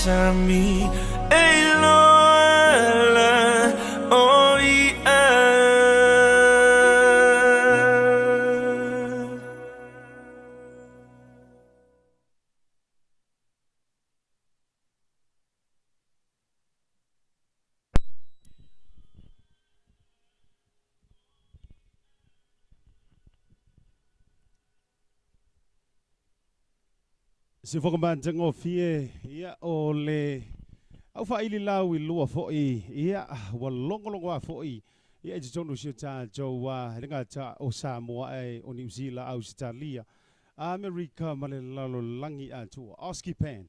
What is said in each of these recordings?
sami e iloa ala o iʻa. Sifoga matagofie, ia, o le au faaili lau i lua foi, ia, ua logologoa foi, ia, i totonu o si o tatou e le gata o Samoa ae o Niu Sila, Ausetalia, Amerika ma le lalolagi atoa. Oski Band,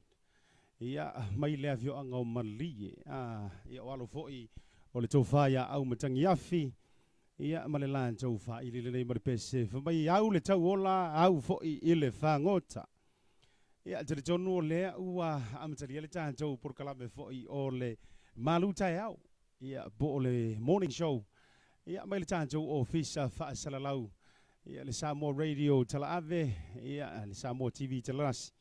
ia, mai le afioaga o Malie, a, ia, o alo foi o le tofa ia Aumatagiafi, ia, ma le latou faaili lelei ma le pese, fai mai au le tauola, au foi i le fagota. Ia, e talitonu o lea ua amatalia le tatou polokalame foi o le Malu Taeao, ia, po o le Morning Show, ia, mai le tatou Ofisa Faasalalau, ia, le Samoa Radio Talaave, ia, le Samoa TV Talalasi,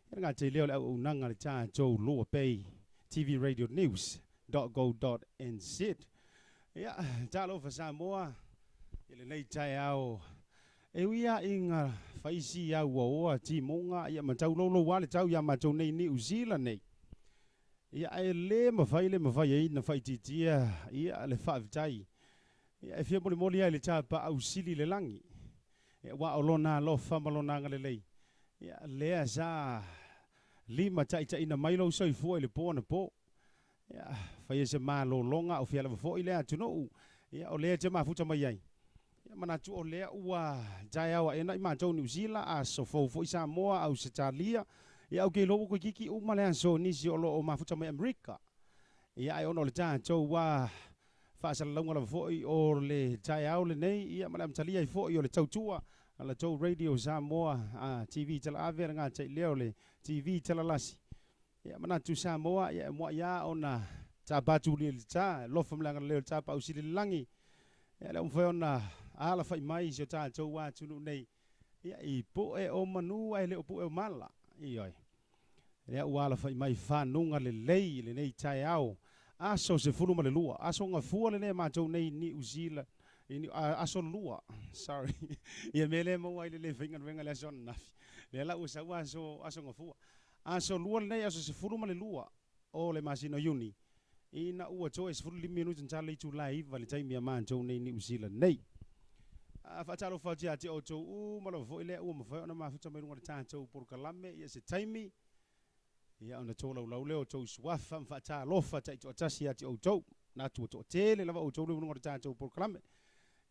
ia, le gata i lea o le auaunaga a le tatou Lua Bay TV Radio News dot go dot nz. Ia, talofa Samoa i lenei taeao. E ui lava ina fai si auaoa timuga ia ma taulou lava le tau iā matou nei i Niu Sila nei, ia ae le mafai le mafai ai ona faaitiitia ia le faafetai. Ia e fia molimoli lava i le tapaau sili i le lagi, ia aua o lona alofa ma lona agalelei, ia lea sa limataitaiina mai lou soifua i le po anapo. Ia, faia se malologa a o fia lava foi lea atunuu, ia, o lea e te mafuta mai ai. Ia, manatu o lea ua taeao aena i matou Niu Sila, aso fou foi Samoa, Ausetalia, ia, ou te iloa ua toeitiiti uma le aso nisi o lo o mafuta mai Amerika. Ia, ae ona o le tatou ua faasalalauga lava foi o le taeao lenei, ia, ma le amatalia ai foi o le tautua a la tou Radio Samoa, a TV Talaave, a le gata i lea o le TV Talalasi. Ia manatu Samoa, ia e muai lava ona tapa tuli e le ta, alofa ma le agalelei o le tapaau sili i le lagi. Ia le ua mafai ona alafai mai i si o tatou atunuu nei, ia i poe o manu ae le o poe o mala. Ioe. Lea ua alafai mai fanuga lelei i lenei taeao, aso 12, aso gafua lenei a matou nei i Niu Sila, i aso lua, sorry, ia mea lea e maua ai le le faigaluega i le aso ananafi. Lea la ua sau aso, aso gafua. Aso Lua lenei, aso 12 o le masina o Iuni, ina ua toe 15 minute na tala itula e 9 i le taimi a matou nei Niu Sila nei. A faatalofa atu ia te outou uma lava foi lea ua mafai ona mafuta mai luga o le tatou polokalame ia se taimi, ia ona tolaulau lea o outou suafa ma faatalofa taitoatasi ia te outou. Manatu ua toatele lava outou lea ua luga o le tatou polokalame.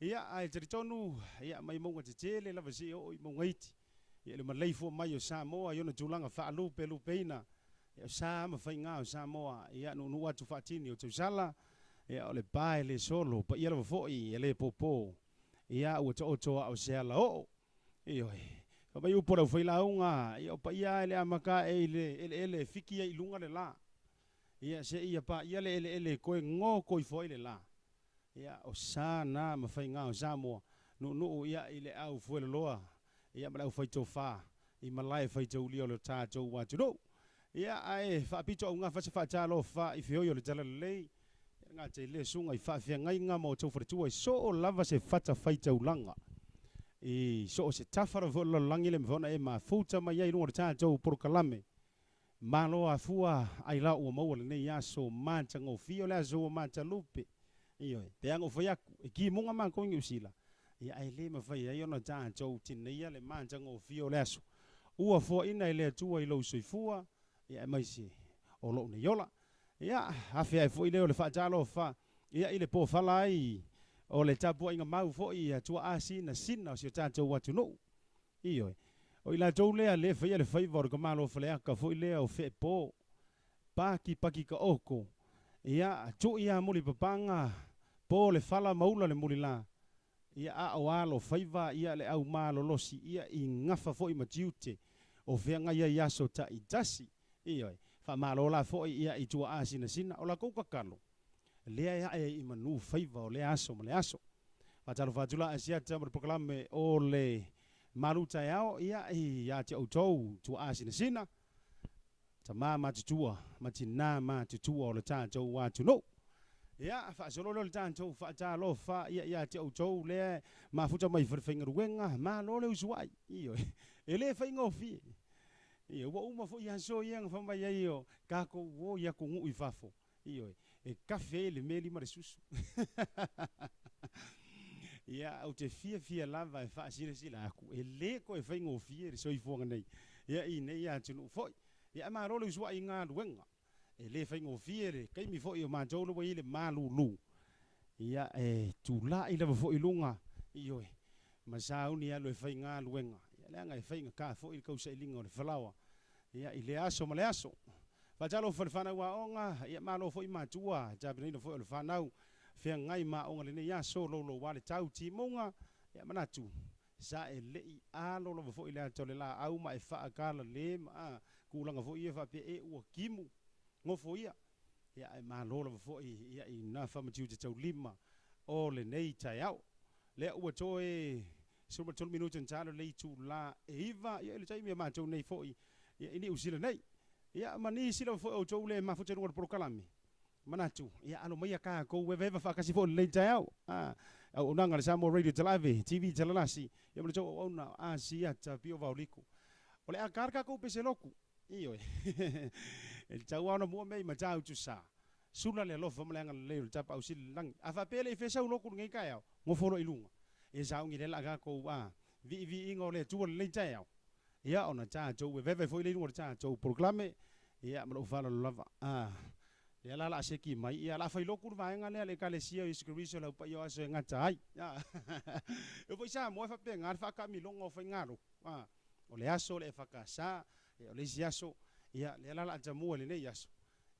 Ia, ae talitonu, ia, mai mauga tetele lava seia oo i mauga iti. Ia le maleifua mai o Samoa i ona tulaga faalupelupeina, ia o sa ma faiga o Samoa, ia nuunuu atu faatini o tausala, ia o le pa e le solo, paia lava foi e le popo, ia ua taoto a o se alaoo. Ioe. Fai mai upu a le aufailauga, ia o paia e le amata ae i le eleele e fiki ai i luga le la. Ia seia paia le eleele e toe goto ifo ai le la. Ia o sa na ma faiga o Samoa, nuunuu ia i le au fueloloa, ia ma le aufaitofa i malae faitaulia o le tatou atunuu. Ia ae faapito augafa se faatalofa i feoi o le Talalelei, ia le gata i lea susuga i faafeagaiga ma outou faletua i soo lava se fata faitaulaga i soo se tafa lava foi o le lalolagi le mafai ona e mafuta mai ai i luga o le tatou polokalame. Malo afua ailao ua maua lenei aso matagofie o le aso ua matalupe. Ioe, pe ana ou fai atu, e timuga matou i Niu Sila, ia ae le mafai ai ona tatou tineia le matagofie o le aso ua foaina e le Atua i lou soifua, ia aemaise o lou nei ola. Ia, afe ae foi lea o le faatalofa, ia i le pofala ai o le tapuaiga mau foi a tuaa sinasina o si o tatou atunuu. Ioe. O i latou lea le faia le faiva o le tamalo faleaka foi lea o Feepo, paki paki ka oko, ia, tui ia muli papaga, po le fala ma ula le muli la, ia, a o alo faiva ia le au malolosi ia i gafa foi ma tiute o feagai ai aso taitasi. Ioe. Faamalo la foi ia i tuaa sinasina o latou tatalo lea e ae ai i manu faiva o lea aso ma le aso. Faatalofa atu la Asiata ma le polokalame o le Malu Taeao ia ia te outou tuaa sinasina. Tamā matutua ma tinā matutua o le tatou atunuu. Ia, faasolo lea o le tatou faatalofa ia ia te outou lea mafuta mai falefaigaluega, malo le usuai. Ioe, e le faigofie. Ioe, ua uma foi aso ia na fai mai ai o tatou o i atunuu i fafo. Ioe, e kafe ai le meli ma le susu. Ia, ou te fiafia lava e faasilasila atu, e le toe faigofie le soifuaga nei, ia i nei atunuu foi. Ia, ae malo le usuai i galuega. E le faigofie le taimi foi o matou lea ua i ai le malulu. Ia, e tulai lava foi i luga, ioe, ma sauni e alu e fai galuega. Ia, leaga e faigata foi le tausailiga o le falaoa, ia, i lea aso ma le aso. Faatalofa i le fanau aoga, ia malo foi matua, tapenaina foi o le fanau feagai ma aoga lenei aso, louloua le tau timuga, ia manatu sa e le i alo lava foi le ata o le laau ma e faakalale ma a tulaga foi ia faapea e ua timu nofo ia, ia ae malo lava foi ia i na faamatiute taulima o lenei taeao. Lea ua toe 13 minute na talo le itula e 9, ia i le taimi a matou nei foi ia i Niu Sila nei. Ia ma nisi lava foi o outou le mafuta i luga o le polokalame, manatu, ia alo maia tatou eveva faatasi foi i lenei taeao. A, auaunaga a le Samoa Radio Talave, TV Talalasi, ia ma le tou auauna Asiata Pio Vaoliku. O le a ta le tatou pese lotu, ioe, e tatau lava ona mua mea i Matautu sa. Sula le alofa ma le agalelei o le Tapaau Sili i le lagi. A faapea e le i fesau lotu i lenei taeao, nofo loa i luga. Ia sauni lea la a tatou a viiviiga o le Atua i lenei taeao. Ia ona tatou eveve foi lea i luga o le tatou polokalame. Ia ma lou faaaloalo lava. A, lea la o le a seki mai, ia o le a fai lotu le vaega lea a le Ekalesia o Iesu Keriso o le Au Paia o Aso e gata ai. A, e oo foi i Samoa e faapena le faataamiloga o faigalotu. A, o le aso o le EFKS, ia o le isi aso, ia lea la o le a tamua i lenei aso,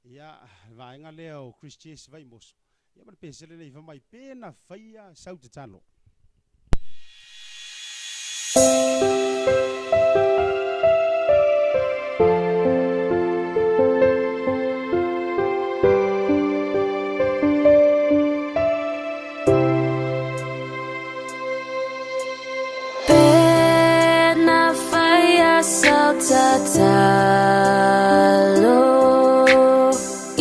ia le vaega lea o Chris Jess Vaimoso, ia ma le pesele lenei fai mai, Pe na faia sau tatalo. Pe na faia sau tatalo i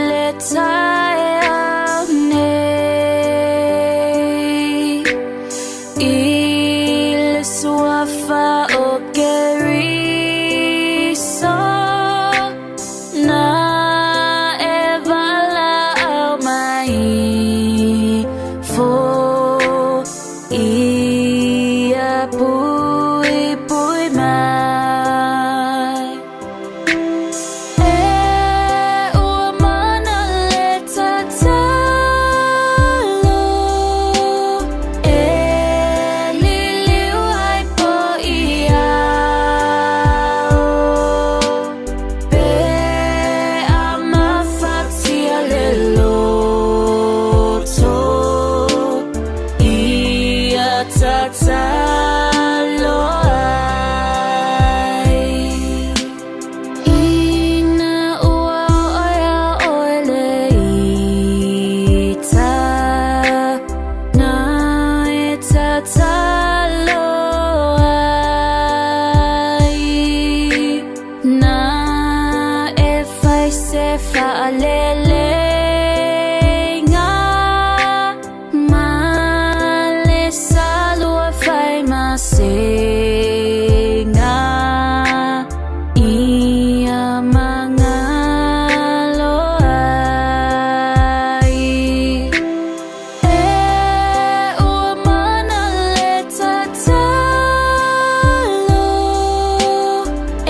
le taeao nei, I le suafa o Keriso na e valaau mai fo ia puipui mai. E ua mana le tatalo, e liliu ai po i ao. Pe a mafatia le loto, ia tatalo ai. Ina ua oo iā ʻoe le ita, na e tatalo ai. Na e fai se faaleleina ma le salua fai masega ia magalo ai. E ua mana le tatalo, e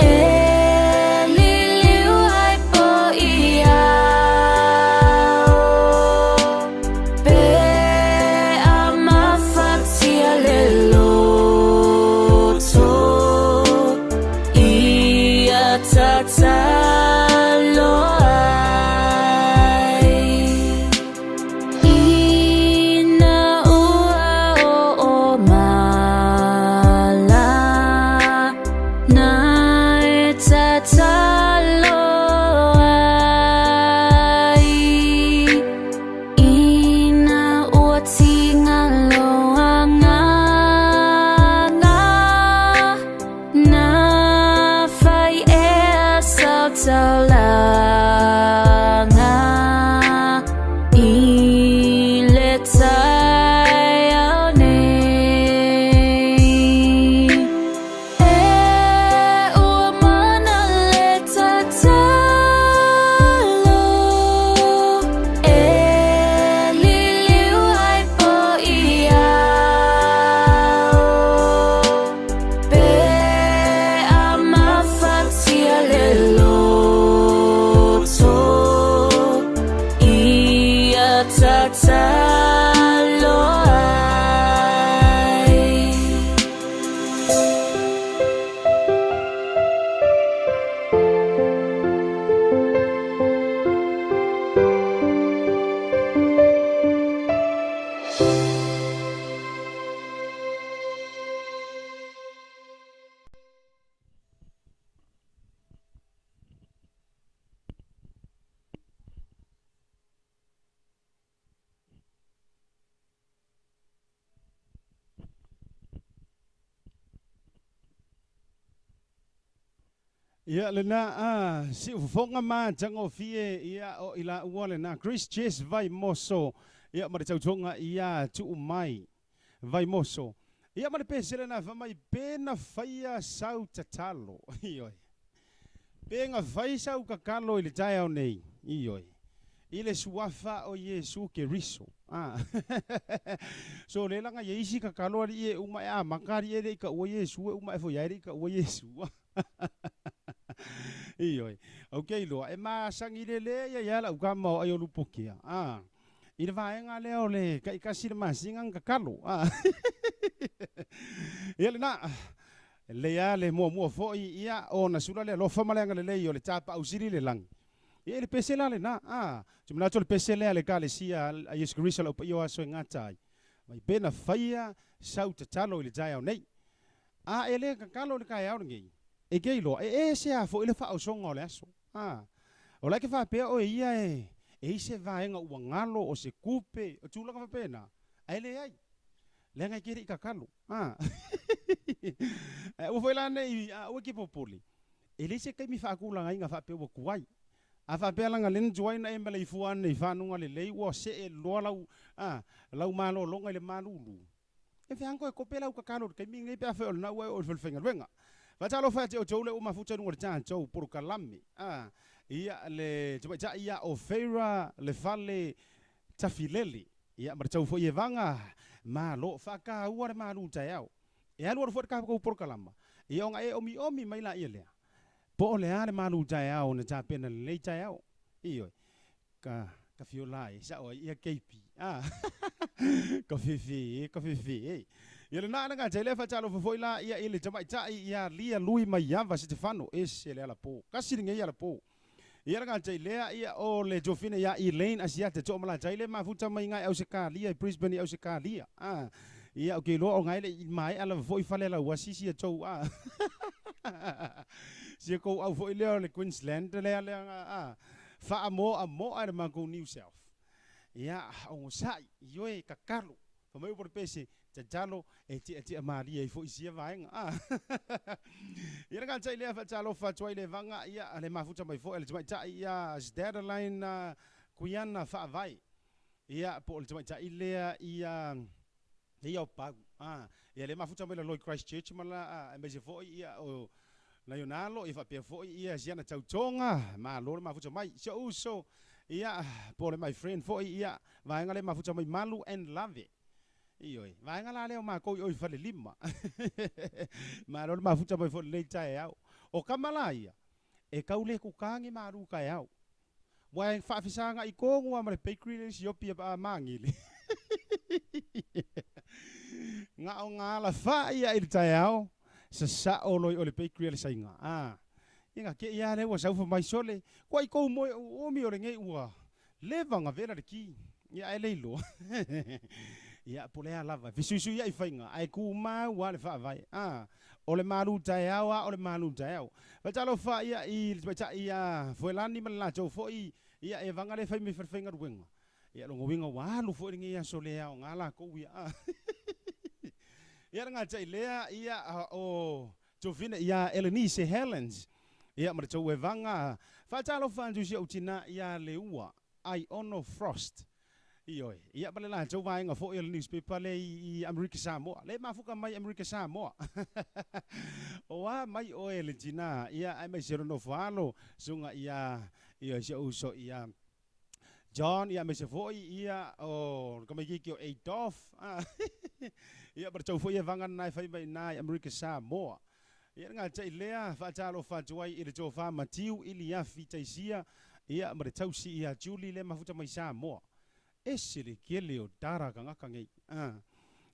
liliu ai po i ao. Taulaga i le taeao nei. E ua mana le tatalo e liliu ai po i ao. Pe a mafatia le loto ia tatalo ai. Ia lena a siufofoga matagofie ia o i laua lena Chris Jess Vaimoso ia ma le tautoga ia tuu mai Vaimoso ia ma le pese lena fa mai pe na faia sau tatalo ioe pe na fai sau kakalo i le taeao nei ioe i le suafa o Iesu Keriso a so le laga ia isi kakalo alii e uma e amata alii e le i taua Iesu e uma e foi ai le i taua Iesu. Ioe. Ok loa, e masani lelei ai lava lau tama o Aiolupokea, a, i le vaega lea o le taitasi le masina na tatalo, a. Ia lena, lelei lava le muamua foi, ia, ona sula le alofa ma le agalelei o le tapaau sili i le lagi. Ia, i le pese la lena, a, ou te manatu o le pese lea a le Ekalesia a Iesu Keriso o le Au Paia o Aso e Gata ai, mai pe na faia sau tatalo i le taeao nei. A e le tatalo i le taeao lenei, e te iloa, e ese lava foi le faaosoga o le aso. A, o la e te faapea oe ia e e i se vaega ua galo, o se tupe, o tulaga faapena, ae leai, leaga e te le i tatalo. A, ae aua foi la ne i, aua e te popole, e leai se taimi faatulagaina faapea ua tuai. A faapea leaga lea na tuai ona e maleifua ane i fanuga lelei ua see loa lau, a, lau malologa i le malulu, E feaga toe kope lau tatalo i le taimi lenei pe afai o lena ua e oo i le falefaigaluega. Faatalofa ia te outou lea ua mafuta i luga o le tatou polokalame. A, ia le tamaitai ia o Feira Lefale Tafilele, ia ma le tau foi Evaga, malo, faataua le malu taeao. E alualu foi le tatou polokalama, ia ona e omiomi mai laia lea, po o le a le malu taeao na tapena i lenei taeao. Ioe. Ka ka fiola e sao ai ia keipi a ka fefe e ka fefe e. Ia lena ana ga lea faatalofa foi la ia i le tamaitai ia Lia Lui Maiava Setefano ese le alapo kasi lenei alapo. Ia le gata i lea ia o le tuafine ia Elaine Asiata Toomalatai le mafuta mai ngai Ausetalia i Brisbane i Ausetalia a ia ou te iloa o ngai le i maea lava foi fale lau asisi ia tou a sia kou au foi lea o le Queensland lea lea a Faamoamoa le matou New South. Ia, onosai, ioe, tatalo. Fai mai upu a le pese, tatalo e tiatia malie ai foi sia vaega. A. Ia le gatai lea faatalofa atu ai le vaga, ia, le mafuta mai foi a le tamaitai ia Sdadaline Kuiana Faavae. Ia, po o le tamaitai lea ia ia o Pau. A, ia le mafuta mai lalo i Christchurch ma la, aemaise foi ia o nai ona alo, ia faapea foi ia siana tautoga, malo le mafuta mai. Si ou uso, ia, po o le my friend foi, ia, vaega le mafuta mai Malu and Lave. Ioe, vaega la lea o makou i o i Falelima. Malo le mafuta mai foi i lenei taeao. O tama la ia, e tau le kuka ni malu taeao. Ua e faafesagai tonu lava ma le bakery lea i Siopi a Magele. Na o na alafai lava i le taeao, sasao loa i o le bakery a le Saina. A, ia na te i lava lea ua sau fai mai, Sole, kuai kou moe umi o lenei ua leva ona vela le ki. Ia ae le iloa. Ia, po o le a lava, e fesuisuiai faiga, ae tumau lava le faavae. A, o le malu taeao a o le malu taeao. Faatalofa ia i le tamaitai ia Fuelani ma le latou foi ia e vaga le fai mai falefaigaluega. Ia lona uiga ua alu foi lenei aso le aoga lakou ia. Ia le gatai lea ia o Tofina ia Elenice Helens ia ma le tou evaga. Faatalofa atu i si ou tinā ia Leua Aiono Frost. Ioe, ia ma le latou vaega foi o le newspaper lea i Amerika Samoa, lea e mafuka mai Amerika Samoa. O a mai oe le tinā, ia aemaise o le nofo alo, susuga ia, ioe, si ou uso ia John, ia aemaise foi ia o le tamaitiiti o Adolf, ia ma le tou foi evaga lena e fai mai i ina i Amerika Samoa. Ia le gatai lea, faatalofa atu ai i le tofa Matiu Iliafi Taisia, ia ma le tausi ia Julie lea mafuta mai Samoa. Ese le kele o tara kangaka nei.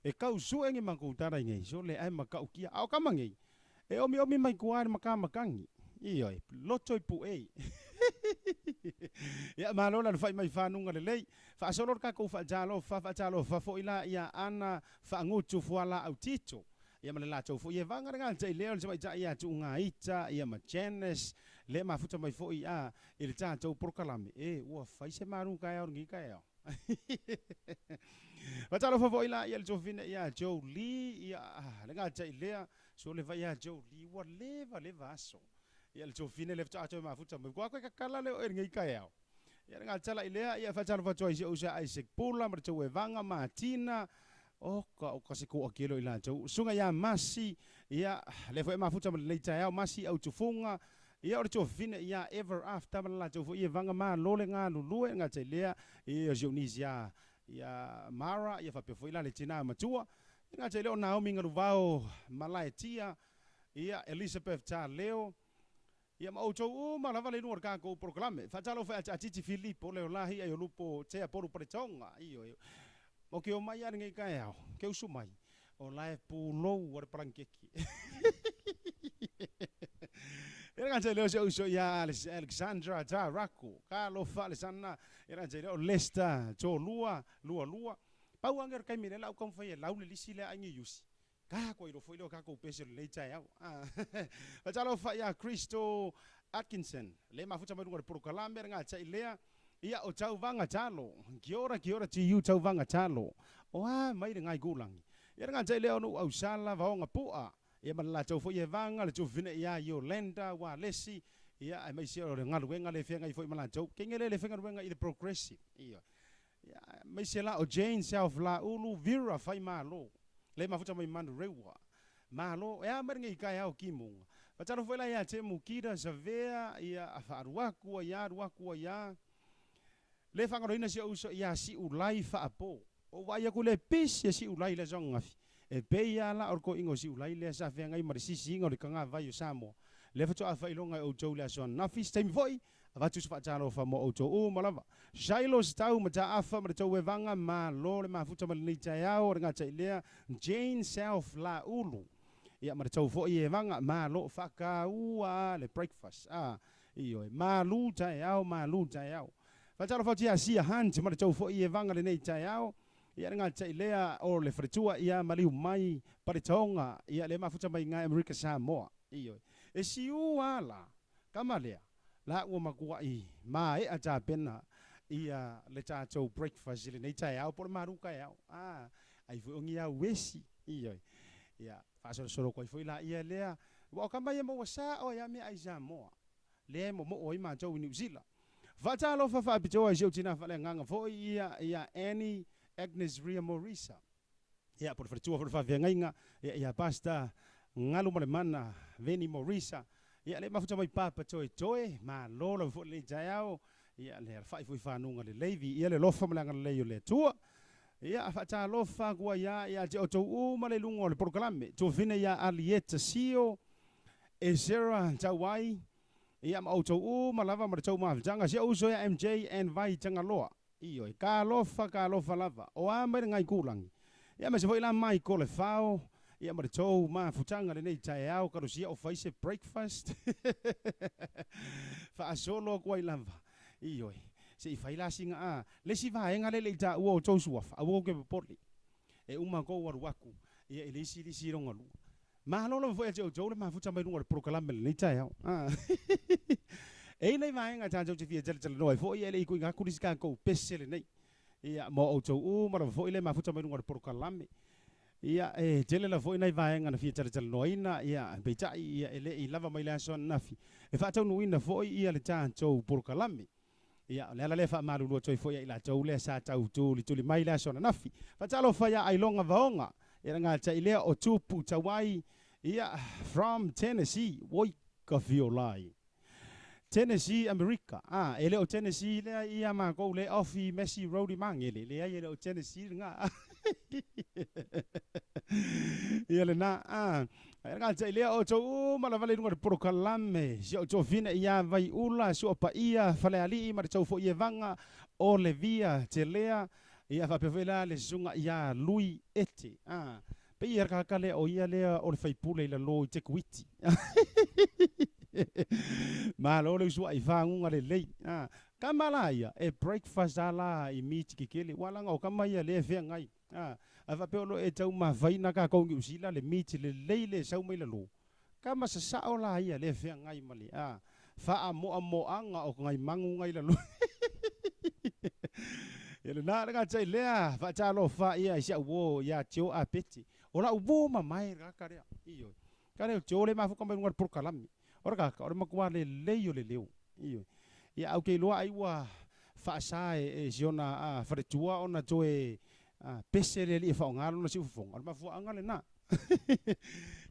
E kau sue ni makou tara i nei, sole ae matautia. A o kama nei, e omiomi mai tua i le makamakagi. Ioe, loto i puei. Ia malo le alafai mai fanuga lelei. Faasolo le tatou faatalofa, faatalofa foi la ia Ana Faagutu Fualaau Tito. Ia ma le latou foi evaga le gatai lea o le tamaitai ia Tuugaita ia ma Janice lea mafuta mai foi a i le tatou polokalame. E, ua fai se malu taeao lenei taeao. Faatalofa foi la ia le tuafafine ia Jolie ia le gatai lea so le vai ia Jolie ua leva leva aso. Ia le tuafafine lea faatoa toe mafuta mai. Ua koe kakala lea oe lenei taeao. Ia le gatala i lea, ia faatalofa atu ai i si ou uso ia Isaac Pula ma le tou evaga, Matina, oka oka se toatele o i latou, Susuga ia Masi, ia lea foi e mafuta ma lenei taeao, Masi Autufuga, ia o le tuafafine ia Ever After ma le latou foi evaga, malo le galulue, le gata i lea, ia o si ou niece ia ia Mara, ia faapea foi la le tina matua, le gata i lea o Naomi Galuvao Malaetia, ia Elizabeth Taleo, Ia ma outou uma lava le luga o le tatou polokalame. Faatalofa ia Taatiti Filipo Leolahi Aiolupo Tea Polu Paletoga. Ioe. Ou te omai lava lenei taeao, ke usu mai, o la e pulou a le palangekeki. Ia le gata i lea o si ou uso ia Alexandra Taraku, talofa Alexandra, ia le gata i lea o Lester Tolua Lualua. Pau lava lenei o le taimi lea la ou taumafai e lau le lisi lea a Aiga Iusi. Ka koa iloa foi lea o tatou pese o lenei taeao. Faatalofa ia Crystal Atkinson, le mafuta mai luga o le polokalame le gatai lea, ia o Tauvaga Talo. Kia ora, kia ora to you Tauvaga Talo. O a mai le ngai kulangi. Ia le gatai lea o Nuu Ausala, Vaoga Pua, ia ma le latou foi evaga, le tufine ia Yolanda Walesi, ia aemaise o le galuega le feagai foi ma latou. Kenge le le faigaluega i le Progressive. Ia, aemaise la o Jane Self Laulu Vera Faimalo. Le mafuta mai Manurewa. Malo, e a mai lenei taeao kimuga. Faatalofa foi la ia te Mukira Savea, ia faaluaku ai a luaku ai a. Le faagaloina si ou uso ia Siulai Faapo. Ou vaai atu le pisi e Siulai le aso ananafi. E pei lava la o le toeaina o Siulai lea sa feagai ma le sisiina o le tagavai o Samoa. Lea faatoa faailoga e outou le aso ananafi. Se taimi foi, Avatu se faatalofa mo outou uma lava. Shiloh se tau mataafa ma le tou evaga, malo le mafuta ma lenei taeao, o le gata i lea, Jane Self Laulu, ia ma le tou foi evaga, malo, faataua le breakfast, a, ioe, malu taeao, malu taeao. Faatalofa atu ia Sia Hunt ma le tou foi evaga lenei taeao, ia le gata i lea, o le faletua ia maliu mai Paletaoga, ia le mafuta mai ga Amerika Samoa, ioe, e siu a la, Kama lea, la ua matuai maea tapena ia le tatou breakfast i lenei taeao po o le malu taeao. A, ai foi o ni au esi, ioe. Ia, faasolosolo atu ai foi laia lea, aua o kama ia maua sao ai lava meaai Samoa, lea e momoo ai matou i Niu Sila. Faatalofa faapitoa i si ou tina faaleagaga foi ia, ia Annie Agnes Ria Morisa. Ia, po o le faletua foi o le faafeagaiga, ia, ia Pastor Galumalemana Veni Morisa, ia, le mafuta mai Papa Toetoe, malo lava foi lenei taeao, ia, le alafai foi i fanuga lelei, viia le alofa ma le agalelei o le Atua. Ia, faatalofa atu ai lava ia te outou uma le luga o le polokalame, tuafine ia Alieta Sio, Ezera Tauai, ia, ma outou uma lava ma le tou mafutaga, si ou uso ia MJ and Vai Tagaloa. Ioe, talofa, talofa lava, o a mai le gaitulagi? Ia aemaise foi la Michael e fao, ia ma le tou mafutaga lenei taeao, kalosia o fai se breakfast. Faasolo atu ai lava. Ioe, se i fai la sina a, le isi vaega lea e le i taua o tou suafa, aua tou te popole. E uma tou alu atu, ia i le isi lisi lona lua. Malo lava foi ia te outou le mafuta mai luga o le polokalame i lenei taeao. E i ai nai vaega tatou te fia talatalanoa ai foi, e le i tuuina atu le isi tatou pese lenei. Ia, mo outou uma lava foi le mafuta mai luga o le polokalame. Ia, e tele lava foi nai vaega na fia talatalanoaina, ia, peitai, ia, e le i lava mai le aso ananafi e faataunuuina foi ia le tatou polokalame. Ia, o le ala lea e faamalulu atu ai foi ia i latou lea sa tau tulituli mai le aso ananafi. Faatalofa ia Ailoga Vaoga, ia le gata'i lea o Tupu Tauai, ia, from Tennessee, oi ka fiolai. Tennessee, Amerika. A, e le o Tennessee lea ia makou le ofi Messi Road i Magele. Leai, e le o Tennessee lena. Ia lena. A, e gata'i lea o outou uma lava le luga o le polokalame. Si ou tofina ia Vaiula, Sua Paia, Falealii ma le tou foi Evaga o Levia Telea. Ia faapea foi la le susuga ia Lui Ete. A, pei e rakaka lea o ia lea o le faipule i lalo i Tekuiti. Malo le usuai faguga lelei. A, kama la ia, e breakfast a la i miti kekele. Ua laga o kama ia lea e feagai. A, a faapea o lo o e taumafaina kakou Niu Sila le miti lelei le sau mai lalo. Kama sasao la ia lea e feagai ma le a faamoamoaga o nai magu ngai lalo. Ia lena le gata'i lea, faatalofa ia i si au uo ia Tio Apeti. O lau uo mamae le kaka lea. Ioe. Ka lea o Tio le mafuka mai luga o le polokalame. O le kaka, o le matua lelei o le leo. Ioe. Ia au ke iloa ai ua faasa e si ona faletua ona toe pese le alii e faaaoga lona siufofoga. O le mafuaaga lena.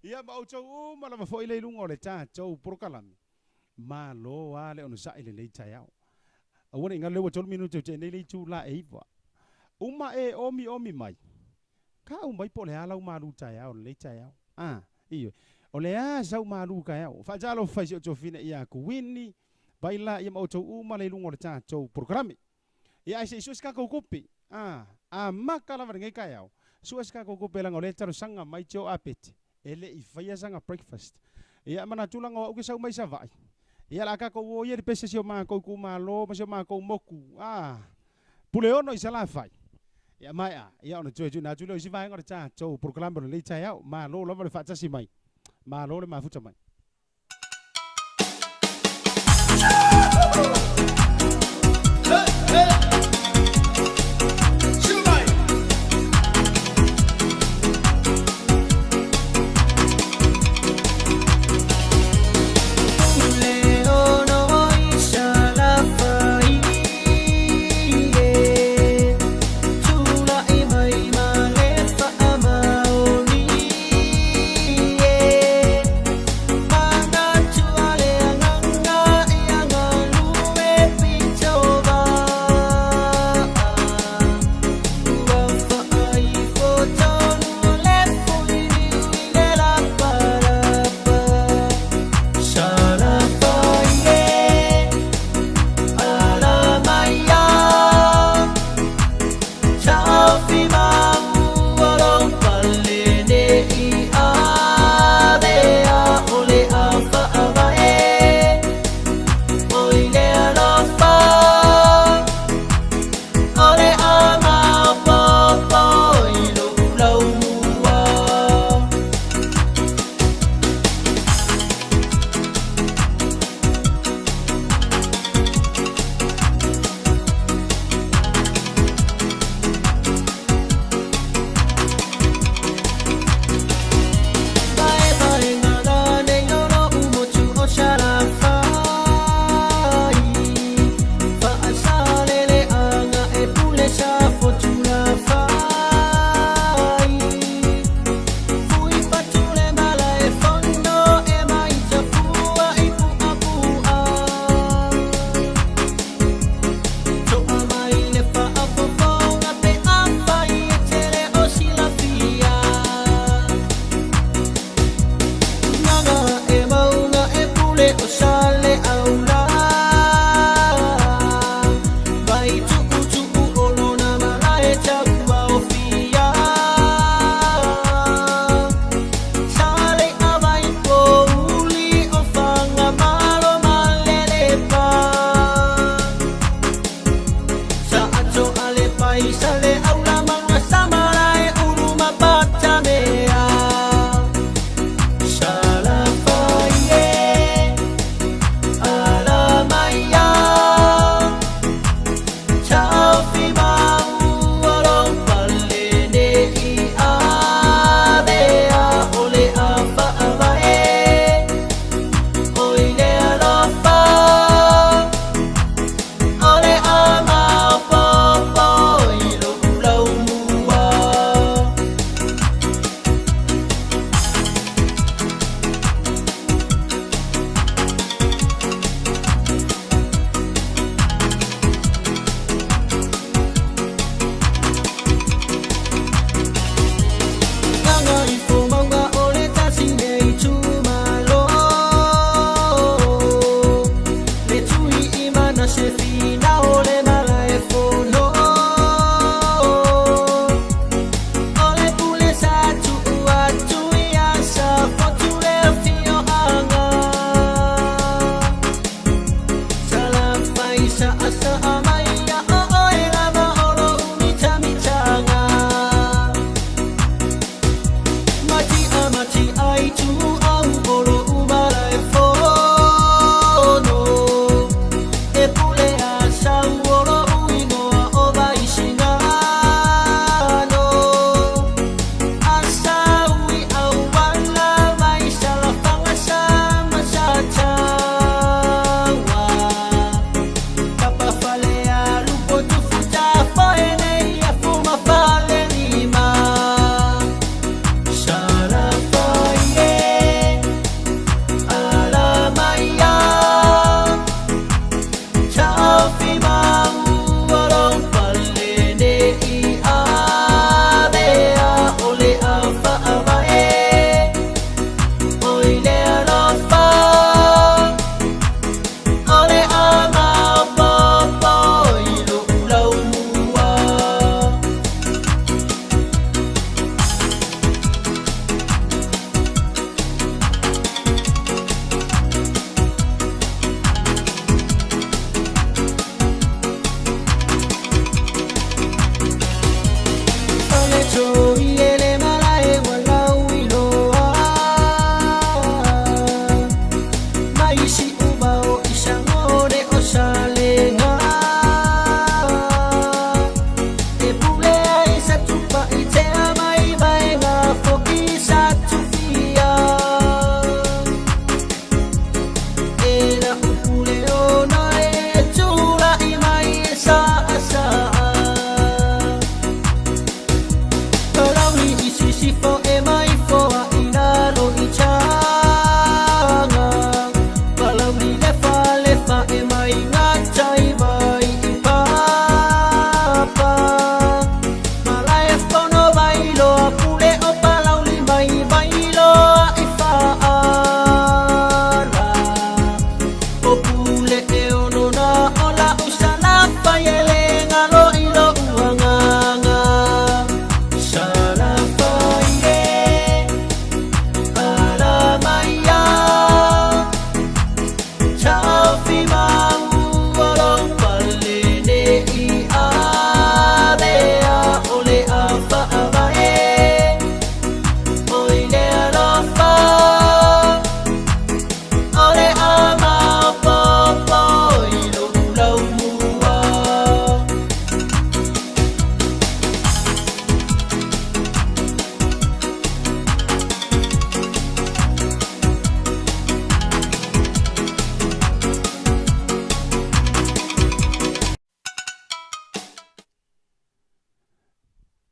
Ia ma outou uma lava foi le i luga o le tatou polokalame. Malo a le onosai i lenei taeao. Aua ne i galo lea ua 3 minute o tea nei le itula e 9. Uma e omiomi mai, ka u mai po o le a lau malu taeao i lenei taeao. A, ioe. O le a sau malu taeao. Faatalofa i si ou tofina ia Kuini, Baila ia ma outou uma le i luga o le tatou polokalame. Ia ae se i sue se tatou tupe. A, amata lava lenei taeao, sue se tatou tupe leaga o lea e talosaga mai Tio Apete, e le i faia sana breakfast. Ia manatu leaga o au ke sau mai Savaii. Ia o le a tatou o ia i le pese si o matou itumalo ma si o matou motu, a, Puleono i Salafai. Ia maea, ia ona toe tuuina atu lea o isi vaega o le tatou polokalame o lenei taeao. Malo lava le faatasi mai. Malo le mafuta mai.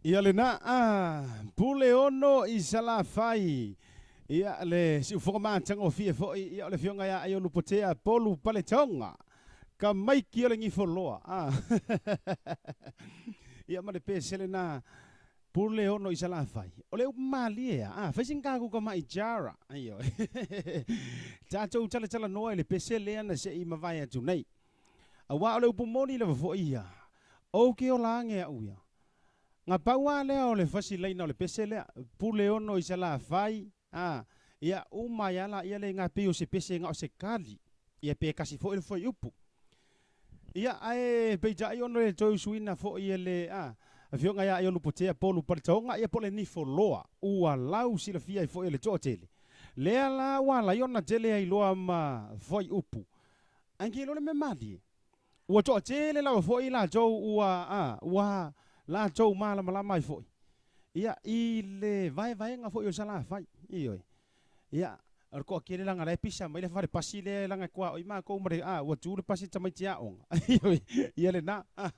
Ia lena a pule ono i Salafai. Ia le siufoga matagofie foi ia o le afioga ia Aiolupotea Polu Paletoga. Ka maiki o le gifoloa. A. Ia ma le pese lena pule ono i Salafai. O le upu malie a. A, fai sin kaku ka mai jara. Aio. Tatou talatalanoa i le pese lea na se i mavae atu nei. Auā o le upu moni lava foi ia. Ou ke ola age a'u ia. Ga pau lava lea o le fasilaina o le pese lea, pule ono i Salafai, a, ia, uma ai lava laia le ga pei o se pese ga o se kali, ia pe kasi foi le fuaiupu. Ia, ae peitai ona le toe usuina foi e le, a, Afioga ia Aiolupotea Polu Paletaoga, ia po o le Nifoloa, ua lau silafia ai foi e le toatele. Lea la ua ala ai ona tele ai loa ma fuaiupu. Ae ke iloa le mea malie. Ua toatele lava foi latou ua, a, ua latou malamalama ai foi, ia, i le vaevaega foi o Salafai. Ioe. Ia, o le toatele leaga la e pisa mai le fale pasi lea leaga e tuaoi matou ma le, a, ua tu le pasi tamaiti aoga. Ioe. Ia lena. A,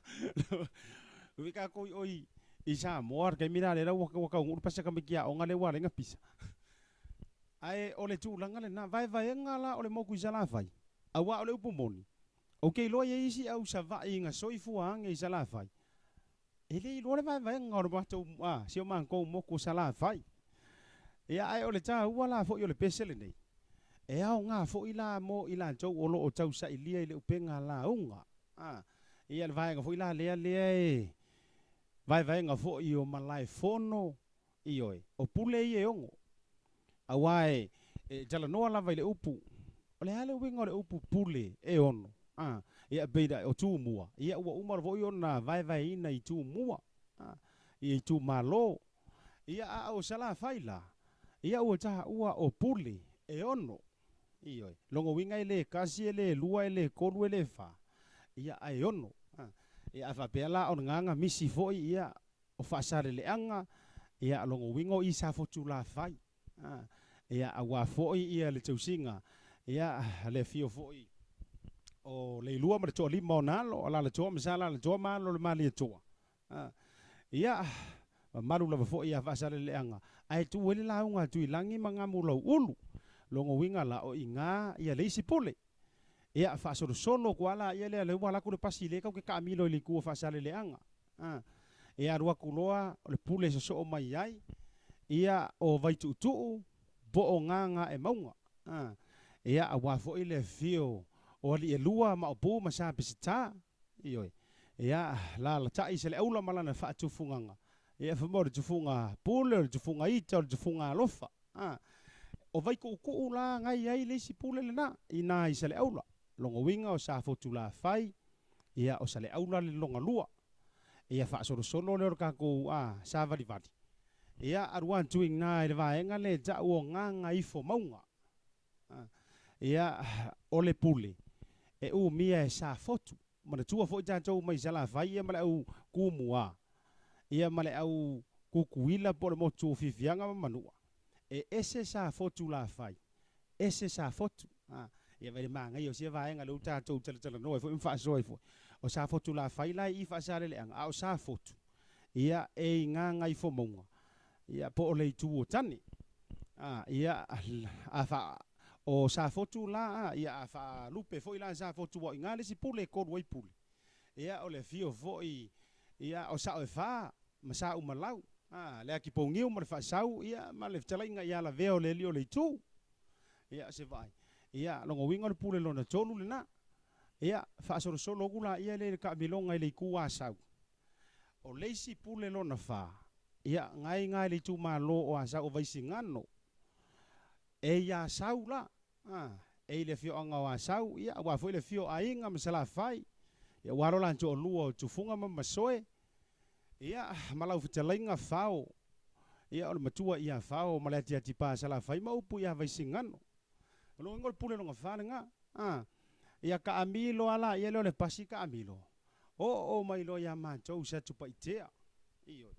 ui tatou i o i, i Samoa le taimi la lea ua, ua taunuu le pasi a tamaiti aoga lea ua ala ai ona pisa. Ae o le tulaga lena, vaevaega la o le motu i Salafai, auā o le upu moni, Ou te iloa i ai isi au savaʻi na soifua age i Salafai, e le iloa le vaevaega o le matou, a, si o matou motu o Salafai. Ia, ae o le taua la foi o le pese lenei, e aoga foi la mo i latou o lo o tausailia i le upega lauga. A, ia le vaega foi la lea lea e vaevaega foi o malaefono, Ioe, o pule ia e ono. Auā e talanoa lava i le upu, o le a le uiga o le upu pule e ono? A, ia pei o Tumua, ia ua uma foi ona vaevaeina i Tumua, a, i itumalo. Ia a o Salafai la, ia ua taua o pule e 6. Ioe, lona uiga e le 1, e le 2, e le 3, e le 4, ia ae 6. A, ia a faapea la o le gaga misi foi ia o Faasaleleaga, ia lona uiga o i Safotulafai. A, ia auā foi ia le tausiga, ia le afio foi o Leilua ma le Toalima o ona alo, Alalatoa ma Sa Alalatoa ma alo o le Malietoa. A, ia mamalu lava foi ia Faasaleleaga, ae tu ai le lauga a Tuilagi ma Gamulauulu. Lona uiga la o i ina ia le isi pule. Ia faasolosolo atu lava laia lea, lea ua alu atu le pasi lea tatou te taamilo i le itu o Faasaleleaga. A, ia alu atu loa o le pule e sosoo mai ai, ia o Vaituutuu po o Gagaemauga. A, ia auā foi le afio o alii e lua Maopu ma Sa Peseta. Ioe, ia alaalatai Saleaula ma lana faatufugaga. Ia fai mai o le tufuga pule, o le tufuga ita, o le tufuga alofa. A, o Vaituutuu la na i ai le isi pule lena i ina i Saleaula. Lona uiga o Safotulafai, ia o Saleaula le lona lua. Ia faasolosolo lea o le tatou a savalivali. Ia alu atu i ina i le vaega lea e tau o Gagaifomauga. A, ia o le pule e umia e Safotu. Manatua foi tatou mai Salafai ia ma le au Tumua, ia ma le au Tutuila po o le motu o Fiafiaga ma Manua. E ese Safotulafai, ese Safotu. A, ia vaai le manaia o sia vaega lea ua tatou talatalanoa ai foi ma faasoa ai foi. O Safotulafai la e i i Faasaleleaga, a o Safotu, ia e i Gagaifomauga, ia po o le itu o Tane. A, ia a faa, o Safotu la, a, ia a faalupe foi la Safotu aua o i ina le isi pule e 3 ai pule. Ia o le afio foi, ia o Sao e Fa ma Saumalau, a, le Atipouniu ma le Faasau, ia ma le fetalaiga ia Lavea o le alii o le itu. Ia se vaai. Ia lona uiga o le pule lona 3 lena. Ia faasolosolo atu laia lea i le taamiloga i le itu Asau. O le isi pule lona 4, ia na e i ina i le itumalo o Asau o Vaisigano. E i Asau la, a, e i le afioaga o Asau, ia aua foi le afio o Aiga ma Salafai, ia aua lo la toalua o Tufuga ma Masoe, ia ma lau fetalaiga Fao, ia o le matua ia Fao ma le atiatipa Salafai ma upu ia Vaisigano. O lona uiga o le pule lona 4 lena. A, ia taamilo lava laia lea o le pasi taamilo, oo mai loa ia matou i Satupaitea. Ioe,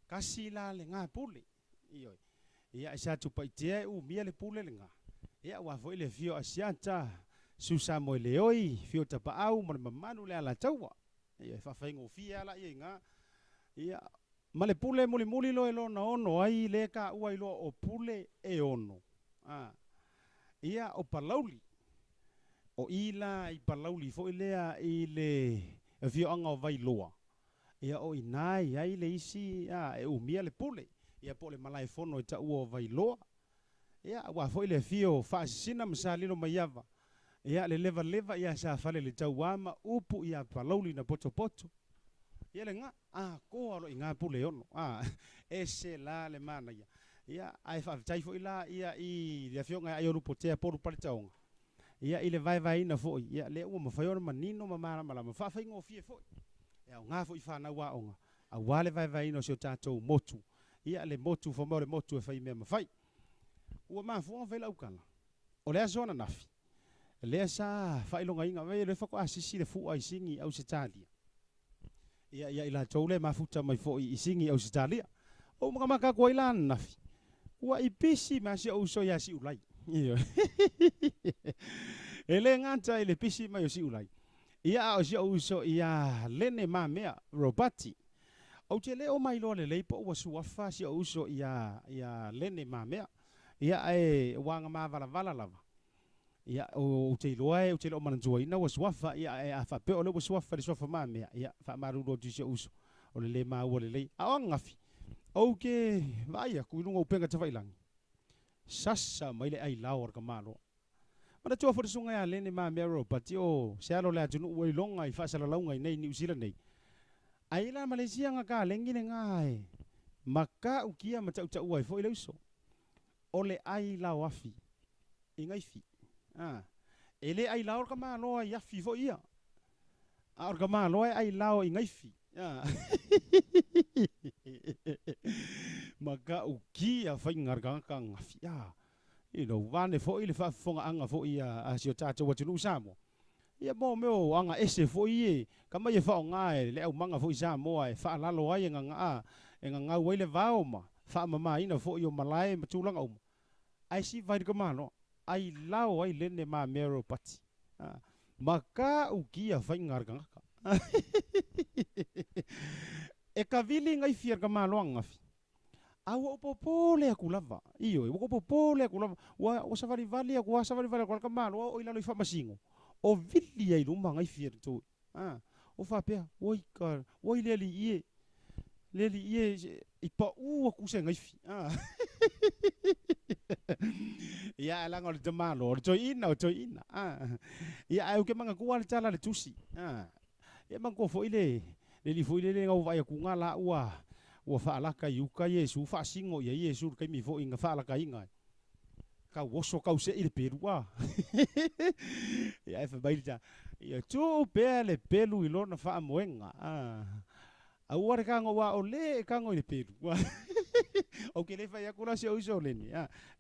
tasi la lena pule. Ioe, ia i Satupaitea e umia le pule lena. Ia aua foi le afio o Asiata, Susa Moeleoi, afio Tapaau ma le mamalu o le Alataua. Ia e faafaigofie lava laia i ina. Ia ma le pule mulimuli loa e lona 6 ai lea e taua ai loa o pule e 6. A, ia o Palauli. O i la i Palauli foi lea i le afioaga o Vailoa, ia o i ina e i ai le isi a, e umia le pule, ia po o le malaefono e taua o Vailoa. Ia aua foi le afio o Faasisina ma Salilomaiava, ia le levaleva ia Safaleletaua ma upu ia Palauli na potopoto. Ia lena, atoa loa i ina pule e 6. A, ese la le manaia. Ia, ae faafetai foi la ia i le afioga ia Aiolupotea Polu Paletaoga, ia i le vaevaeina foi, ia lea ua mafai ona manino ma malamalama, faafaigofie foi. E aoga foi i fanau aoga, aua le vaevaeina o si o tatou motu, ia le motu fai mai o le motu e faimea mafai. Ua mafua ona fai lau tala, o le aso ananafi, lea sa faailogaina, vaai o lea faatoa sisi le fua i Sini i Ausetalia. Ia, ia i latou lea e mafuta mai foi i Sini i Ausetalia. Ua matamata atu ai la ananafi, ua i pisi ma si ou uso ia Siulai. Ioe. E le gata i le pisi mai o Siulai, ia a o si ou uso ia Lene Mamea Robati. Ou te le o mailoa lelei po ua suafa si ou uso ia Lene Mamea. Ia ae ua mavalavalavalavala lava. Ia, ou te iloa e, ou te le o manatuaina ua suafa, ia, ae a faapea o lea ua suafa i le suafa mamea, ia, faamalulu atu i si ou uso, o le lē maua lelei. A o ananafi, ou te vaai atu i luga o upega tafailagi, sasa mai le ailao a le tamaloa. Manatua foi le susuga ia Lene Mamea Robati o se alo o le atunuu ua iloga i faasalalauga i nei Niu Sila nei. Ae i ai la ma le isi aga kalegi lena e matautia ma tautaua ai foi le uso, o le ai laoafi i gaifi. A, E le ailao le tamaloa i afi foi ia, a o le tamaloa e ailao i gaifi. Matautia faiga a le tagata ananafi. You know, vaeane foi le faafofogaaga foi a si o tatou atunuu Samoa, ia mo mea o aga ese foi ia, tama ia faaaoga e le aumaga foi Samoa e faalalo ai, e gagaa, e gagau ai le vao ma faamamaina foi o malae ma tulaga uma. Ae siva ai le tamaloa, ailao ai lene ma mea ropati. Matautia faiga a le tagata. E kavili gaifi a le tamaloa ananafi, a ua ou popole atu lava, ioe, ua ou popole atu lava, ua savalivali atu lava, savalivali atu lava le tamaloa oo i lalo i faamasino, o vili ai i luma gaifi a le tou, ou faapea, oi ka, oi le alii e, Le alii e, i pau atu se gaifi. Ia, ae leaga o le tamaloa, o le toeaina, o le toeaina. Ia, ae ou te manatua le tala a le tusi. Ia, manatua foi le alii foi lele na ou vaai atu la ua faalata i uta Iesu, faasino i ai Iesu i le taimi foi na faalataina ai. Tau oso tau sei le pelu a. Ia, ae fai mai le tala, ia tuu pea le pelu i lona faamoega. Aua le tago aua o le e tago i le pelu. Ou te le fai atu la si ou uso Leni,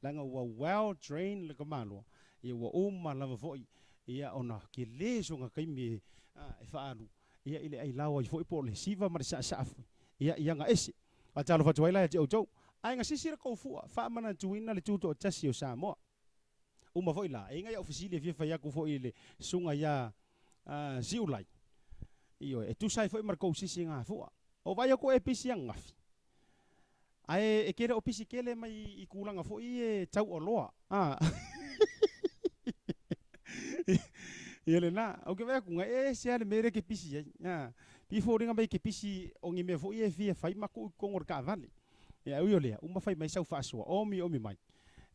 leaga ua well trained le tamaloa, ia ua uma lava foi ia ona tele sona taimi e faaalu ia i le ailao ai foi po o le siva ma le saasaa foi ia i aga ese. Faatalofa atu ai la ia te outou. Ae na sisi la tou fua, faamanatuina le tutoatasi o Samoa. Uma foi la, e i ai nai au fesili e fia fai atu foi i le susuga ia Siulai. Ioe, e tusa ai foi ma le tou sisigafua. O vaai atu e pisi ananafi, ae e te le o pisi tele mai i tulaga foi ia taualoa. Ia lena, ou te vaai atu, na e ese lava le mea lea e te pisi ai. Pei e foliga mai e te pisi o ni mea foi ia e fia fai ma tuu i totonu o le taavale. Ia, ui o lea, uma fai mai sau faasoa, omi omi mai.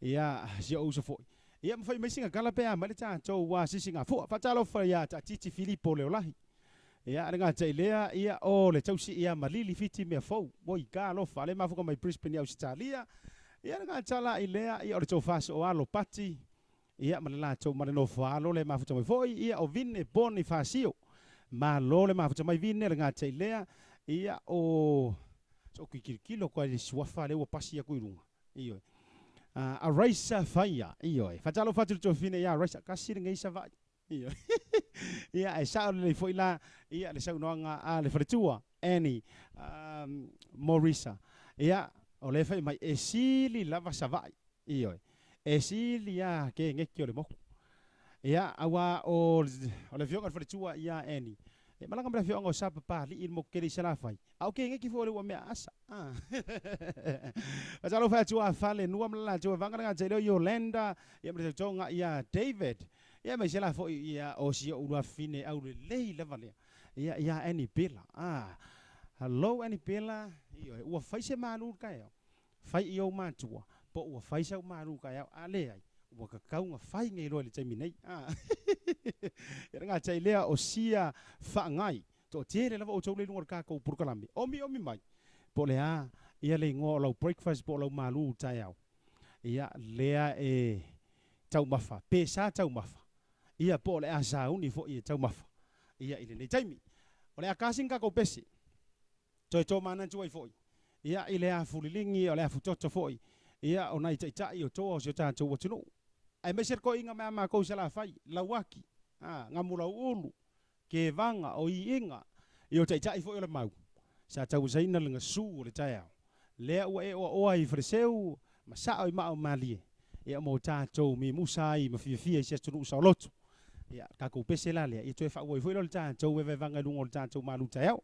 Ia, si ou uso foi. Ia, ma fai mai sina tala pe a mai le tatou sisigafua. Faatalofa ia Taatiti Filipo Leolahi. Ia, le gata i lea, ia, o le tausi ia Malili Fiti Meafou. Oi, talofa, le mafuta mai Brisbane i Ausetalia. Ia, le gata la i lea, ia, o le tofa sooalo Pati. Ia, ma le latou ma le nofo alo le mafuta mai foi, ia, o Vine Boni Fasio. Malo le mafuta mai Vine, le gata i lea, ia, o so kilikilo atu ai le suafa lea ua pasi atu i luga. Ioe. Araisa Faia. Ioe. Faatalofa atu i le tuafafine ia Araisa, tasi lenei Savaii. Ioe. Ia, ae sao lelei foi la ia le saunoaga a le faletua Annie Morisa. Ia, o lea e fai mai, e sili lava Savaii. Ioe. E sili lava keneti o le motu. Ia, aua o le afioga i le faletua ia Annie, e malaga ma le afioaga o Sapapalii i le motu tele i Salafai, a o keneti foi o le uamea asa. Faatalofa atu a Falenua ma le latou vaega le gata i lea o Yolanda, ia ma le tautoga ia David, ia aemaise la foi ia o si ou luafine aulelei lava lea, ia ia Annie Bella. Hello Annie Bella, ioe, ua fai se malu i le taeao, fai i ou matua, po ua fai sau malu taeao, a leai, ua tatau ona fai nei loa i le taimi nei. Ia le gata i lea o sia faagai, toatele lava outou lea i luga o le tatou polokalame, omiomi mai, po o le a ia le igoa o lau breakfast po o lau malu taeao, ia lea e taumafa, pe sa taumafa, ia po o le a sauni foi e taumafa, ia i lenei taimi. O le a kasi ni tatou pese. Toe tomanatu ai foi, ia, i le afuliligi, o le afutoto foi, ia, o nai taitai o toa o si o tatou atunuu, aemaise le toeaina mai a matou i Salafai, Lauaki, a, Gamulauulu, Kevaga, o Iiga, ia, o taitai foi o le mau, sa tauasaina le gasu o le taeao, lea ua e oaoa i Faleseu ma sao i Maaomalie, ia, mo tatou mimusa ai ma fiafia i se atunuu saoloto. Ia, tatou pese la lea, ia toe faaauau ai foi lea o le tatou evaevaga i luga o le tatou malu taeao.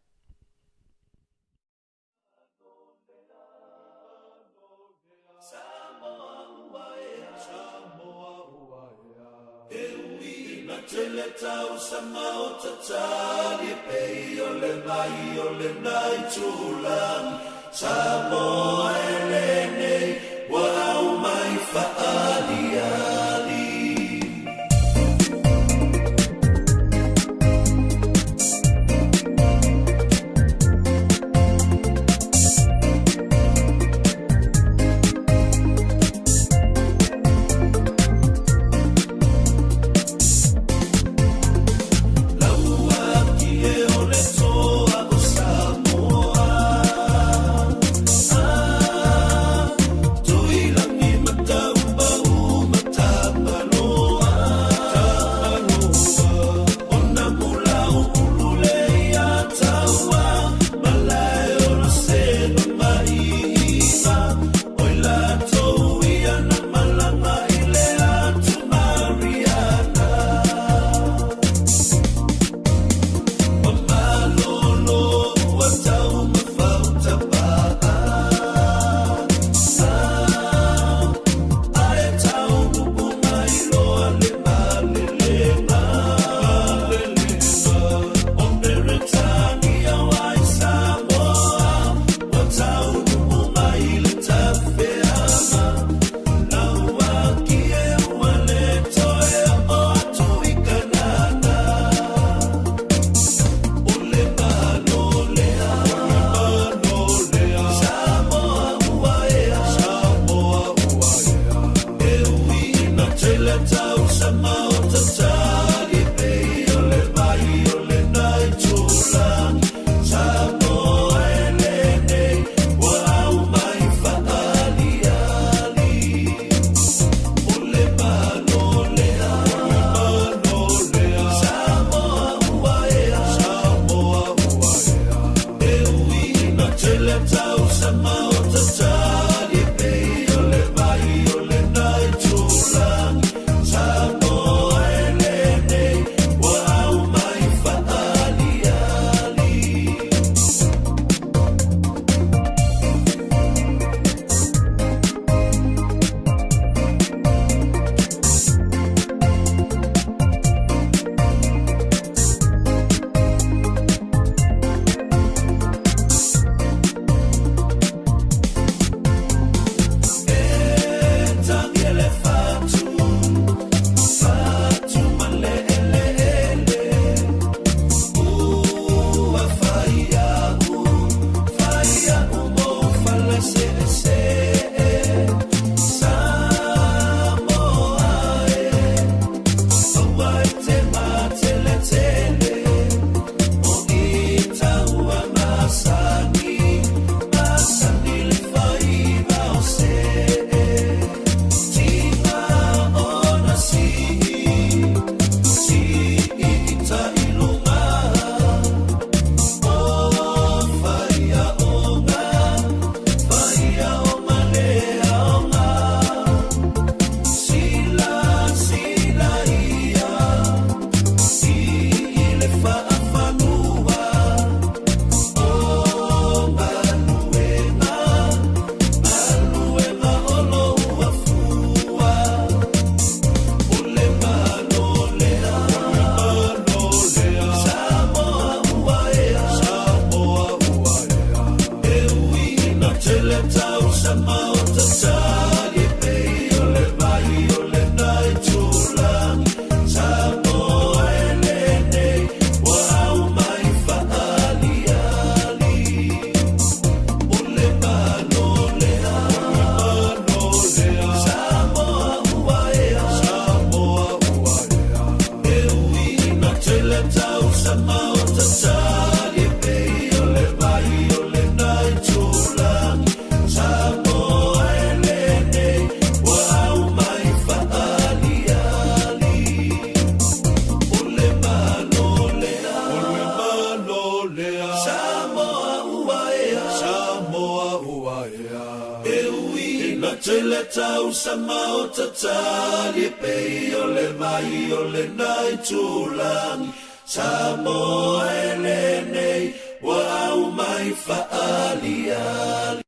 tele tausaga o tatali e pei o le vai o lena itulagi. Samoa e lenei ua aumai faaliali.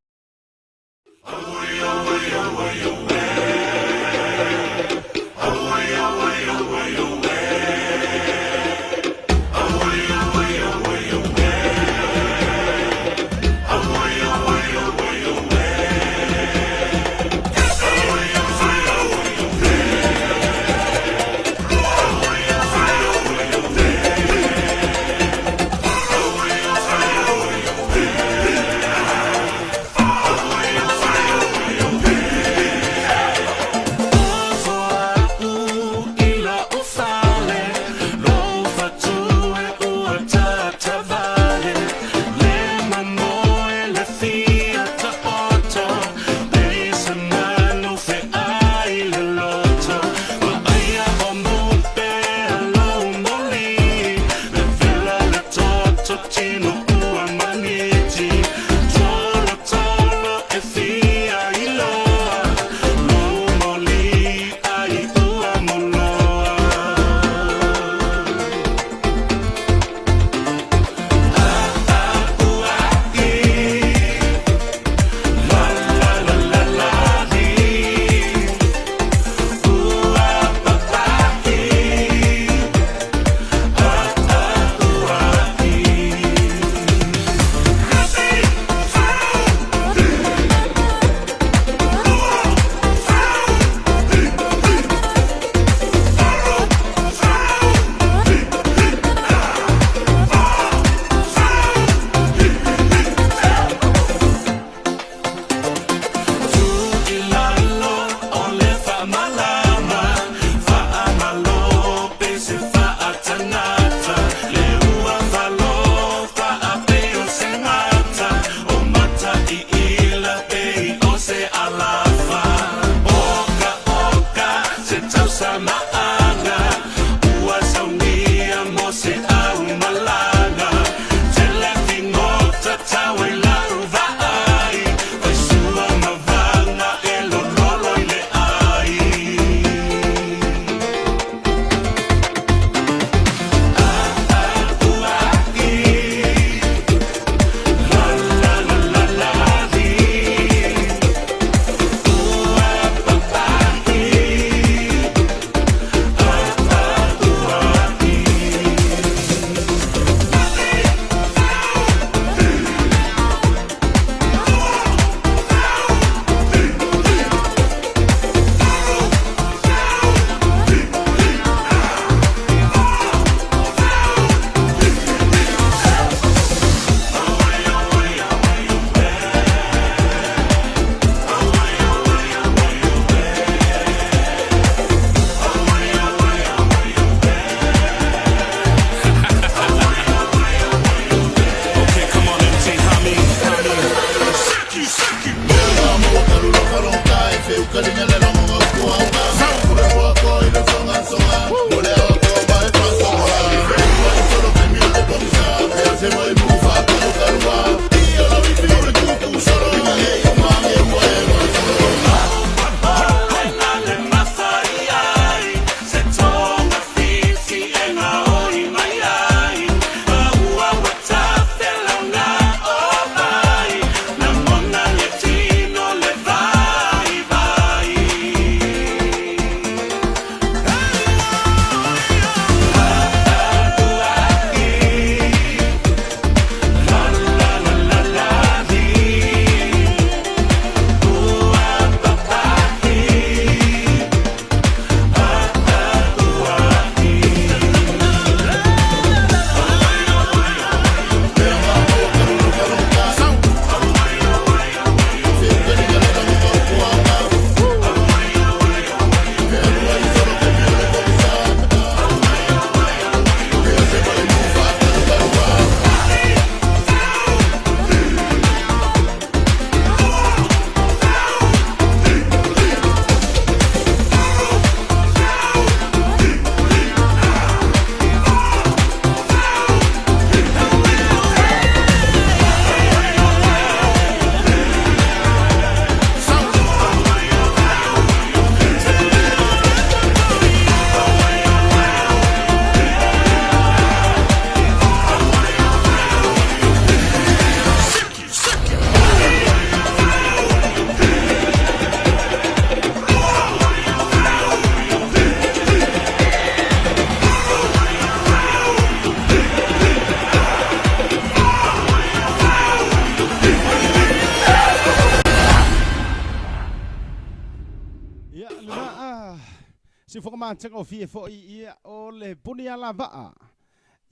Siufoga matagofie foʻi ia o le puni alavaa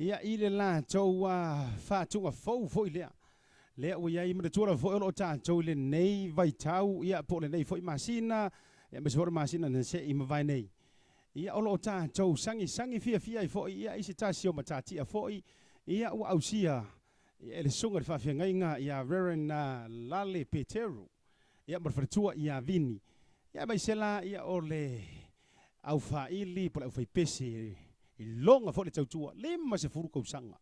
ia i le latou faatuga fou foi lea. Lea ua i ai manatua lava foi o lo o tatou i lenei vaitau ia po o lenei foi masina ia aemaise foi o le masina na se i mavae nei. Ia o lo o tatou sagisagi fiafia ai foi ia i se tasi o matatia foi ia ua ausia ia e le Susuga i le Faafeagaiga ia Reverend Lale Peteru ia ma le faletua ia Vini. Ia aemaise la ia o le aufaili po o le aufaipese i loga foi le tautua 50 tausaga.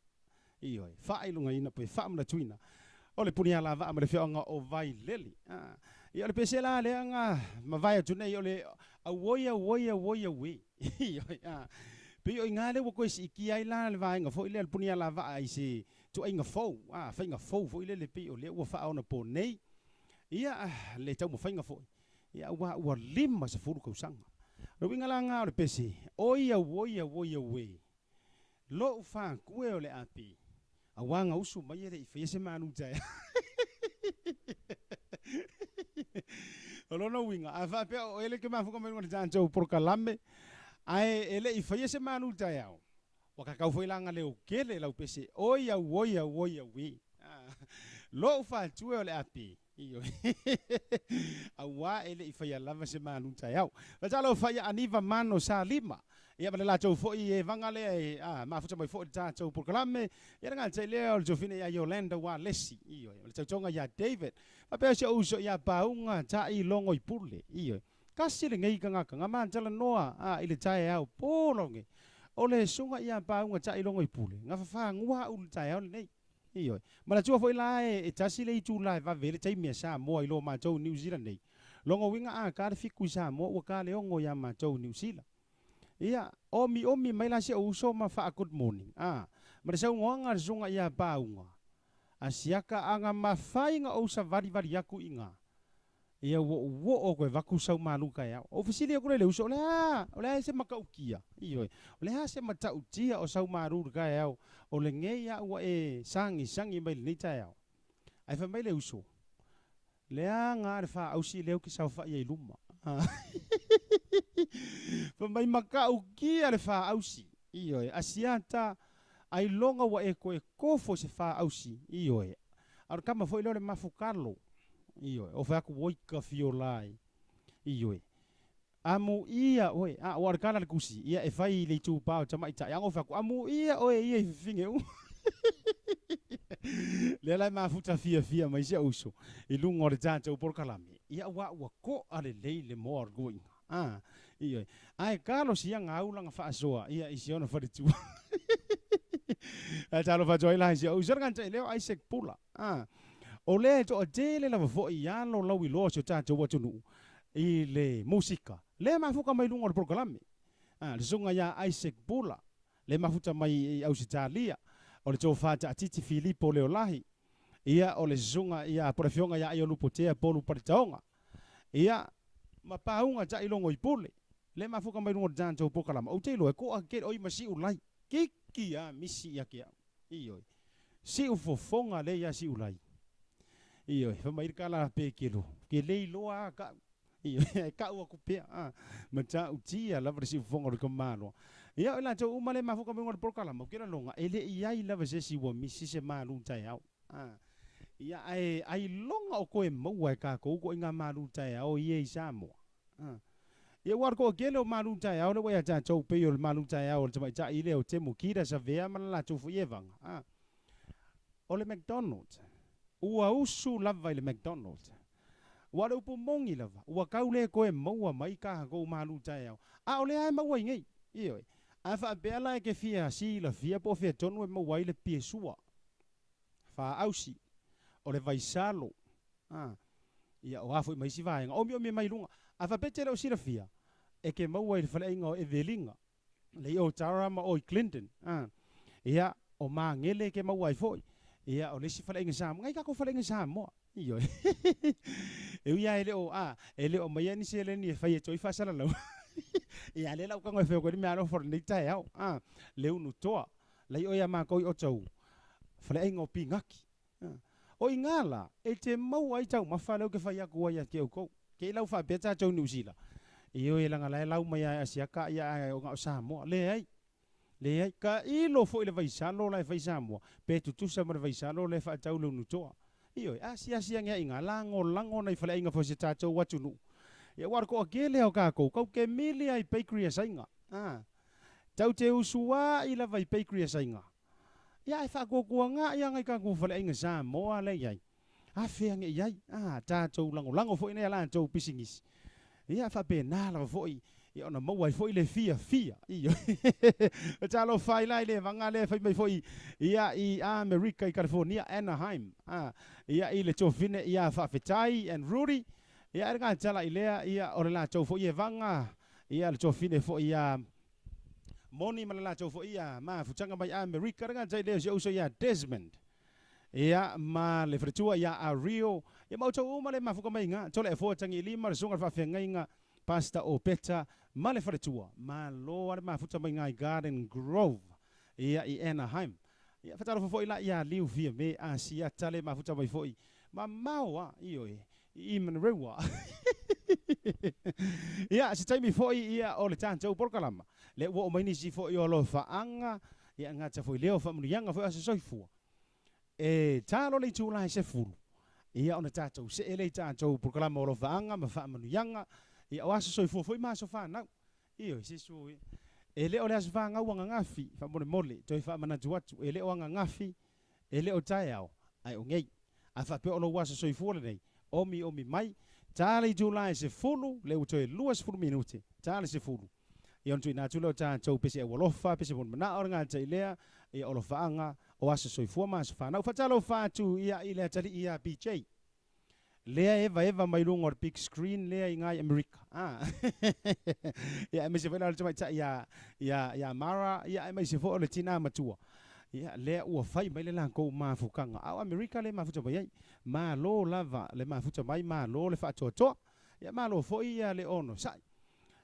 Ioe, faailogaina pe faamanatuina o le puni alavaa ma le afioaga o Vailele. Ia o le pese la lea na mavae atu nei o le auoi auoi auoi aue. Ioe, pei o i ina lea ua toe siitia ai la le vaega foi lea o le puni alavaa i se tuaiga fou, faiga fou foi lele pei o lea ua faaonaponei ia le taumafaiga foi, ia aua ua 50 tausaga. O le uiga la lena o le pese, oi auoi auoi aue. Lou fakue o le api, aua na usu mai e le i faia se malu taeao. O lona uiga, a faapea o oe le ke mafuka mai luga o le tatou polokalame, ae e le i faia se malu taeao, ua kakau foi la na leo kele lau pese, oi auoi auoi aue. Lou fatue o le api, Ioe. Aua e le i faia lava se malu taeao. Talofa ia Aniva Mano Salima. Ia ma le latou foi evaga lea e mafuta mai foi i le tatou polokalame. Ia le gata i lea o le tuafine ia Yolanda Walesi. Ioe. O le tautoga ia David. Faapea si ou uso ia Pauga Ta'i Logoipule. Ioe. Tasi lenei tagata na ma talanoa i le taeao po loge. O le susuga ia Pauga Ta'i Logoipule na fafagu au i le taeao lenei. Ioe. Manatua foi la e tasi le itula e vave ai le taimi a Samoa i lo matou i Niu Sila nei. Lona uiga a ta le 7 i Samoa ua ta le 6 ia matou i Niu Sila. Ia, omiomi mai la si ou uso ma faa good morning. A, ma le saunoaga a le susuga ia Pauga, Asiata ana mafai na ou savalivali atu i ina. Ia ua ou oo atu e avatu sau malu taeao. Ou fesili atu lea i le uso, o le a? O le a se matautia? Ioe. O le a se matautia o sau malu i le taeao o lenei a ua e sagisagi mai i lenei taeao? Ae fai mai le uso, Leaga a le faausi lea ou te saofai ai i luma. Fai mai, Matautia le faausi. Ioe. Asiata, ailoga ua e toe tofo i se faausi. Ioe. A o le tama foi lea o le mafutalo. Ioe. O fai atu, Oi ka fiola e. Ioe. Amuia oe. A, ua o le tala a le tusi, ia e fai i le itupa o tamaitai. A na fai atu, Amuia oe ia i fifine uma. Lea la e mafuta fiafia mai si au uso i luga o le tatou polokalame. Ia aua ua to'a lelei le moa o le toeaina. A, ioe. Ae talosia gau lana faasoa ia i si ona faletua. Ae talofa atu ai la i si au uso le gata i lea o Isaac Pula. A, o lea e toatele lava foi i alo lauiloa o si o tatou atunuu i le musika. Lea mafuta mai luga o le polokalame. A, le susuga ia Isaac Pula, le mafuta mai i Ausetalia, o le tofa taatiti Filipo Leolahi, ia o le susuga ia po o le afioga ia Aiolupotea Polu Paletaoga, ia ma Pauga Tailogo i Pule, le mafuta mai luga o le tatou polokalame. Ou te iloa e toatele, oi ma Siulai, kiki a misi ia te au. Ioe. Siu fofoga lea ia Siulai. Ioe. Fai mai le tala a Petelo, ke le iloa a ka'u. Ioe. Ae ka'u atu pea, a. Matautia lava le siu fofoga o le tamaloa. Ia, o i latou uma lea e mafuta mai luga o le polokalama, ou te lagona, e le i ai lava se isi ua misi se malu taeao. A. Ia, ae ailoga o toe maua e tatou ituaiga malu taeao ia i Samoa. Ia ua alu toatele o malu taeao lea ua ia tatou pei o le malu taeao o le tamaitai lea o Temu Kida Savea ma le latou foi evaga. O le McDonald, ua usu lava i le McDonald. Ua o le upu moni lava, ua tau le toe maua mai tatou malu taeao. A o lea e maua i nei. Ioe. A faapea la e te fia silafia po o fea tonu e maua ai le piesua, faausi, o le vaisalo, A, ia, o a foi ma isi vaega, omiomi mai luga. A faapea e te le o silafia, e te maua i le faleaiga o Evelina, le i o Tara ma o i Clinton. A, ia, o Magele e te maua ai foi. Ia, o le isi faleaiga Samoa, nai tatou faleaiga Samoa. Ioe. E ui lava e le o, a, e le o aumaia ni seleni e fai atu ai faasalalau. Ia, a lea la ua tago e fai atu ai le meaalofa o lenei taeao. A, le Unutoa, la i o ia matou i Otahuhu, faleaiga o Pinaki. O i ina la, e te maua ai taumafa lea ou te fai atu ai ia te outou. Te i lau faapea tatou Niu Sila. Ioe leaga la e lau mai lava e Asiata ia ae na o Samoa. Leai. Leai. Tailo foi i le vaisalo la e fai Samoa, pe tutusa ma le vaisalo lea e faatau i le Unutoa. Ioe, asiasi ane ai i ina, lagolago nai faleaiga foi a si tatou atunuu. Ia aua o le toatele lava o tatou, tatou te mili lava i bakery a Saina. A. Tatou te usuai lava i bakery a Saina. Ia ae faatuatuanai lava nai tatou faleaiga Samoa la e i ai. Afe ane i ai, a tatou lagolago foi nai a latou pisinisi. Ia faapena lava foi, ia ona maua ai foi le fiafia. Ioe. Talofa ai la i le vaga lea e fai mai foi ia i Amerika i California, Anaheim. A, ia i le tuafafine ia Faafetai and Rudy. Ia e le gatala i lea, ia o le latou foi e vaga, ia le tuafafine foi ia Moni ma le latou foi ia mafutaga mai Amerika, le gata i lea o si ou uso ia Desmond. Ia, ma le faletua ia Ario, ia ma outou uma le mafuka mai iga, Toleafoa Tagiilima, le susuga i le faafeagaiga Pastor Opeta ma le faletua. Malo lava le mafuta mai iga i Garden Grove, ia i Anaheim. Ia, faatalofa foi la ia Liu Fiame Asiata le mafuta mai foi, mamao lava, ioe, i Manurewa. Ia, se taimi foi ia o le tatou polokalama, lea ua oo mai nisi foi o alofaaga, ia gata foi lea o faamanuiaga foi o aso soifua. E ta loa le itula e 10, ia ona tatou see lea i tatou polokalama o alofaaga ma faamanuiaga, ia o aso soifua foi ma aso fanau. Ioe, se sui. E le o le aso fanau ananafi, faamolemole, toe faamanatu atu, e le o ananafi, e le o taeao, ae o nei. A faapea o lou aso soifua lenei, omiomi mai, ta le itula e 10, lea ua toe 20 minute, ta le 10. Ia ona tuuina atu lea o tatou pese aualofa, pese molimanaʻo le gata i lea, ia o alofaaga o aso soifua ma aso fanau. Faatalofa atu ia i le atalii ia BJ. Lea e evaeva mai luga o le big screen lea i ina i Amerika. A. Ia aemaise foi la o le tamaitai ia, ia, ia Mara, ia aemaise foi o le tinā matua. Ia, lea ua fai mai le latou mafukaga. A o Amerika lea e mafuta mai ai. Malo lava le mafuta mai, malo le faatoatoa. Ia malo foi ia le onosai.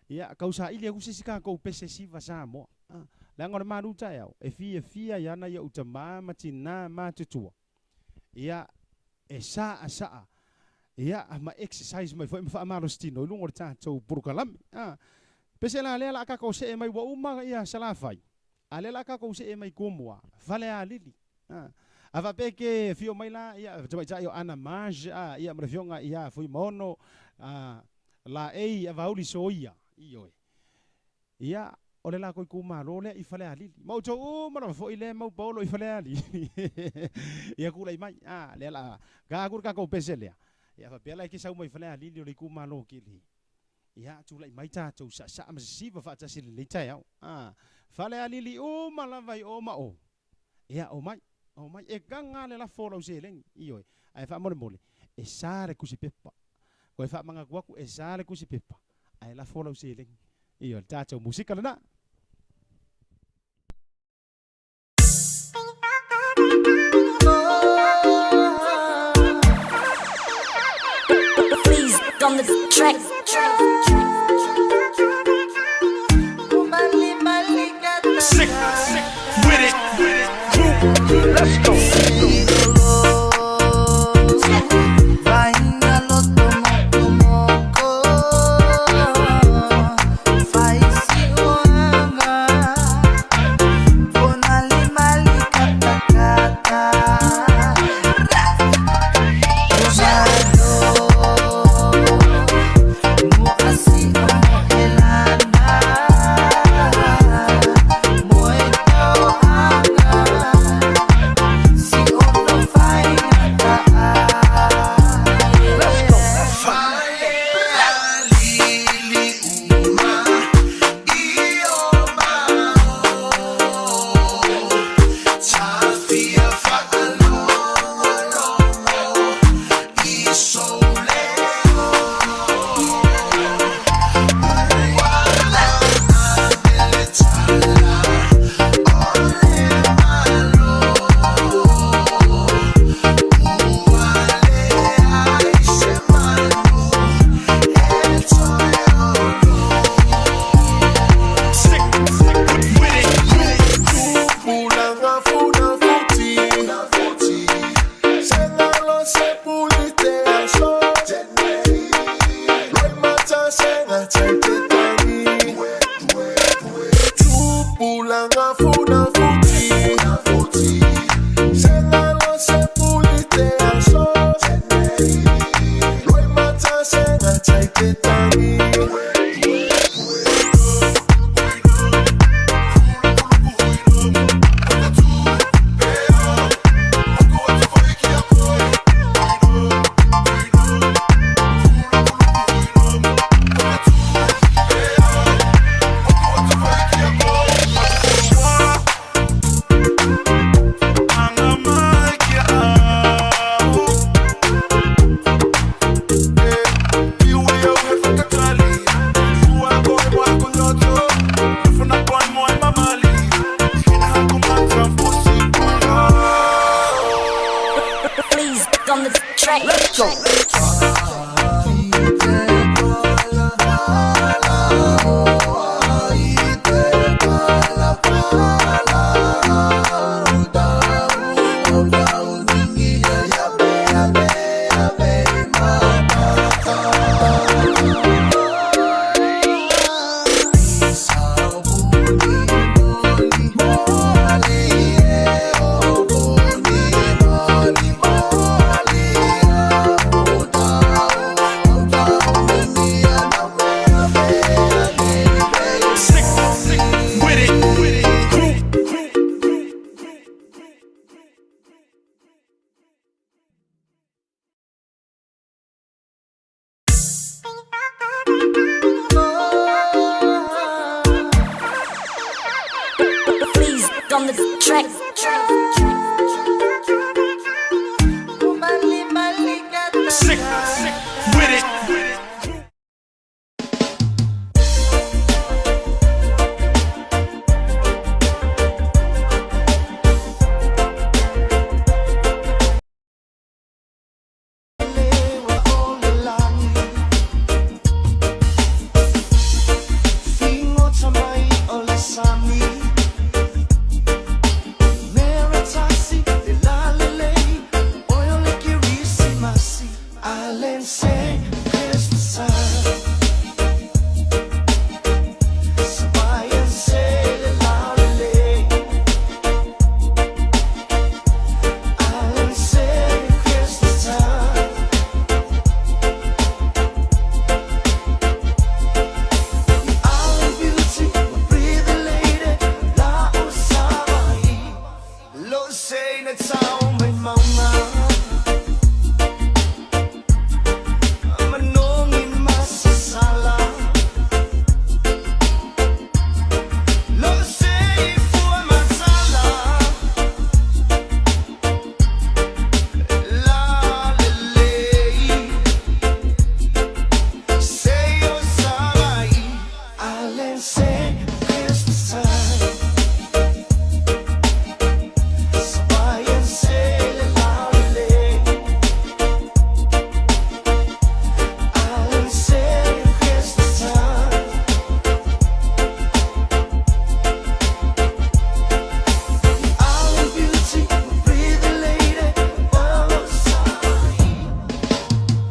Ia, tau saili atu se isi tatou pese siva Samoa. A, leaga o le malu taeao, e fiafia ai ana ou tamā ma tinā matutua. Ia, e saasaa, ia, ma exercise mai foi ma faamalositino i luga o le tatou polokalame. A, pese la lea o le a tatou see mai ua uma ia Salafai, a lea o le a tatou see mai Tumua, Falealili. A, a faapea e te afio mai la, ia, tamaitai o Ana Maj, a, ia, ma le afioga ia Fuimaono, a, Laei Avauli Soia, ioe. Ia, o le latou itumalo lea i Falealili. Ma outou uma lava foi lea e mau paolo i Falealili. Ia tulai mai, a, lea la, ga atu le tatou pese lea. Ia faapea la e te sau mai Falealili o le itumalo tele. Ia, tulai mai tatou saasaa ma sisiva faatasi i lenei taeao. A, Falealili uma lava i o ma o. Ia, omai, omai, e gaga le lafo o lau seleni, ioe, ae faamolemole, e sa le tusipepa. Toe faamanatu atu, e sa le tusipepa, ae lafo lau seleni. Ioe, le tatou musika lena. Please on the track. Sick with it. Crew, let's go. on the track. Let's go. Sick, sick with it. Crew, crew, crew, crew, crew. Please on the track. Sick, sick with it. Crew.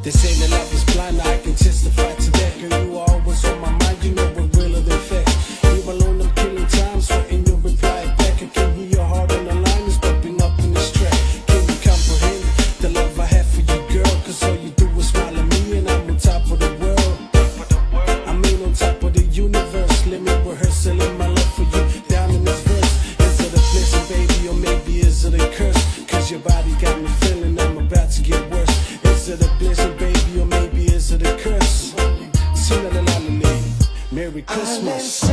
They say that love is blind, I can testify to that. Girl, you are always on my mind, you know we're realer than facts. You alone, I'm killing time, sweating your reply back. I can hear your heart on the line, it's bumping up in this track. Can you comprehend the love I have for you, girl? Cause all you do is smile at me, and I'm on top of the world. I mean, on top of the universe. Let me rehearsal in my love for you down in this verse. Is it a blessing, baby, or maybe is it a curse? Cause your body got me feeling I'm about to get worse. Is it a blessing, baby, or maybe is it a curse? Sina la la la la. Merry Christmas.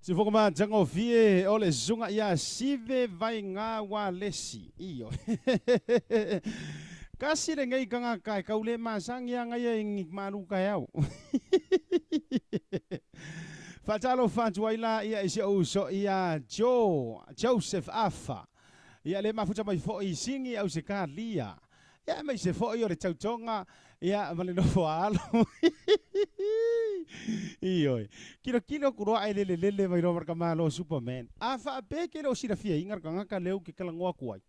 Sifoga matagofie o le susuga ia Sive Vaiga Walesi. Ioe. Kasi lenei tagata e tau le masagi aga ia i malu taeao. Faatalofa atu ai la ia i si ou uso ia Joe, Joseph Afa. Ia le mafuta mai foi i Sigi Ausetalia. Ia aemaise foi o le tautoga ia ma le nofo a alo. Ioe. Kilokilo kuroa e lele lele mai loa ma le kamalo o Superman. A faapea ke le o silafiaina le tagata lea ou ke talanoa atu ai.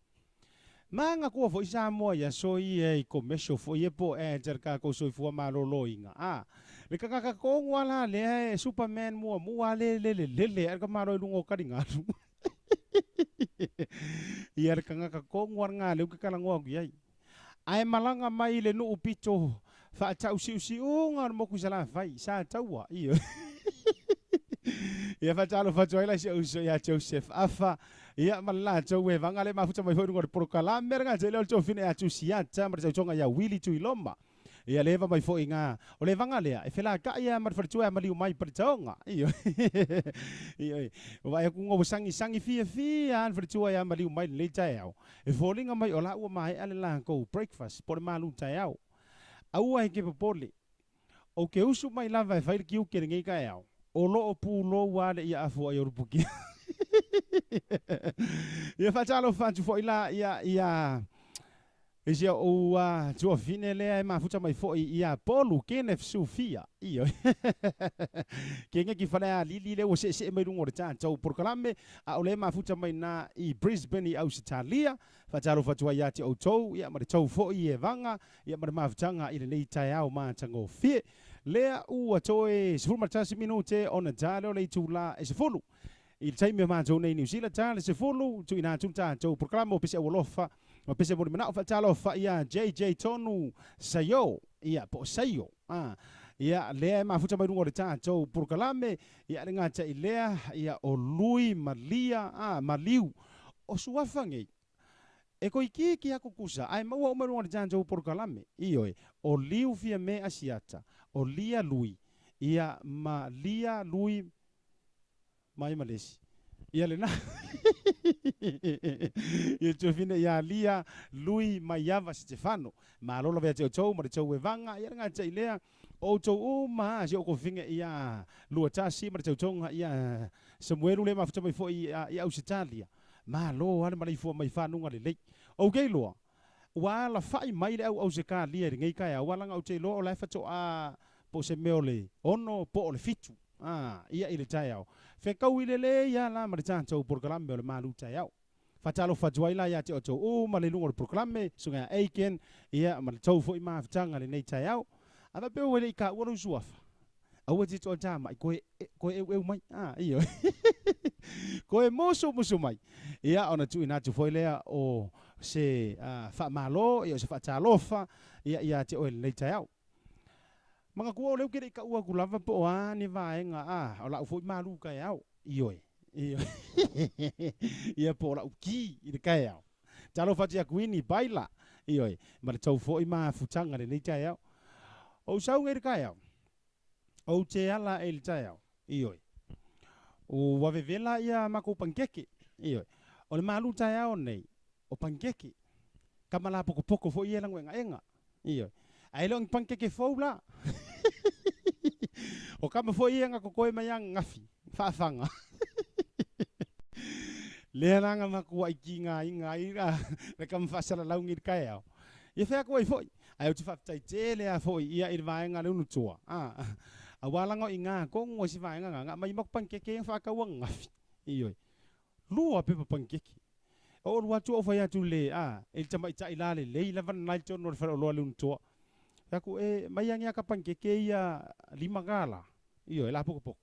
Ma agatua foi Samoa i aso ia i commercial foi ia po o ads a le tatou soifua maloloina. A. Le tagata tonu lava la lea e Superman muamua lea e lelelele ae le tamaloa i luga o taligalu. Ia le tagata tonu lava lena lea ou te talanoa atu i ai. Ae malaga mai i le nuu pito faatausiusiuga o le motu i Salafai, Sataua, ioe. Ia faatalofa atu ai la i si ou uso ia Joseph Afa, ia ma le latou evaga lea e mafuta mai foi i luga o le polokalame lena tele o le tofina ia Tusiata ma le tautoga ia Willie Tuiloma. Ia leva mai foi nga o le vaga lea e felakaʻi lava ma le faletua e amaliu mai i Paletaoga. Ioe. Ioe. Ua vaai atu ua sagisagi fiafia lava le faletua e amaliu mai i lenei taeao. E foliga mai o la ua maea le latou breakfast po o le malu taeao. Aua e te popole. Ou te usu mai lava e fai le tiute i lenei taeao. O lo o pulou lava le ia afu ai o Lupukia. Ia faatalofa atu foi la ia ia I si ou tuafine lea e mafuta mai foi ia Polu Kenneth Sufia. Ioe. Kenge ki Falealili lea ua seesee mai luga o le tatou polokalame, a o lea e mafuta mai na i Brisbane i Ausetalia. Faatalofa atu ai ia te outou, ia ma le tou foi i Evaga, ia ma le mafutaga i lenei taeao matagofie. Lea ua toe 11 minute ona ta lea o le itula e 10. I le taimi o matou nei i Niu Sila, ta le 10, tuuina atu le tatou polokalame o Pese Aualofa ma Pese Mulimanao. Faatalofa ia JJ Tonu Saio, ia po o Saio, a, ia lea e mafuta mai luga o le tatou polokalame, ia le gata i lea, ia o Lui Malia, a, Maliu. O suafa nei, e toeitiiti lava tutusa, ae maua uma i luga o le tatou polokalame. Ioe, o Liu Fiame Asiata, o Lia Lui, ia ma Lia Lui Mai ma le isi. Ia lena. Ia tuafine ia Lia, Lui, Maiava, Setefano. Malo lava ia te outou ma le tou evaga, ia le gata i lea, o outou uma a si ou kofine ia Luatasi ma le tautoga ia Samuelu lea mafuta mai foi i Ausetalia. Malo lava le maleifua mai fanuga lelei. Ou te iloa, ua alafai mai le au Ausetalia i lenei taeao, aua leaga ou te iloa o la e faatoa po o se mea o le 6 po o le 7. A ia i le taeao. Fetaui lelei a la ma le tatou polokalame o le malu taeao. Faatalofa atu ai la ia te outou uma le luga o le polokalame, Susuga ia Aiken, ia ma le tou foi mafutaga i lenei taeao. A faapea ua le i taua lou suafa, aua e te toatamai, koe, koe eueu mai. A, ioe. Koe musumusu mai. Ia, ona tuuina atu foi lea o se faamalo, ia o se faatalofa, ia ia te oe i lenei taeao. Manatua o lea ou te le i taua atu lava po o a ni vaega a o lau foi malu taeao. Ioe. Ioe. Ia po o lau ki i le taeao. Talofa atu ia Kuini Baila. Ioe. Ma le tou foi mafutaga i lenei taeao. Ou sau nei i le taeao. Ou te ala ae i le taeao. Ioe. Ua vevela ia makou panikeke. Ioe. O le malu taeao nei, o panikeke. Kama lapokopoko foi ia e lagoegaega. Ioe. Ae le o ni panikeke fou la. O kama foi ia na totoe mai ananafi, faafaga. Lea la na matuai tigaina ai le kama faasalalau nei i le taeao. Ia fai atu ai foi. Ae ou te faafetai tele lava foi ia i le vaega a le Unutoa, aua leaga o i ina tonu ai si vaega na, na aumai matou panikeke ia na faatau ananafi. Ioe. Lua pepa panikeke. O alu atu ou fai atu i le, a, i le tamaitai la lelei lava lena i totonu o le faleoloa le Unutoa. Fai atu, e mai ane aka panikeke ia $5, ioe, lapokopoko.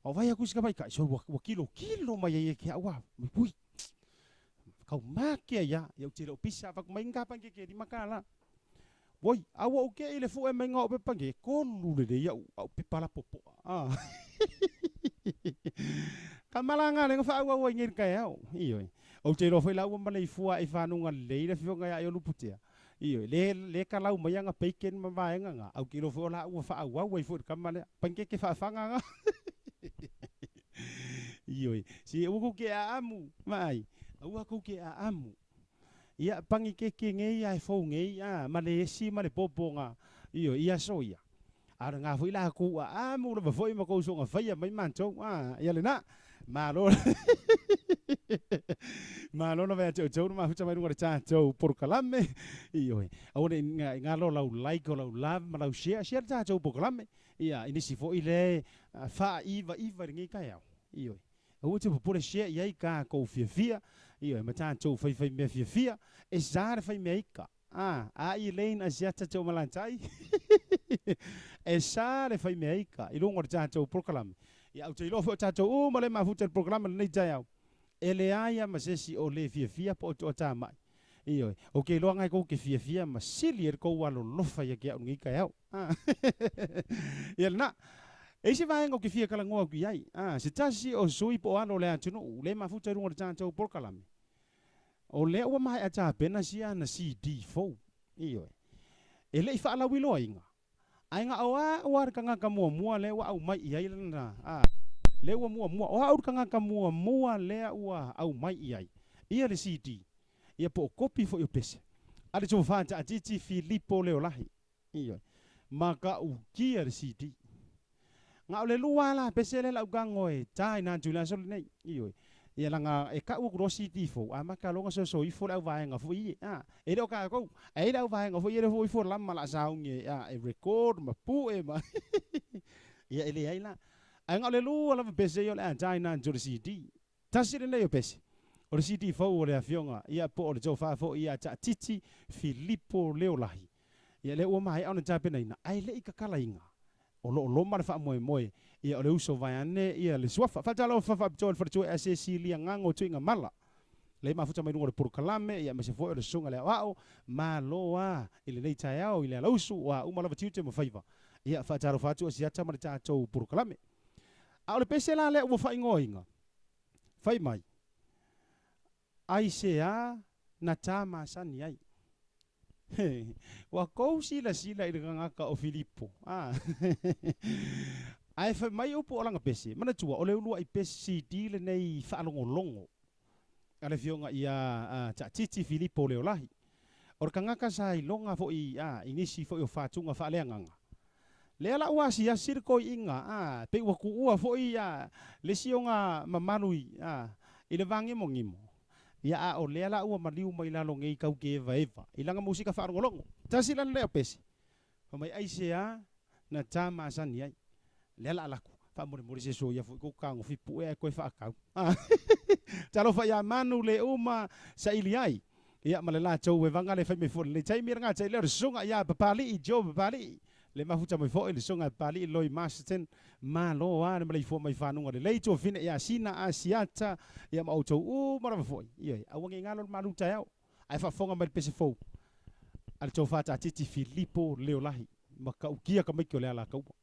Ou vaai atu i si tamaitai, sole ua, ua kilokilo mai ai e ke au a, ui, kau make ai a, ia ou te le o pisa, fai atu, mai ni ta panikeke $5. Oi, a ua ou kei i le fue mai ga o pepa panikeke, e tolu lelei au, au pepa lapopoa, a. Ka malaga le na faaauau ai nei i le taeao, ioe. Ou te iloa foi la ua maleifua i fanuga lelei le afioga ia Ioluputea. Ioe, le, le kalau mai ana bacon ma vaega na, ae ou te iloa foi o la ua faaauau ai foi i le tama lea. Panikeke faafaga na. Ioe, se aua kou te aamu, vaai, aua kou te aamu. Ia, panikeke nei a e fou nei, a, ma le esi ma le popoga, ioe, i aso ia. A o lena foi la kou aamu lava foi ma kou soga faia mai matou, a, ia lena. Malo. Malo lava ia te outou na mafuta mai luga o le tatou polokalame. Ioe. Aua ne i galo lau like o lau love ma lau share. Share le tatou polokalame. Ia, i nisi foi le faaiva iva i lenei taeao. Ioe. Aua te popole share i ai ka kou fiafia. Ioe, ma tatou faifai mea fiafia. E sa le fai mea ika. A, a Elaine Asiata Tomalantai. E sa le faimea ika i luga o le tatou polokalame. Ia, ou te iloa foi o tatou uma lea e mafuta i le polokalame lenei taeao, e leai lava ma se isi o le fiafia po o toatamai. Ioe, ou te iloa lena tou te fiafia ma sili ai le tou alolofa ia te au i lenei taeao. Ia lena. E i ai se vaega ou te fia talanoa atu i ai, se tasi o sui po o alo o le atunuu lea e mafuta i luga o le tatou polokalame, o lea ua maea tapena sia ana CD fou. Ioe. E le i faalauiloaina, ae na o au lava le tagata muamua lea ua aumai i ai lana, a, lea ua muamua, o au le tagata muamua lea ua aumai i ai ia le CD, ia po o kopi foi o pese a le Tofa Taatiti Filipo Leolahi. Ioe. Matautia le CD. Na o le lua lava la pese lea la ou tago e ta ina atu i le aso lenei. Ioe. Ia leaga e tau atu loa CD fou, amata loa ona soso ifo le auvaega foi ia. A, e le o tatou, ae i ai le auvaega foi ia lea foi ifo lama o le a sauni e record ma pue ma ia e leai la. Ae na o le lua lava pese ia o le a ta ina atu o le CD. Tasi lenei o pese, o le CD fou o le Afioga ia po o le Tofa foi ia Taatiti Filipo Leolahi. Ia lea ua maea ona tapenaina ae le i tatalaina. O lo o loma le faamoemoe ia o le uso vaeane ia le suafa. Faatalofa faapitoa i le faletua ia Sesilia Gago Tuigamala. Lea e mafuta mai luga o le polokalame ia aemaise foi o le susuga i le aoao. Malo a i lenei taeao i le alausu ua uma lava tiute ma faiva. Ia faatalofa atu Asiata ma le tatou polokalame. A o le pese la lea ua faaigoaina, fai mai, Aisea na tā masani ai? He, ua kou silasila i le gagaka o Filipo, a. Ae fai mai upu o lana pese, manatua, o le uluai pese CD lenei faalogologo a le afioga ia Taatiti Filipo Leolahi. O le tagata sa iloga foi i nisi foi o fatuga faaleagaga. Lea la ua asiasi le toeaina, a, pei ua tuua foi le isi ona mamalu i le vagimogimo, ia a o lea la ua maliu mai lalo nei tau te evaeva i lana musika faalogologo. Tasi la lea o pese, fai mai aisea na ta masani ai. Lea la alaku, faamolemole se soia foi kou tagofi pue ae toe faatau. Talofa ia Manu le uma saili ai. Ia ma le latou evaga le fai mai foi lenei taimi le gata i lea o le susuga ia Papali'i Joe Papali'i le mafuta mai foi le susuga Papali'i Loi Masterton malo a le maleifua mai fanuga lelei tuafine ia Sina Asiata ia ma outou uma lava foi. Ioe, aua nei galo le malu taeao ae faafofoga mai le pese fou a le Tofa Taatiti Filipo Leolahi matautia tamaiti o le Alataua.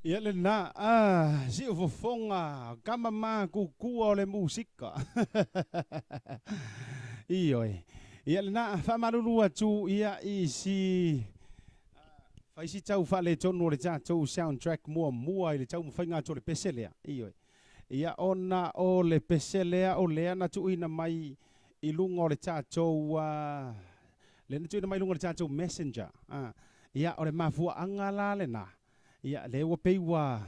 Ia lena, ah, siu fofoga, kama ma kukua o le musika. Ioe. Ia lena faamalulu atu ia i si fai si tau faaletonu o le tatou soundtrack muamua i le taumafaiga atu o le pese lea. Ioe. Ia ona o le pese lea o lea na tuuina mai i luga o le tatou lea na tuuina mai i luga o le tatou messenger. Ia o le mafuaaga la lena. Ia lea ua pei ua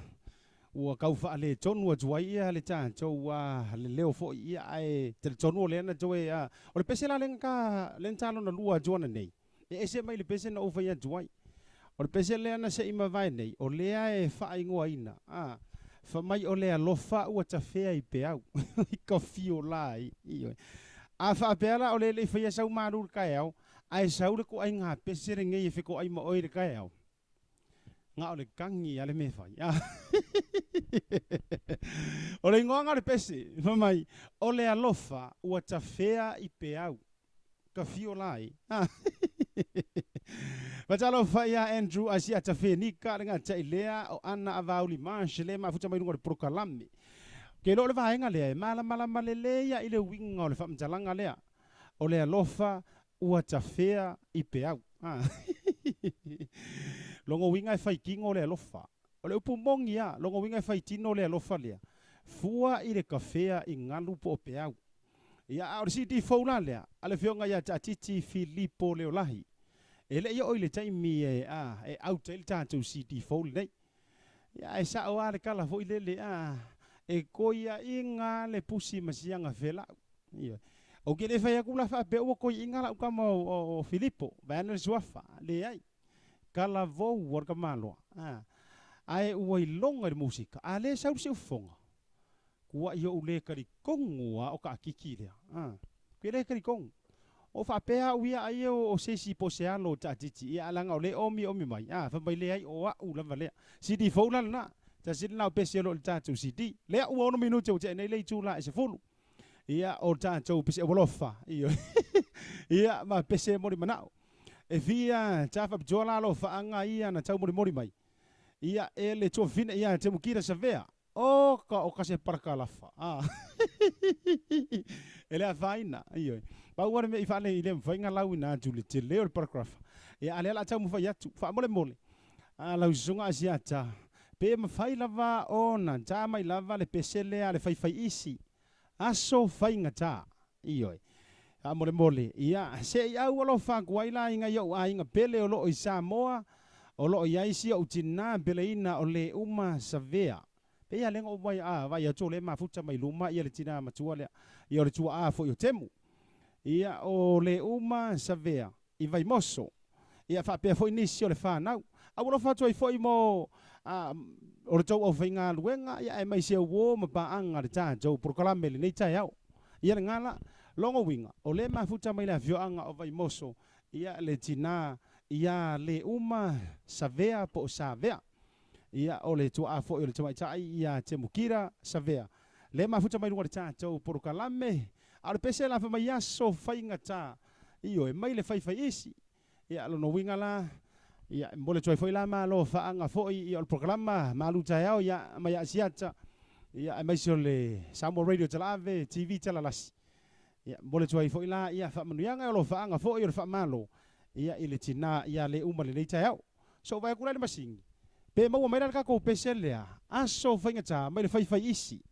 ua kau faaletonu atu ai ia le tatou le leo foi ia ae talitonu o lea na toe o le pese la lea ka lea na talona lua atu ana nei e ese mai le pese na ou fai atu ai. O le pese lea na se i mavae nei o lea e faaigoaina fa mai o le alofa ua tafea i peau i ka fio la i ioe. A faapea la o le le faia sau malu le taeao ae sau le toaiga pese lenei e fetoai ma oe i le taeao. Ga o le kagi a le mea e fai. O le igoaga o le pese, fai mai, o le alofa ua tafea i peau. Ka fio la e. Fatalofa ia Andrew Asiata Fenika le gatai lea o Ana Avauli Marsh le mafuta mai luga o le polokalame. Ke lo le vaega lea e malamalama lelei ia i le uiga o le faamatalaga lea. O le alofa ua tafea i peau. Logo uiga e faitino le alofa. O le upu moni a, logo uiga e faitino le alofa lea. Fua i le kafea i galu po o peau. Ia a o le CD fou la lea, a le afioga ia Taatiti Filipo Leolahi. E le i oo i le taimi e a e out ai le tatou CD fou lenei. Ia ae sao lava le tala foi lele a e koiaiga le pusi ma siaga felau. Ioe. Ou te le fai atu la faapea ua koiaiga lau tama o Filipo, vaeane le suafa, leai. Talavou o le tamaloa. Ae ua iloga i le musika, a le sau le siufofoga, tuai ou le talitonu lava o taatiti lea. Ou te le talitonu. O faapea au ia ai o se isi po o se alo o taatiti, ia ae leaga o lea e omiomi mai, fai mai leai o au lava lea. CD fou la lena. Tasi lena o pese o lo o i le tatou CD. Lea ua 6 minute ua tea nei le itula e 10. Ia o le tatou pese alofa. Ia ma pese moli manao. E fia ta faapitoa la alofaaga ia na taumolimoli mai. Ia e le tuafafine ia Temukira Savea. O ka o ka se parakalafa. E le afaina. Ioe. Pau lava le mea i faale i le mafai ona lauina atu le tele o le paragraph. Ia a lea o le a taumafai atu. Faamolemole. Lau susuga Asiata, pe mafai lava ona ta mai lava le pese lea a le faifaiisi. Aso faigata. Ioe. Faamolemole, ia, se i au alofa atu ai la i nai ou aiga pele o lo o i Samoa, o lo o i ai si ou tinā peleina o Leuma Savea. Pei lava lea na ou vaai atu o lea e mafuta mai luma ia le tinā matua lea, ia o le tuaa foi o Temu. Ia, o Leuma Savea i Vaimoso. Ia faapea foi nisi o le fanau. A ua alofa atu ai foi mo o le tou aufaigaluega, ia aemaise uo ma paaga le tatou polokalame i lenei taeao. Ia lena la, lona uiga, o lea e mafuta mai le afioaga o Vaimoso, ia le tina ia Leuma Savea po o Savea. Ia o le tuaa foi o le tamaitai ia Temukira Savea. Lea e mafuta mai luga o le tatou polokalame, a o le pese la fai mai aso faigata. Ioe, mai le faifaiisi. Ia, lona uiga la, ia, e momoli atu ai foi la malo faaga foi ia o le polokalama malu taeao ia mai Asiata, ia aemaise o le Samoa Radio Talaave, TV Talalasi. Ia, momoli atu ai foi la ia faamanuiaga o lo faaga foi o le faamalo ia i le tina ia le uma lenei taeao. So vaai atu la i le masini, pe maua mai la le tatou pese lea, aso faigata mai le faifaiisi.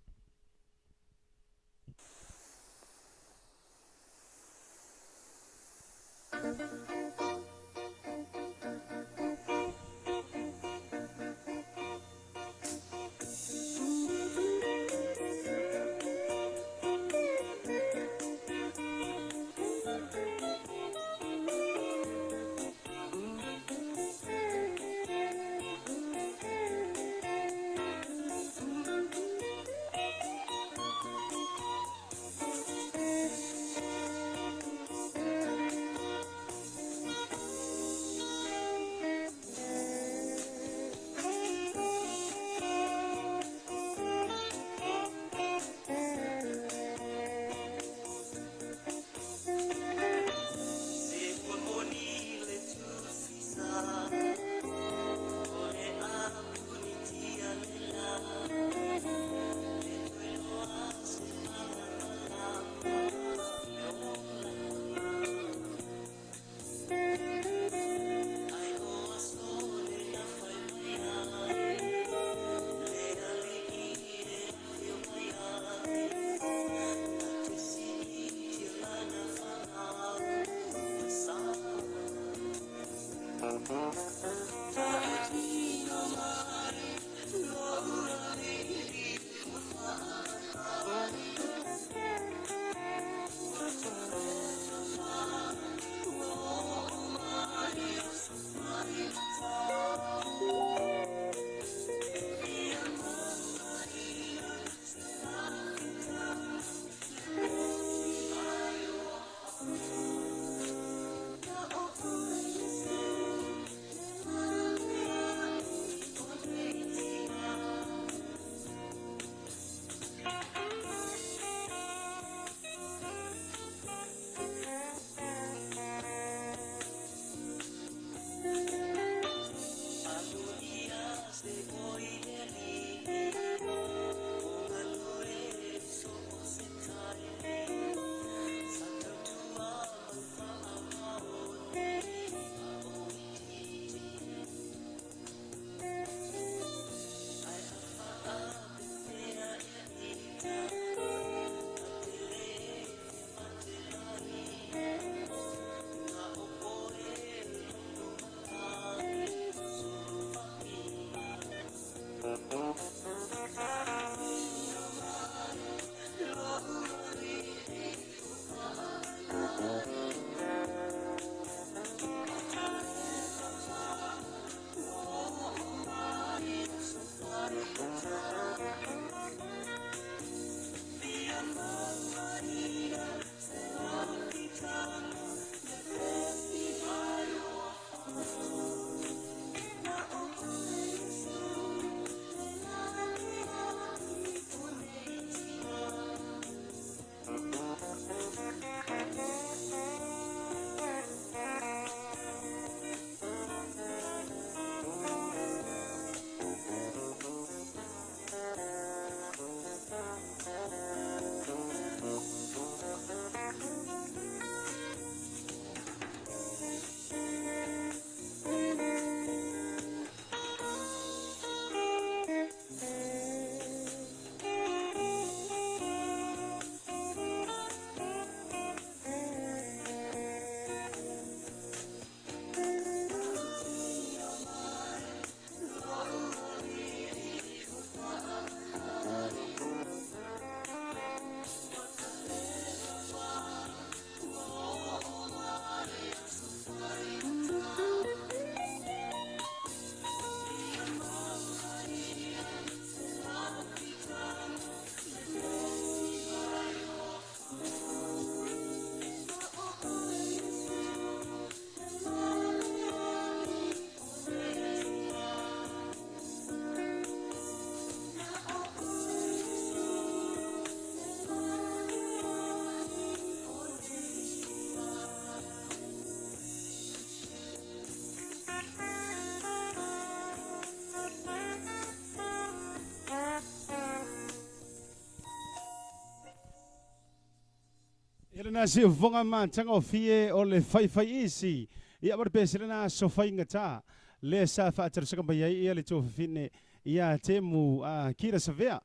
lena siufofoga matagofie o le faifaiisi, ia ma le pese lena aso faigata lea sa faatalosaga mai ai ia le tuafafine ia Temu Kira Savea.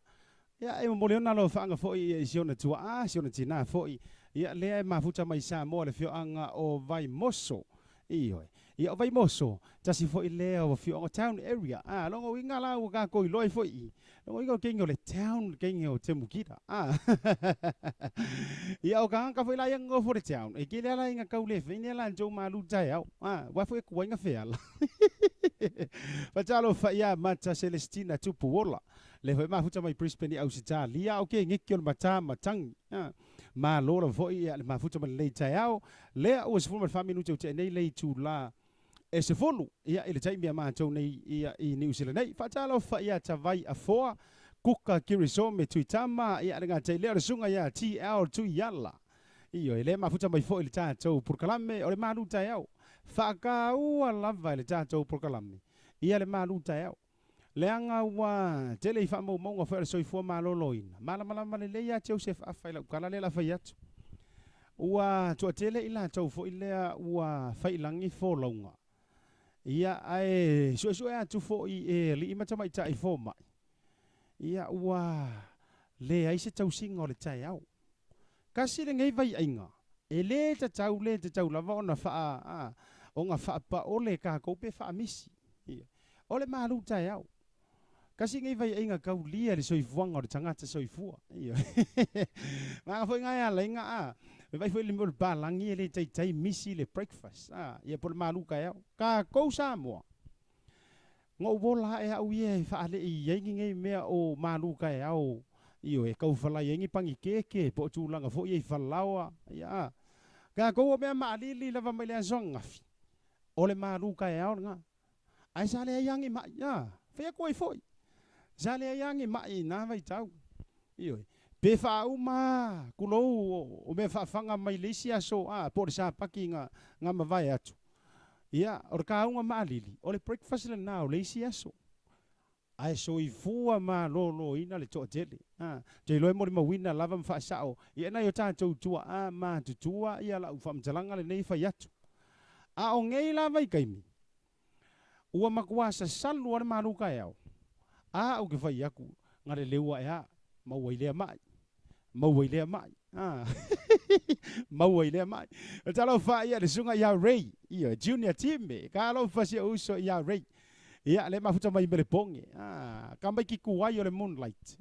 Ia e momoli ona alofaaga foi ia i si ona tuaa, si ona tinā foi, ia lea e mafuta mai Samoa le afioaga o Vaimoso. Ioe. Ia o Vaimoso, tasi foi lea o afioaga town area. A, lona uiga la ua tatou iloa ai foi i, lona uiga o le kegi o le town le kegi o Temu Kira. A, ia o tagata foi la ia nonofo i le town, e tele lava la ina tau le fai ni a latou malu taeao. A, aua foi e tuai na feala. Fatalofa ia Mata Celestina Tupuola, lea foi e mafuta mai Brisbane i Ausetalia, a o keneki o le mata matagi. A, malo lava foi ia le mafuta mai lenei taeao. Lea ua 14 minute ua tea nei le itula e 10 ia i le taimi a matou nei ia i Niu Sila nei. Faatalofa ia Tavai Afoa, Kuka Kirisome Tuitama, ia le gatai lea o le susuga ia TL Tuiala. Ioe, lea e mafuta mai foi i le tatou polokalame o le malu taeao. Faataua lava e le tatou polokalame ia le malu taeao. Leaga ua tele i faamaumauga foi a le soifua maloloina, malamalama lelei ia Joseph Afa i lau tala lea la fai atu. Ua toatele i latou foi lea ua fai i lagi folauga. Ia ae suesue atu foi e alii ma tamaitai fomai, ia ua leai se tausiga o le taeao. Kasi lenei vaiaiga, e le tatau le tatau lava ona faa ona faapaole tatou pe faamisi. Ia, o le malu taeao. Kasi lenei vaiaiga taulia i le soifuaga o le tagata soifua. Ia, vaega foi na e ala ai na a, e vaai foi i le mea o le palagi e le taitai misi le breakfast. A, ia po o le malu taeao. Tatou Samoa, na ou ola ae au ia e faalei ai ni nei mea o malu taeao, ioe, e taufalai ai ni panikeke po o tulaga foi ia i falaoa. Ia, tatou o mea maalili lava mai le aso ananafi, o le malu taeao lena. Ae sa leai lava ni mai, a, fai atu ai foi, sa leai lava ni mai i na vaitau. Ioe, pe faauma tulou o mea faafaga mai le isi aso, a, po o le Sapati na mavae atu. Ia, o le kauga maalili, o le breakfast lena o le isi aso. Ae soifua maloloina le toatele. A, te iloa e molimauina lava ma faasao ia nai o tatou tuaa matutua ia lau faamatalaga lenei fai atu. A o nei la vaitaimi, ua matua sasalu lava le malu taeao. A ou te fai atu, na leleu ae a, maua i lea mai. Maua i lea mai. A, maua i lea mai. O talofa ia le susuga ia Ray, ia Junior Time, ka alofa si ou uso ia Ray. Ia, le mafuta mai Meleponge. A, ka mai ki kuai o le Moonlight.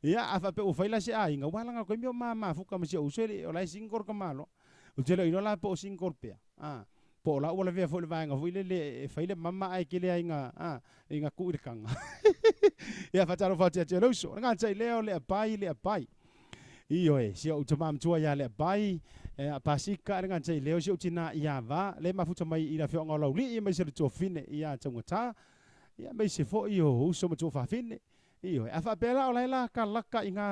Ia, a faapea ua fai la se aiga, ua laga koe mea o ma mafuka ma si ou uso e le o la e single ka malo. Ou te le o iloa la po o single pea. A, po o la ua lavea foi le vaega foi lele e fai le mama ae kele ai ga, a, i ga tuu i le kaga. Ia, faatalofa atu ia te oe le uso. O le gatai lea o Leapai, Leapai. Ioe, si ou tama matua ia Leapai, e a Pasika le gatai lea o si ou tinā ia Va, le mafuta mai i le afioaga o Laulii aemaise le tuafafine ia Taugata, ia aemaise foi o uso ma tuafafine. Ioe, a faapea la o la e lakalaka i ngā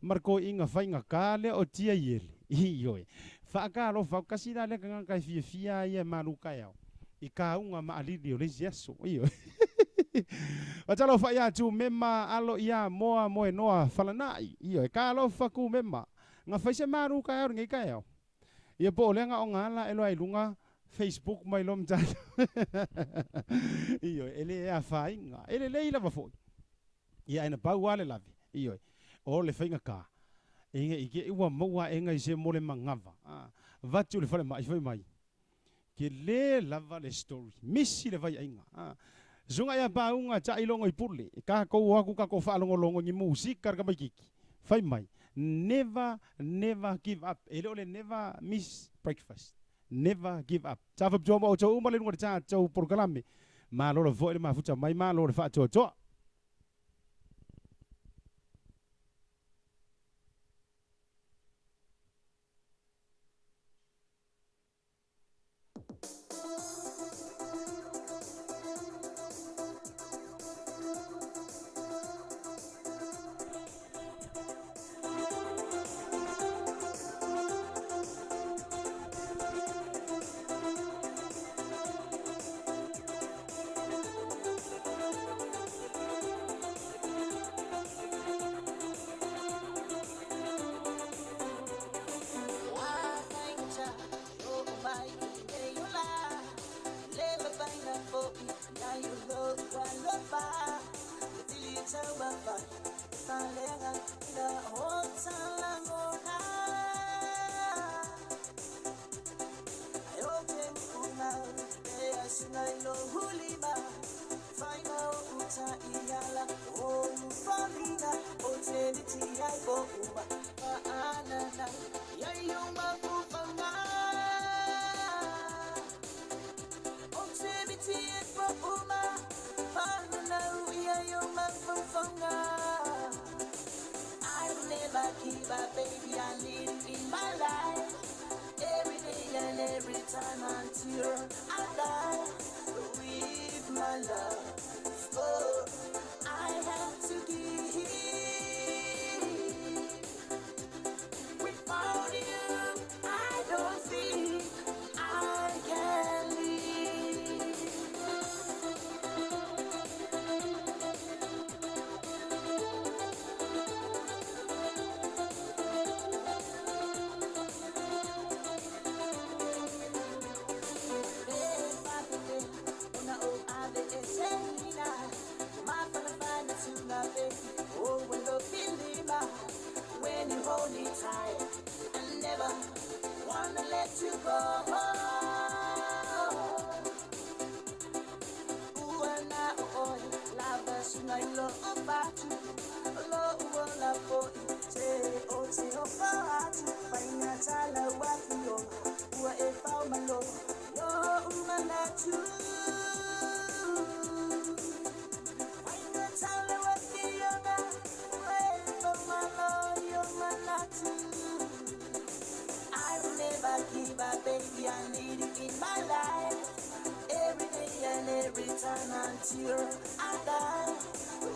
markoiʻiga faigata lea o tia iele. Ioe, faatalofa atu, kasi la lea tagata e fiafia ai ia e malu taeao i kauga maalili o le isi aso. Ioe. Faatalofa ia Tumema alo ia Moa Moenoa Falanai. Ioe, talofa Tumema. Na fai se malu taeao i lenei taeao. Ia po o lea na ona ala e loa i luga Facebook mai loa matata. Ioe, e le afaina. E lelei lava foi. Ia ae na pau lava le lave. Ioe, o le faigata, ina i te i ua maua aega i se mo le manava. Avatu i le falemai fai mai, Tele lava le story. Misi le vaiaiga. Susuga ia Pauga taailoga i pule, tatou o atu tatou faalogologo i ni musika le tamaititi. Fai mai, never, never give up. E le o le never miss breakfast. Never give up. Sa faapitoa mo outou uma le luga o le tatou polokalame. Malo lava foi le mafuta mai, malo le faatoatoa. I will never give up, baby. I need you in my life. Every day and every time until I die. With my love, oh, I have to give. Without you, I don't think I can live. When you hold me tight, I never wanna let you go. Uana oi, lava sunai lo upatu, lo uola po te o te o fatu, paina tala wapi o, ua e fau malo, lo umanatu. Paina tala wapi o na, ua e fau malo, yo manatu. I will never give up, baby. I need you in my life. Every day and every time until I die.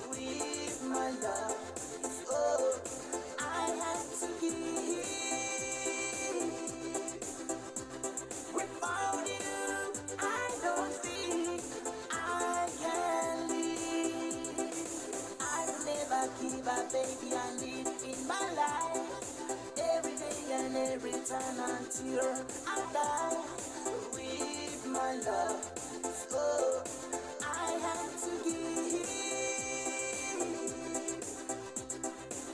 With my love, oh, I have to give. Without you, I don't think I can live. I will never give up, baby. I need you in my life. Every day and every time until I die. With my love, oh, I have to give.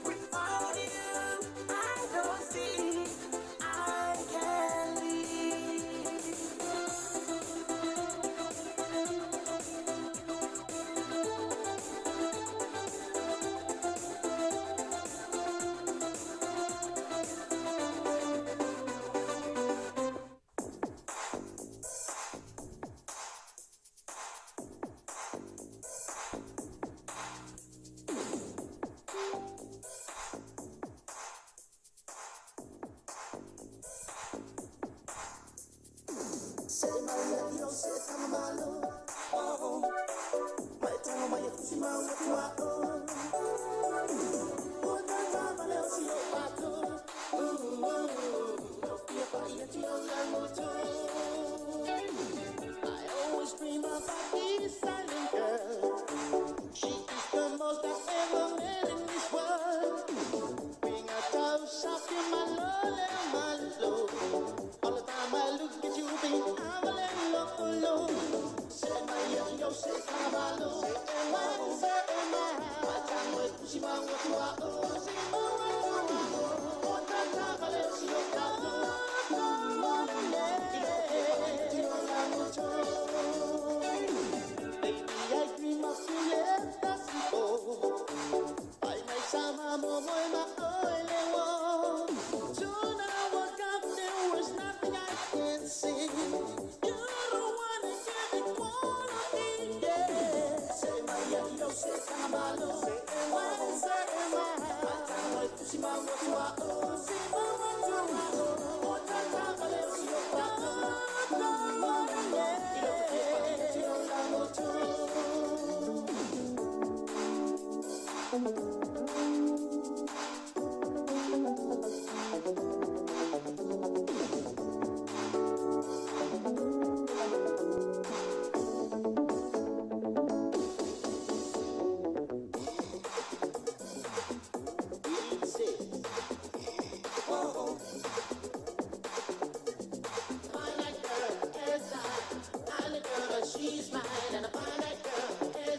Without you, I don't think I can live. I always dream about this silent girl. She is the most I ever met in this world. Bring a dove in my love, my love. All the time I look at you, baby, I'm a little alone. Say my yo, say my say my, say my. My time with she my what you are, oh, she my what you are. Oh, tata, Baby, I dream of you, let us go. By my sama, mo, mo, ma, oile, wo. Soon I woke up, there was nothing I can see. You're the one that gave me quality, yeah. Say my yo, say my say my, say my. My time, what you see, my what you are, oh, see my what you are, oh. Oh, ta, ta, ma, le, si, oh, ta, ta, ta, yeah. She's mine, and I find that girl.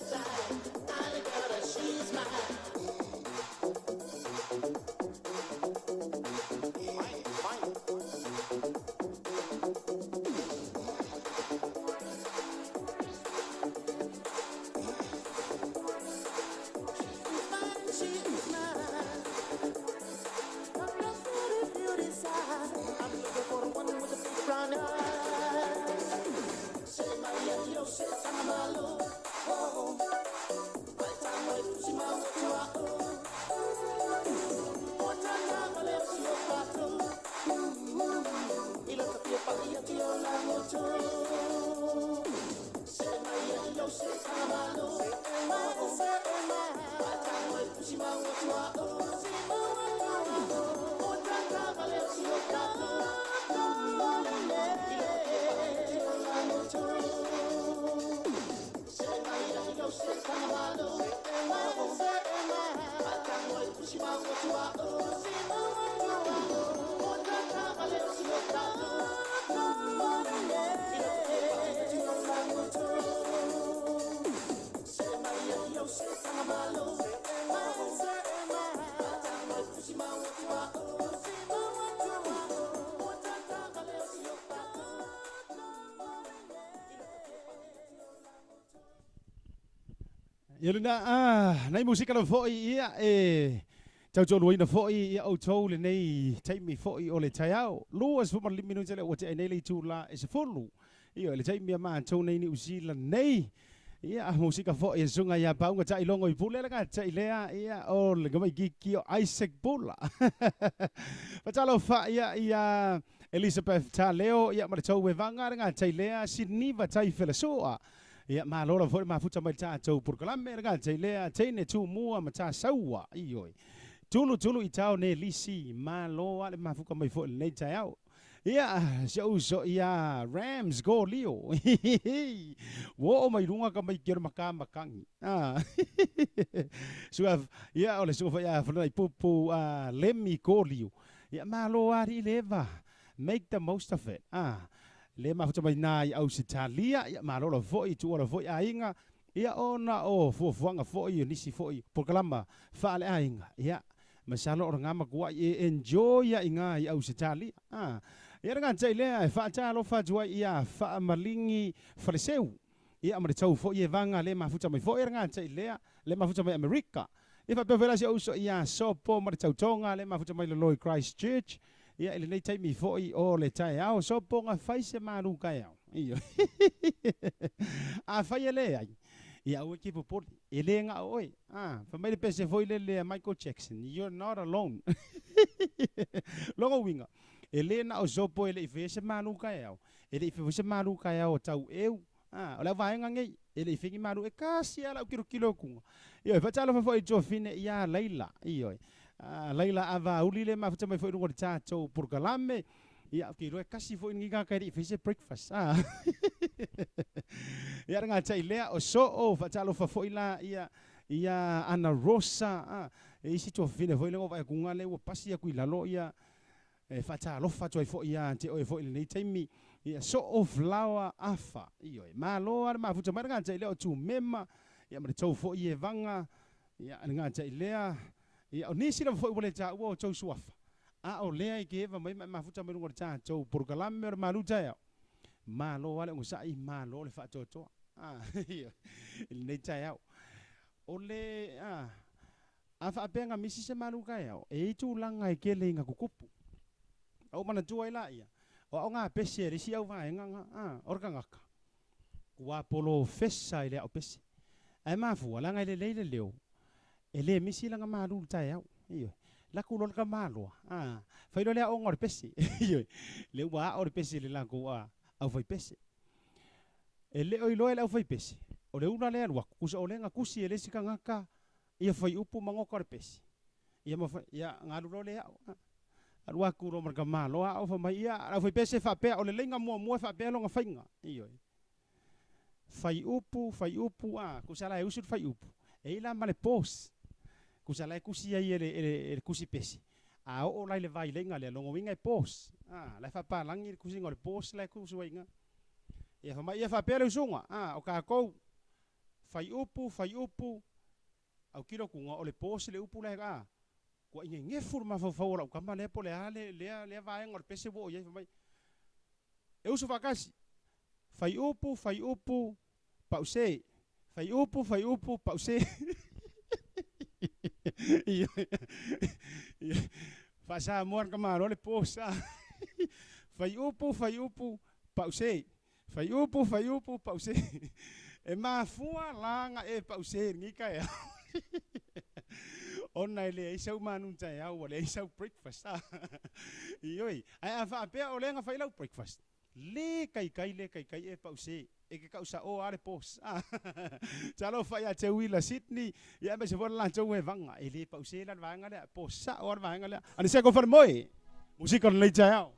Ia lena nai musika lava fo'i ia e tautoaluaina fo'i ia outou lenei taimi fo'i o le taeao. 25 minute lea ua tea ai nei le itula e 10. Ioe, i le taimi a matou nei Niu Sila nei. Ia, musika fo'i a susuga ia Pauga Ta'ilogo i Pule le gata'i lea, ia, o le tamaitiiti o Isaac Bula. Fatalofa ia ia Elizabeth Taleo, ia, ma le tou evaga le gata'i lea, Siniva Taifelasua. Ia, malo lava foi le mafuta mai le tatou polokalame le gata'i lea, teine Tumua ma Tasaua. Ioe. Tulu tulu i tao ne lisi, malo lava le mafuta mai foi i lenei taeao. Ia, si ou uso ia Rams go Leo. Ua oo mai luga tamaiti o le matamatagi. Ah. Suka, ia, o le suka foi a Falelaipupu a Lemmy go Leo. Ia, malo lava alii le eva. Make the most of it. Ah. Le mafuta mai na i Ausetalia, ia, malo lava foi, tuua lava foi aiga. Ia, ona o fuafuaga foi o nisi foi polokalama faaleaiga, ia, masalo o lena matuai e enjoy ai ina i Ausetalia. A, ia le gata'i lea e faatalofa atu ai ia Faamaligi Faleseu, ia ma le tau foi e vaga le mafuta mai foi le gata'i lea, le mafuta mai Amerika. Ia faapea foi la si ou uso ia Sopo ma le tautoga le mafuta mai lalo i Christchurch, ia i lenei taimi foi o le taeao, Sopo na fai se malu taeao. Ioe. Afai e leai, ia aua e te popole, e le na o oe. Ah, fai mai le pese foi lele a Michael Jackson, you're not alone. Lona uiga, e le na o Sopo e le i faia se malu taeao, e le i faia foi se malu taeao a Taueu. Ah, o le au vaega nei, e le i faia ni malu, e tasi lava lau tilotilo atuga. Ioe, faatalofa foi i le tuafafine ia Laila. Ioe. Ah, Laila Avauli le mafuta mai foi i luga o le tatou polokalame. Ia, ou te iloa e tasi foi lenei tagata e le i faia se breakfast. Ah. Ia, le gata'i lea, o Soo, faatalofa foi la ia ia Ana Rosa, ah, e isi tuafafine foi lea na ou vaai atu lea ua pasi atu i lalo ia E faatalofa atu ai foi ia te oe foi i lenei taimi, ia soo flower afa. Ioe, malo lava le mafuta mai le gata'i lea o Tumema, ia ma le tou foi Evaga, ia le gata'i lea, ia o nisi lava foi ua le taua o tou suafa, a o lea e te eva mai ma e mafuta mai luga o le tatou polokalame o le malu taeao. Malo lava le onosai, malo le faatoatoa, ioe, i lenei taeao. O le, a. A faapea na misi se malu taeao, e i ai tulaga e tele ina tutupu. Ou manatua ai laia, o au na pese e le isi au vaega na, a, o le tagata, ua polofesa i le ao pese. Ae mafua, leaga e lelei le leo, e le misi lana malu i le taeao. Ioe. Laku loa le tamaloa, a, fai loa le aoga o le pese. Ioe. Lea ua ao le pese i le latou a, aufaipese. E le o iloa e le aufaipese, o le ula lea e alu atu, tusa o lea na tusi e le isi tagata Ia fai upu ma goka o le pesi. Ia ma fai, ia galu loa lea au. Alu atu loa ma le tamaloa au fai mai, ia le aufaipese faapea o le laina muamua e faapea lona faiga. Ioe. Fai upu, fai upu, a, tusa la e usu le fai upu, e i ai la ma le pause. Tusa la e tusi ai e le, e le, e le tusi pesi. A oo la i le vai laina lea, lona uiga e pause. A, la e faapalagi le tusiga o le pause la e tusu ai i ina. Ia fai mai, ia faapea le usuga, a, o tatou, Fai upu, fai upu, autilo atu o le pose le upu la e a, ua igegefu le mafaufau o lau tama lea po o le a le, lea, lea vaega o le pese ua oo i ai, fai mai, e usu faatasi, fai upu, fai upu, pause, fai upu, fai upu, pause. Faa-Samoa le tamaloa le pose, a. Fai upu, fai upu, pause. Faiupu, faiupu, pause. E mafua la na e pause i lenei taeao ona e leai sau manu taeao, ua leai sau breakfast. Ioe, ae a faapea o lea na fai lau breakfast, le kaikai, le kaikai e pause, e te tau sa'o lava le pause. Talofa ia te Uila Sydney, ia aemaise foi le latou evaga, e le pause la le vaega lea, pause sa'o lava le vaega lea. Aniseko Falemoe, musika o lenei taeao.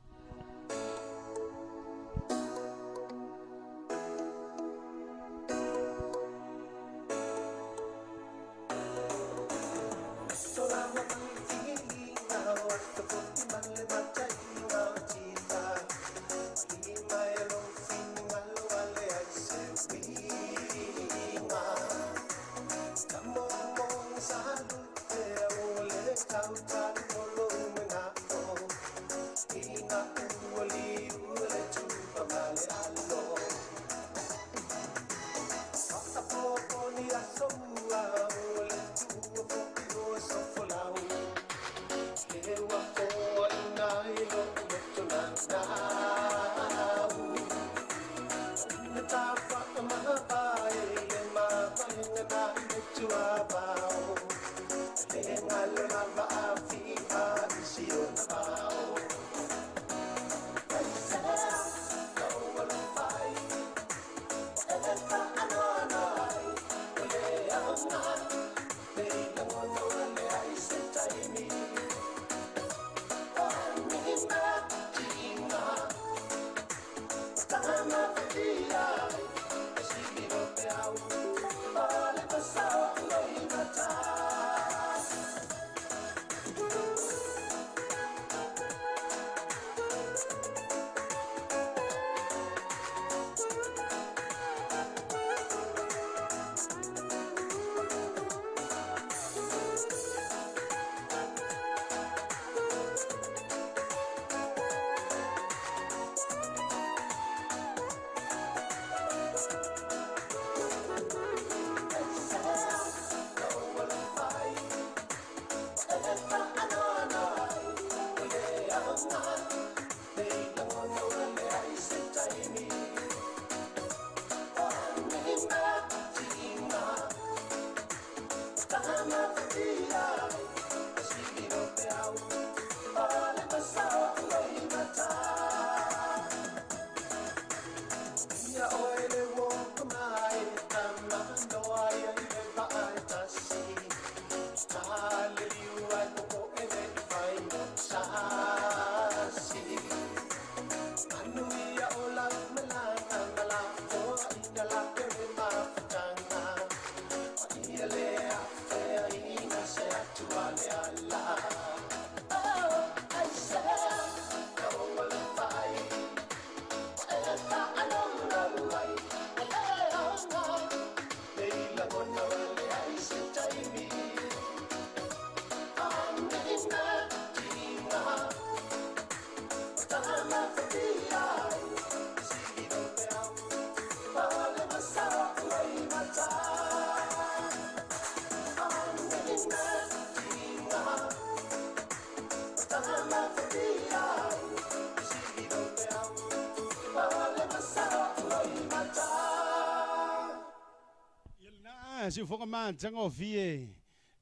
Ia lena siufoga matagofie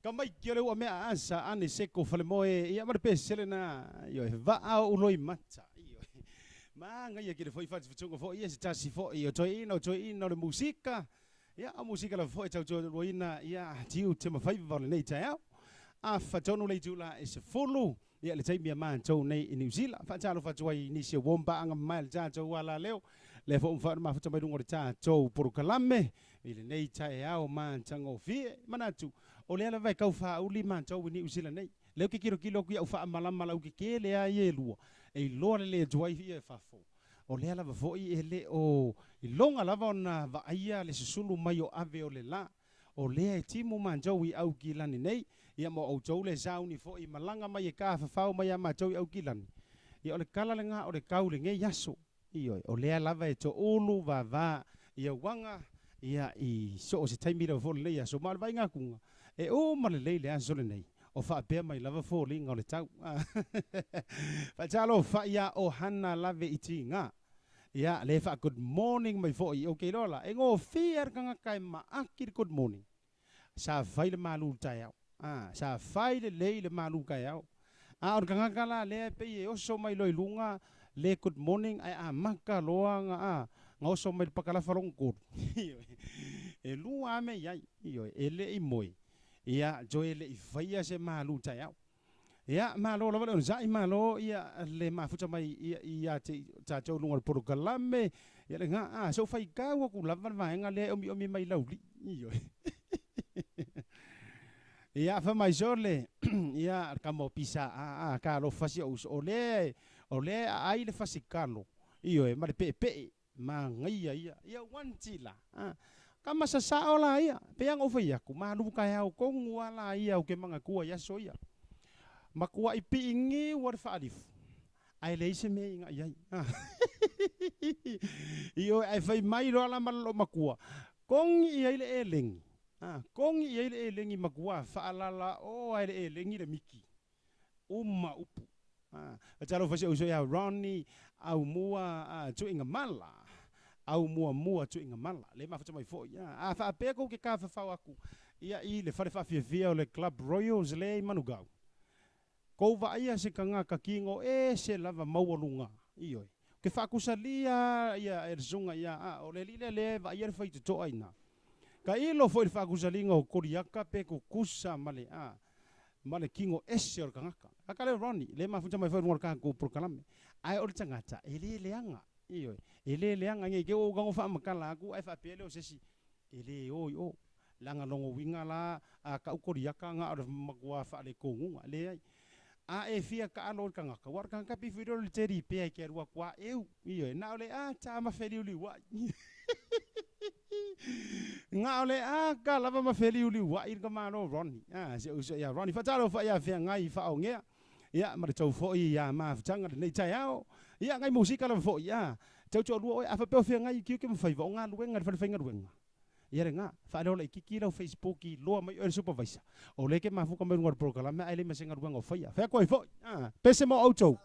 ka mai ki o le ua mea asa ane seko falemoe ia ma le pesele na ioe vaa o uloi mata ioe ma gaia ki le fo'i fatufatuga fo'i ia se tasi fo'i o toeʻina o toeʻina o le musika ia o musika lava fo'i tautualuaina ia tiu te mafaiva o lenei taeao afatonu le itula e 10 ia le taimi a matou nei i Niu Sila faatalofa atu ai nisi o uompaaga mamae le tatou ala leo lea foʻu mafaʻona mafuta mai luga o le tatou polokalame i lenei taeao matagofie manatu o lea lava e kau faauli matou i Niu Sila nei lea ou ke kilokilo aku iaʻu faamalama lau kekele a ia e lua e iloa lelei atu ai ia e fafo o lea lava foʻi e lē o iloga lava ona vaaia le susulu mai o ave o le lā o lea e timu matou i Aukilani nei ia ma outou le sauni foʻi malaga mai e kafafao mai ia matou i Aukilani ia o le kala legā o le kau legei aso ioe o lea lava e toʻulu vavā ia uaga ia i so o se taimi lava foʻi lenei aso ma o le vaaiga akuga e uma lelei le aso lenei o faapea mai lava foliga o le tau faatalofa ia o hana lave i tiga ia le fa good morning mai foʻi o ke iloa la e gofie le tagata e maaki le good morning sa fai le malu le taeao sa fai lelei le malu taeao a o le tagata la lea e pei e oso mai loa i luga le good morning ae amata loa ga ga oso mai le pakalafa logo tolu e lua a mea iai ioe e leʻi moe ia toe leʻi faia se malu taeao ia malo lava le onosaʻi malo ia le mafuta mai ia ia te tatou luga o le polokalame ia le ga a so faitau aku lava le vaega lea e omiomi mai laulii ioe ia fa mai sole ia ka mo pisa a a ka lo fasi o uso o le ai le fasi kalo ioe ma le peepee magaia ia ia wanti la ka masasao la ia pe anga o fai aku malu ka au kongu ala ia o ke mangakua ia so ia makua i piingi ua le faalifu ae leai se mea iga iai ioe ae fai mai loa la ma loo makua kogi i ai le elegi kogi i ai le elegi makua faalala o ae le elegi le miki uma upu talofa si uso ia Ronnie au mua tuiga mala au muamua tuiga mala le mafuta mai foʻi a faapea kou ke kafafao aku Ia i le fale faafiafia o le Club Royals lea i Manugau. Kou vaaia se tagata kino ese lava maualuga. Ioe. Ou te faakusalia ia e le susuga ia a o le alii lea lea e vaaia le faitotoa i ina. Tailo foi i le faakusaliga o Koliata pe tutusa ma le a ma le kino ese o le tagata. Tagata lea o Ronnie, lea e mafuta mai foi i luga o le tatou polokalame. Ae o le tagata e le leaga. Ioe. E le leaga ne i te i ua ou tago faamatala atu ae faapea lea o se isi e le o i o. Leaga lona uiga la a tau Koliata na o le matua faaletonuga. Leai. A e fia taalo i le tagata, aua o le tagata pei foi lea o le teddy bear e te alu atu lava eu, ioe, na o le ata ma feliuliuai. Na o le ata lava ma feliuliuai le tamaloa Ronnie. A, si ou uso ia Ronnie. Faatalofa ia Feagai Faaogea, ia, ma le tou foi ia mafutaga lenei taeao. Ia, nai musika lava foi, a, tau toalua oe, a faapea o Feagai i tiute ma faiva, o galuega i le fale faigaluega. Ia lena, faaleo laitiiti lau Facebook i loa mai oe le supervisor. O lea e te mafuta mai luga o le polokalame ae leai ma se galuega o faia. Fai atu ai foi, ah, pese mo outou.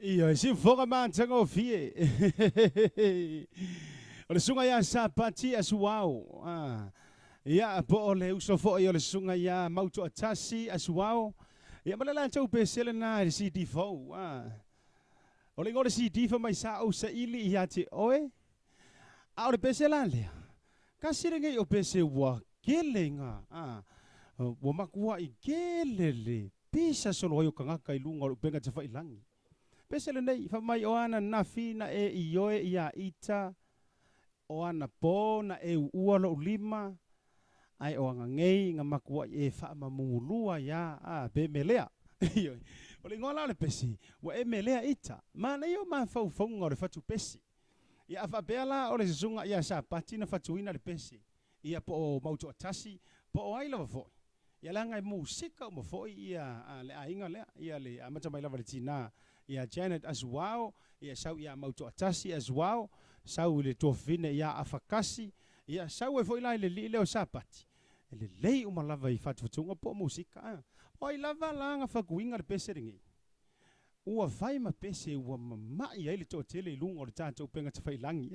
Ia, si fofoga matagofie. O le susuga ia Sapati Asuao. Ah. Ia, po o le uso foi o le susuga ia Mautoatasi Asuao. Ia, ma le latou pese lena i le CD fou. Ah. O le igoa o le CD fai mai sa ou saili ia te oe. A o le pese la lea. Kasi lenei o pese ua kele nga. Ah. Ua makuai kele le pisa solo ai o kangaka i luga o le upega tafailangi. Pese lenei, fai mai o ana nafi na e ioe ia ita, o ana po na e uua lou lima, ae o agagei nga makuai e faamamulua ia a pe melea. Ioe. O le igoa la o le pesi, ua e melea ita. Manaia o mafaufauga o le fatu pesi. Ia a faapea la o le susuga ia Sapati na fatuina le pesi, ia po o Mautoatasi, po o ai lava foi. Ia leaga e musika uma foi ia le aiga lea, ia le amata mai lava i le tina ia Janet Asuao, ia sau ia Mautoatasi Asuao, sau i le tuafafine ia Afakasi, ia sau ai foi la i le alii lea o Sapati. E lelei uma lava i fatufatuga po o musika a. O ai lava la na fatuina le pese lenei? Ua fai ma pese ua mama'i ai le toatele i luga o le tatou upega tafailagi.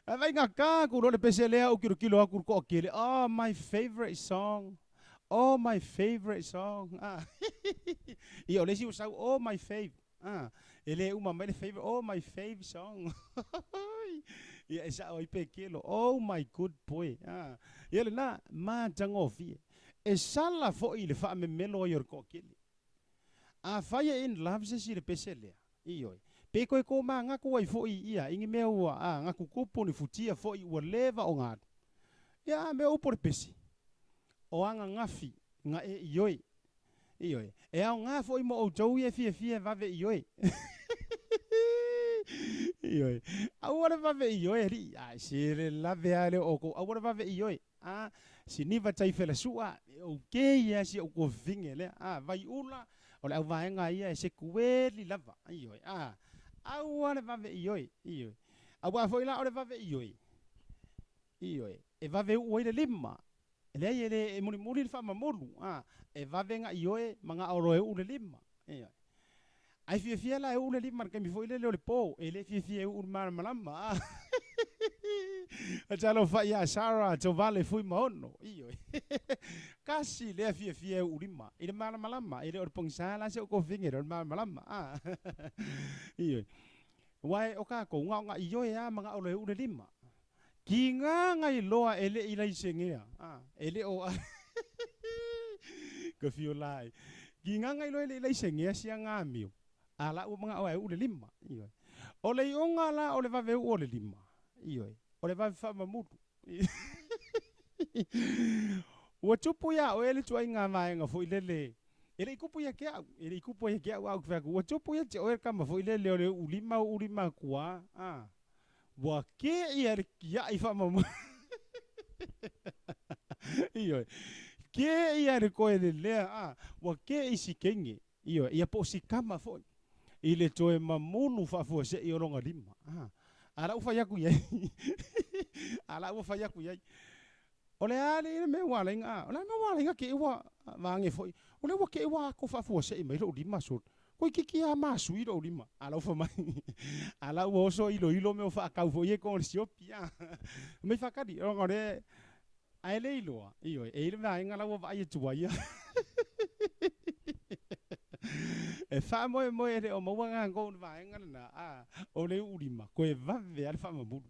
Ae faigata atu loa le pese lea ou kilokilo atu i le toatele, oh my favourite song, oh my favourite song. Ia o le isi ua sau, oh my fave. E le uma mai le favourite, oh my fave song. Ia e sa'o ai pe kelo. Oh my good boy. Ia lena matagofie. E sala fo'i le fa'amemelo ai o le to'atele. Afai e in love se isi i le pese lea, ioe, pe toe tomagaku ai fo'i ia i ni mea ua agatutupu ni futia fo'i ua leva ona alu. Ia a mea o upu o le pese, o agagafi na e ioe. Ioe, e aogā fo'i mo outou ia e fiafia e vave ioe. Ioe, aua le vave ioe alii, ae se le lave lava lea o outou, aua le vave ioe. A, siniva tai felasu'a, e okay lava si o'u tuafafine lea. A, Vaiula, o le auvaega ia e sekueli lava. Ioe, a, aua le vave ioe, ioe. Auā foi la o le vave ioe, ioe, e vave u'u ai le lima. E leai e le e mulimuli le faamamulu, a, e vave ona ioe mana'o loa e u'u le lima. Ioe. Ae fiafia la e u'u le lima i le taimi foi lele o le po, e le fiafia e u'u i le malamalama, a. Talofa ia Sarah Tovale Fuimaono, ioe. Tasi lea fiafia e u'u lima i le malamalama, e le o le pogisa la si o'u tuafafine lea o le malamalama, a. Ioe. Aua o tatou, na ona ioe lava mana'o loa e u'u le lima. Tiga na iloa e le i laisegea, a, e le o ka fio lai. Tiga na iloa e le i laisegea sia amio, a la ua mana'o e u'u le lima. Ioe. O le iuga la o le vave u'u o le lima, ioe, o le vave fa'amamulu. Ua tupu iā oe le tuaiga vaega foi lele, e le i tupu ia te a'u, e le i tupu ai ia te a'u a ou te fai atu, ua tupu ia te oe le tama foi lele o le u'u lima u'u lima atu lava, a. Ua ke ia le kia'i fa'amamulu. Ioe. Ke ia le toe lelea, a, ua ke i si teine, ioe, ia po o si tama foi, i le toe mamulu fa'afuase'i o lona lima, a. A la ua fai atu i ai, a la ua fai atu i ai. O le a alii le mea ua ala ai ona, o le a le mea ua ala ai ona te'i ua vage foi, o lea ua te'i ua ato faafuasei mai lou lima solo. Toeitiiti lava masui lou lima. A la ua fai mai, a la ua oso iloilo mea o faatau foi ia i totonu o le siopi, a. Fai mai faatali, ona o lea, ae le iloa, ioe, e i ai le vaega la ua vaai atu ai ia. E faamoemoe e le o maua tatou i le vaega lena, a, o le uulima, toe vave lava le faamamulu.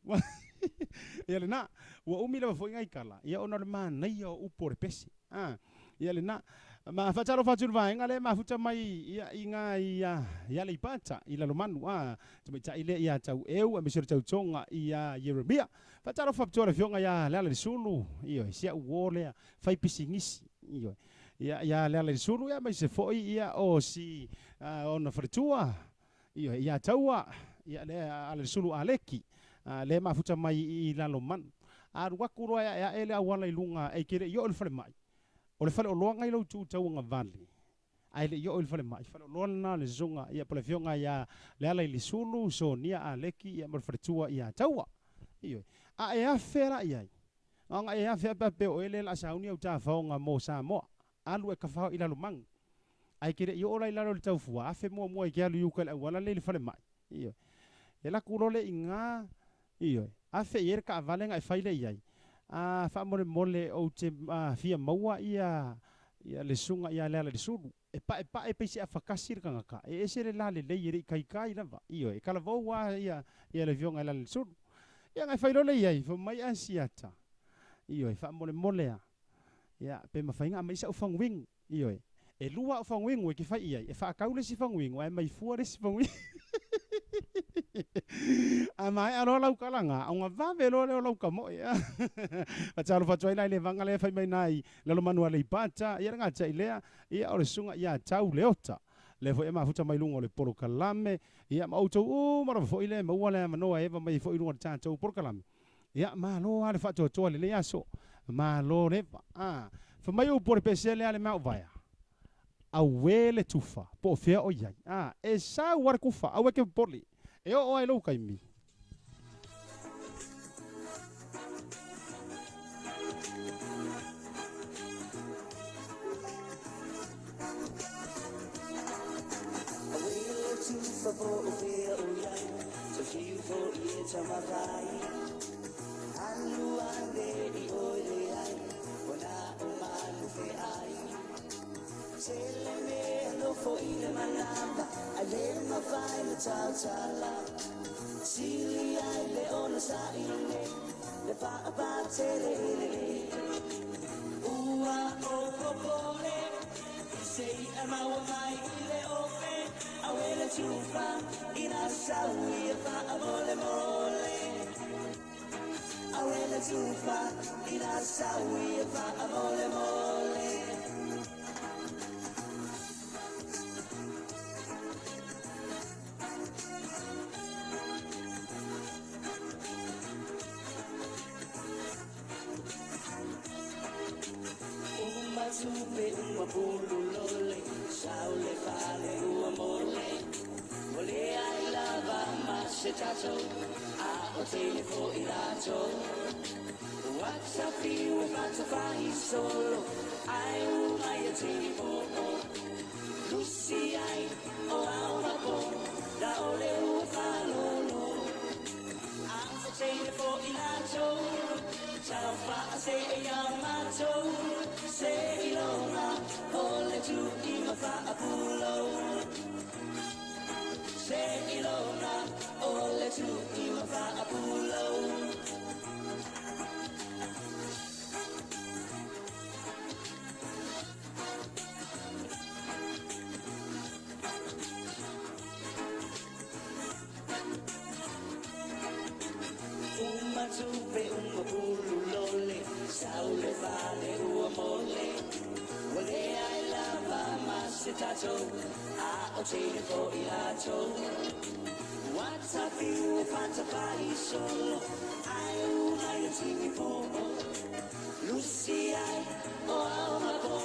Ia lena, ua umi lava foi nai tala, ia ona o le manaia o upu o le pese. A, ia lena. Ma faatalofa atu i le vaega lea e mafuta mai ia i ina i i Aleipata i Lalomanu, a, tamaitai lea ia Taueu aemaise o le tautoga ia Ieremia. Faatalofa atu i le afioga ia Lealailisulu, ioe, si au uo lea fai pisinisi, ioe. Ia ia Lealailisulu ia aemaise foi ia o si ona faletua, ioe, ia Taua, ia lea Alailisulu Aleki, lea e mafuta mai i Lalomanu. Alu atu loa e aeae le auala i luga e te le i oo i le falemai. O le faleoloa na i lou tu tauagavale, ae le i oo i le falemai. Faleoloa lena o le susuga ia po o le afioga ia Lealailisulu Sonia Aleki ia ma le faletua ia Taua. Ioe. A e afe la i ai, na ona e afe lava pe a faapea o oe lea o le a sauni au tafaoga mo Samoa. Alu e tafao i Lalomanu. Ae e te le i oo la i lalo i le taufua, afe muamua e te alu i uka i le auala lea i le falemai. Ioe. E alu atu loa lea i ina, ioe, afe i ai le taavale ona e fai lea i ai, A, faamolemole ou te fia maua ia ia le susuga ia Lealailisulu. E paepae pei se afa tasi le tagata, e ese le lalelei e le i taitai lava. Ioe, e talavou lava ia ia le afioga i Lealailisulu. Ia ona e fai loa lea i ai, fai mai Asiata, ioe, faamolemole lava, ia, pe mafai ona aumai sa'u faguinu. Ioe. E lua au faguinu e te fai i ai, e faatau le isi faguinu ae aumai fua le isi faguinu. A maea loa lau tala na, ona vave loa lea o lau tamoe. Faatalofa atu ai la i le vaga lea e fai mai na i Lalomanu Aleipata, ia le gatai lea, ia o le susuga ia Tau Leota. Lea foi e mafuta mai luga o le polokalame, ia ma outou uma lava foi lea e maua le avanoa e eva mai ai foi i luga o le tatou polokalame. Ia, malo lava le faatoatoa i lenei aso. Malo leva. A, fai mai upu o le pese lea a le Mauvaea, Auē le tufa, po o fea o i ai. A, e sau lava le tufa, aua e te popole, e oo lava i lou taimi. Onosaʻi nei le paʻapatelelele. Ua ou popole i se iʻa maua mai i le ope, Auē le tufa ina sau ia faamolemole. Auē le tufa ina sau ia faamolemole. Uma tupe uma pulu lole, Sau le fale ua mole. Ua leai lava ma se tatou, A o tele foi latou. Ua tafiu e fatafaisolo, Ae uma ia tini po'o. Lusi ai o ao ma po, La ole ua faalolo. A o tele foi latou, Tau faasee iā matou, Seiloga o le tuiga faapulou. Seiloga o le tuiga faapulou. Uma tupe uma pulu lole, Sau le fale ua mole. Ua leai lava ma se tatou, A o tele foi latou. Ua tafiu e fatafaisolo, Ae uma ia tini po'o. Lusi ai o ao ma po,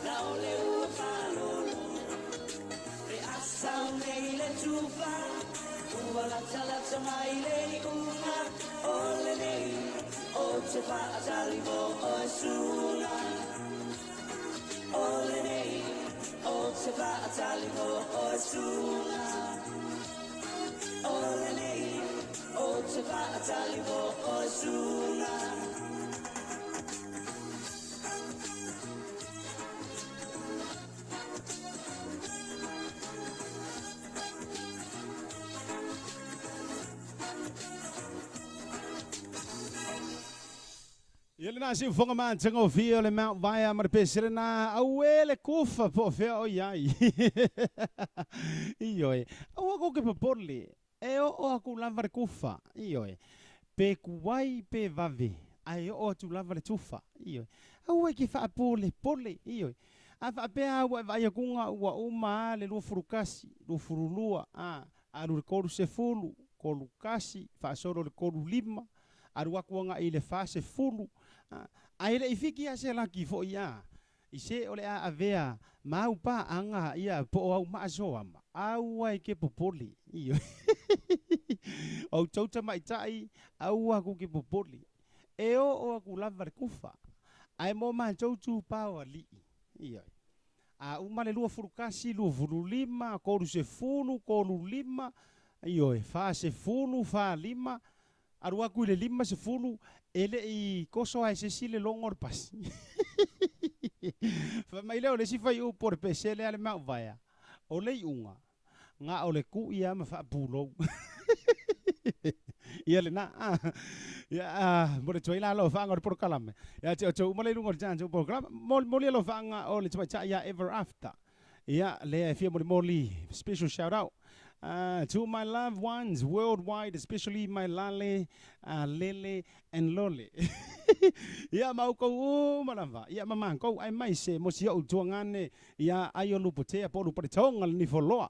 La ole ua faalolo. Pe a sau nei le tufa, Ua latalata mai le iuga, O lenei ou te faatali mo oe suaga. O lenei ou te faatali mo oe suaga. O lenei ou te faatali mo oe suaga. Ia lena siufofoga matagofie o le Mount Vaea ma le pese lena, auē le kufa po o fea o i ai. Ioe, aua kou ke popole, e oo aku lava le kufa, ioe, pe kuai pe vave, ae oo atu lava le tufa, ioe. Aua e ke faapolepole, ioe. A faapea ua e vaai akuga ua uma a le 21, 22, a, alu i le 30, 31, faasolo i le 35, alu atu agai i le 40, a, ae le i fiki a se laki foi a, i se o le a avea ma au paaga ia po o au maasoa ma, aua e ke popole, ioe. O outou tamaitai, aua ku ke popole, e oo aku lava le kufa, ae mo matou tu pao alii, ioe. A uma le 21, 25, 30, 35, ioe, 40, 45, alu aku i le 50, e le i koso ai se isi le logo o le pasi. Fai mai lea o le isi faiupu o le pese lea le Mount Vaea, o le iuga, na o le ku'i lava ma faapulou. Ia lena. Ia, mo le tuai la alofaaga o le polokalame. Ia te outou uma le i luga o le tatou polokalame. Molimoli alofaaga o le tamaitai ia Ever After. Ia, lea e fia molimoli, special shout out to my loved ones worldwide, especially my Lale, Lele and Lole. Ia ma oukou uma lava, ia ma makou aemaise mo si ou tuagane ia ai o Lupotea po o Lupaletoga le Nifoloa.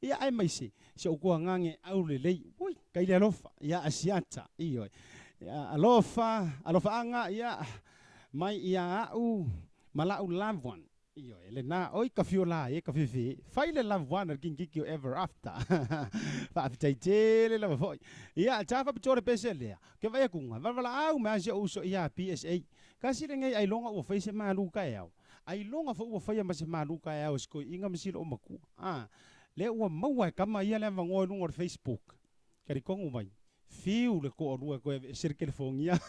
Ia aemaise si ou kuagage au lelei. Ui, kai le alofa, ia Asiata, ioe. Ia alofa, alofaaga, ia mai ia a'u ma la'u loved one. Ioe, lena, oi ka fio la e ka fifi. Fai le loved one a le kingkiki o Ever After. Faafetai tele lava foi. Ia, ta faapitoa le pese lea. Ke vaai akuga, valavala'au mai a si ou uso ia PSA. Kasi lenei ailoga ua fai se malu kaeao. Ailoga foi ua faia ma se malu kaeao e si toeaiina ma si loomatua. A, lea ua maua e kama ia le avanoa i luga o le Facebook. Talitonu mai, fiu le toalua e toe aveese le telefonia.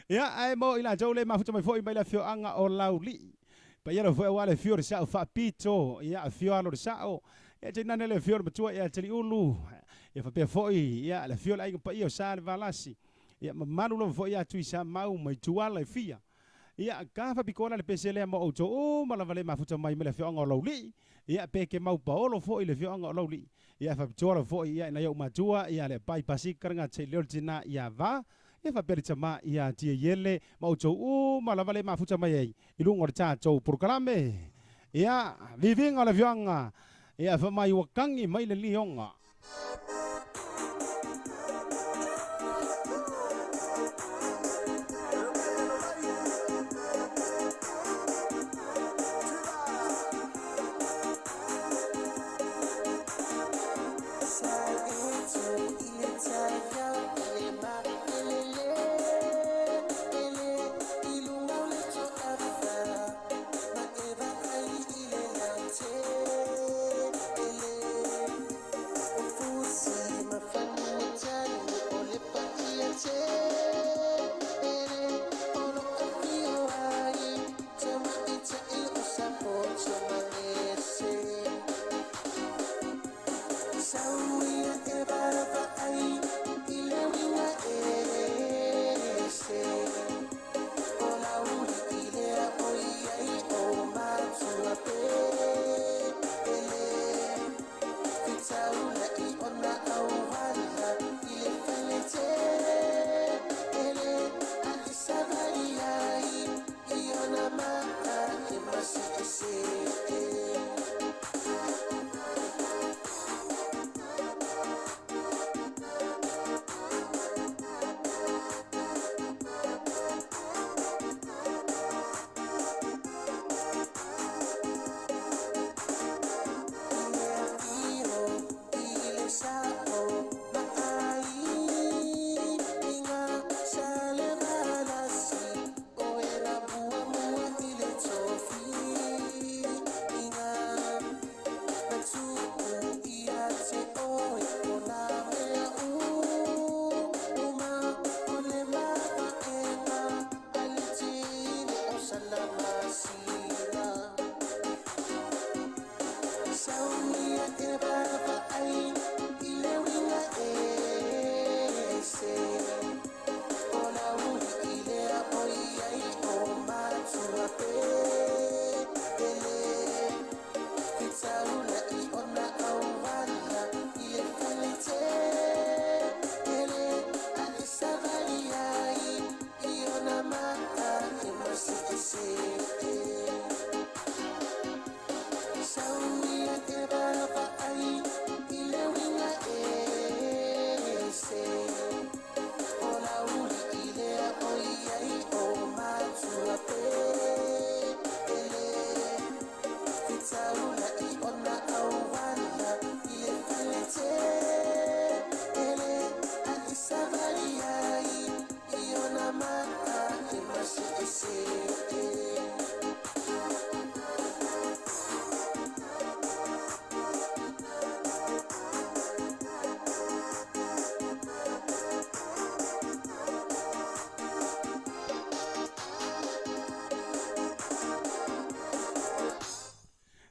Ia, ae mo i latou le mafuta mai foi mai le afioaga o Laulii. Paia lau foi aua le afio o le sao faapito, ia afio alo o le sao, ia tainane le afio o le matua ia Taliulu. Ia faapea foi ia le afio o le aiga paia o Sa le Valasi, ia mamalu lava foi ia Tuisamau ma Ituala e fia. Ia ka faapitoa la le pese lea mo outou uma lava le mafuta mai ma le afioaga o Laulii, ia pe ke mau paolo foi le afioaga o Laulii. Ia faapitoa lava foi ia i nai ou matua ia le Pai Pasika le gata i leo le tina ia Va, ia faapea le tama ia Tiaiele ma outou uma lava le mafuta mai ai i luga o le tatou polokalame. Ia, viviga o le afioaga, ia fai mai ua kagi mai le lioga.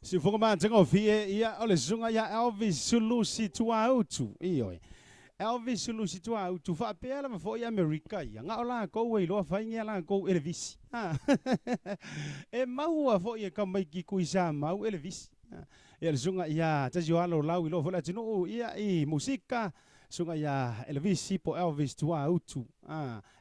Siufoga matagofie ia o le susuga ia Elvis Sulusi Tuautu. Ioe. Elvis Sulusi Tuautu faapea lava foi Amerika ia. Ga o lakou e iloa fai a lakou Elevisi. E maua foi e tamaiti Tuisamau Elevisi. Ia le susuga ia tasi o alo lau iloa foi le atunuu ia i musika. Susuga ia Elevisi po Elvis Tuautu.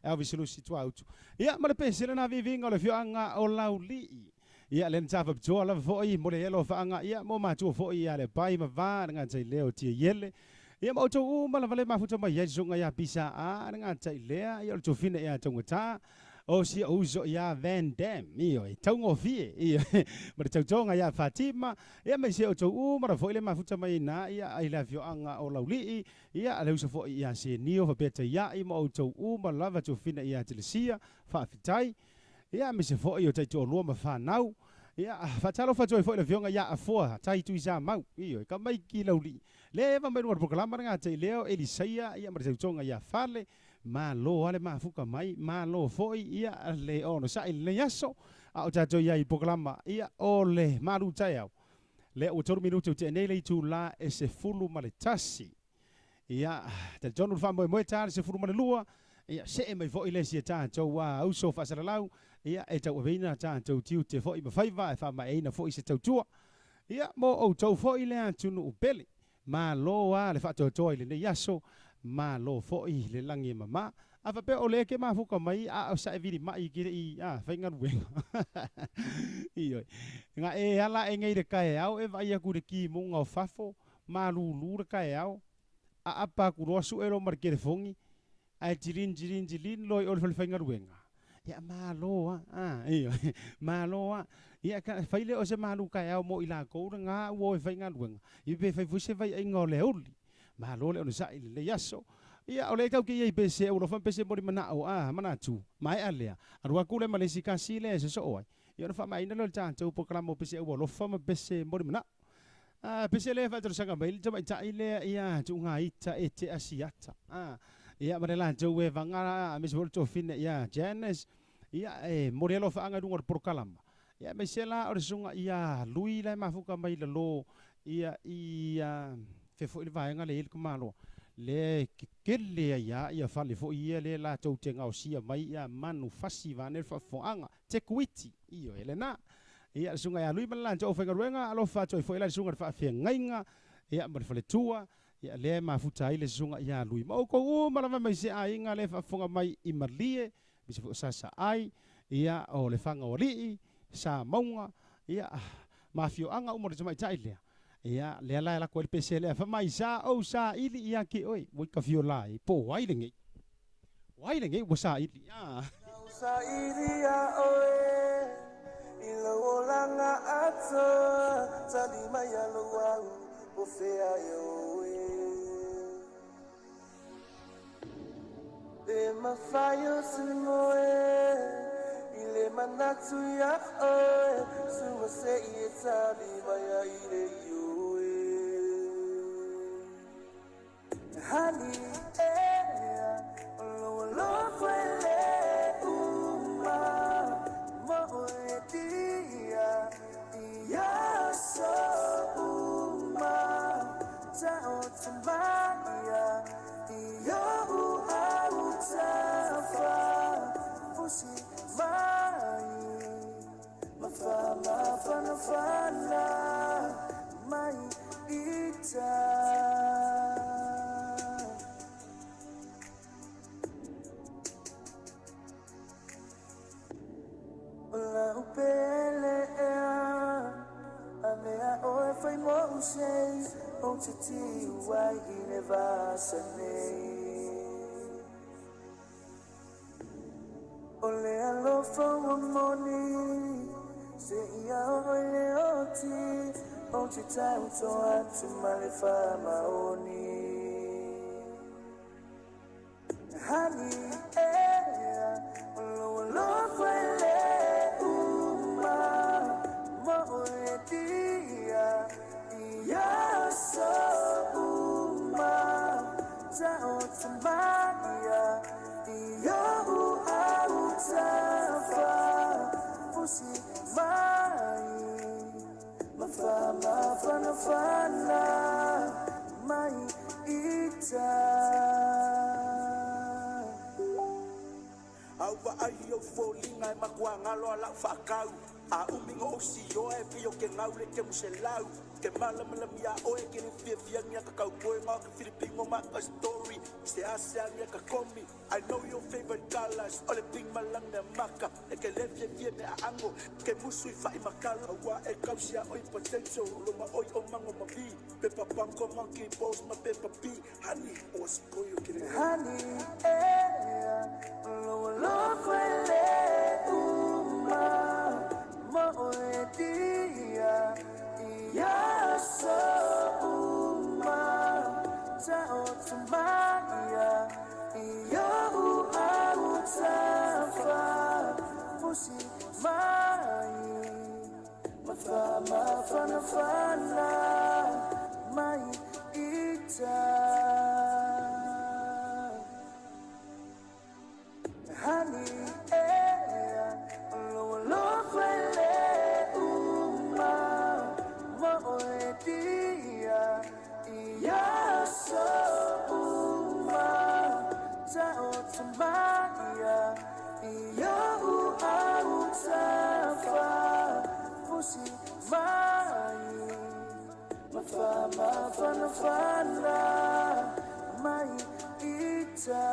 Elvis Sulusi Tuautu. Ia ma le pese lena viviga o le afioaga o Laulii. Ia le na faapitoa lava foi mo le alofaaga ia mo matua foi ia le pai ma va le gata i lea o Tiaiele. Ia ma outou uma lava le mafuta mai ai susuga ia Pisa a le gata i lea ia o le tofina ia taugata o si uso ia Van Dam ioe taugofie ia ma le tautoga ia Fatima ia ma se outou uma lava foi le mafuta mai na ia ai le afioaga o Laulii ia le uso foi ia Senio faapea Taiai ma outou uma lava tofina ia Telesia faafetai. Ia ma se foi o taitoalua ma fanau. Ia faatalofa atu ai foi le afioga ia Afoa tai Tuisamau. Ioe, tamaiti Laulii. Le eva mai luga o le polokalama le gata i lea o Elisaia ia ma le tautoga ia Fale. Malo lava le mafuta mai, malo foi ia le onosai i lenei aso. A o tatou i ai i polokalama ia o le malu taeao. Lea ua 3 minute ua tea nei le itula e 11. Ia, talitonu le faamoemoe ta le 12, ia, see mai foi le isi e tatou uso faasalalau, ia, e tauaveina tatou tiute foi ma faiva e faamaeaina foi se tautua. Ia, mo outou foi le atunuu pele. Malo lava le faatoatoa i lenei aso, malo foi le lagi e mama. A faapea o lea e ke mafuka mai a o sae vilima'i ki le'i a faigaluega. Ioe. Ga e ala e nei le kaeao e vaai atu i le kimuga o fafo, malulu le kaeao, aapa atu loa sue loa ma le telefoni, ae tilin tilin tilin loa i o le fale faigaluega. Ia malo a, a, ioe, malo a. Ia ka fai lea o se malu taeao mo i latou lena ua o e faigaluega, ia pe fai foi se vaiaiga o le aoauli. Malo le onosai i lenei aso. Ia, o lea tatou te i ai i pese alofa ma pese moli manao, a, manatu, maea lea, alu atu lea ma le isi tasi lea e sosoo ai, ia ona faamaeaina lea o le tatou polokalame o pese alofa ma pese moli manao. A, pese lea e faatalosaga mai le tamaitai lea ia tuuga ita e te asiata. A, ia ma le latou evaga aemaise foi o le tofine ia Janice, ia e momoli alofaaga i luga o le polokalama. Ia aemaise la o le susuga ia Lui la e mafuta mai lalo ia i fea foi le vaega lea e i ai le tamaloa lea e tetele ai lava ia fale foi ia lea latou te gaosia mai ia manufasi vaeane le faafofogaaga Tekuiti. Ioe lena. Ia le susuga ia Lui ma le latou aufaigaluega, alofa atu ai foi la i le susuga i le faafeagaiga ia ma le faletua ia lea e mafuta ai le susuga ia Lui ma outou uma lava mai se aiga lea e faafofoga mai i Malie, aemaise foi o Sasaai, ia o Lefagaoalii, Samauga, ia ma afioaga uma o le tamaitai lea. Ia lea la e lako ai le pese lea fai mai sa ou saili ia te oe ua i tafiola ai po o ai lenei. O ai lenei ua saili? A. Sailia oe i lou olaga atoa tali mai alo au o fea e oe Le mafai o se moe i le manatu ia oe sua se i e tali mai ai le ioe Hani ea o lou alofa e le uma mo oe dia i aso uma taoto mai ia i o'u autafa fusi mai mafa mafanafana mai ita. O lau pele ea a mea oe fai mo'u sei ou te tiu ai i le vasa nei. O le alofa ua moni se ia oe le oti ou te tauto atu ma le faamaoni. Hani ea o lou alofa e le uma mo oe dia i aso uma taoto mai ia i o'u autafa fusi mai mafa mafanafana mai ita. Au vaai au foliga e makuagalo a la'u faakau a umiga ou sioa e pei o ke gau le ke muselau ke malamalamia oe ke le fiafiagia ka kaupoega o ke filipino ma ka story se aseagia ka komi. I know your favorite colors o le pink malang mea maka e ke le fiafia me aago ke musu i fa'i makala ua e kausia oi potential loma oi o mango ma vi pepa panko monkey balls ma pepa b honey o spoil ke le Hani ea o lou alofa e le uma mo oe dia i aso uma taoto mai ia i o'u autafa fusi mai mafa mafanafana mai ita. Hani ea o lou alofa e le uma mo oe dia i aso tusi mai Mafa-mafanafana mai ita.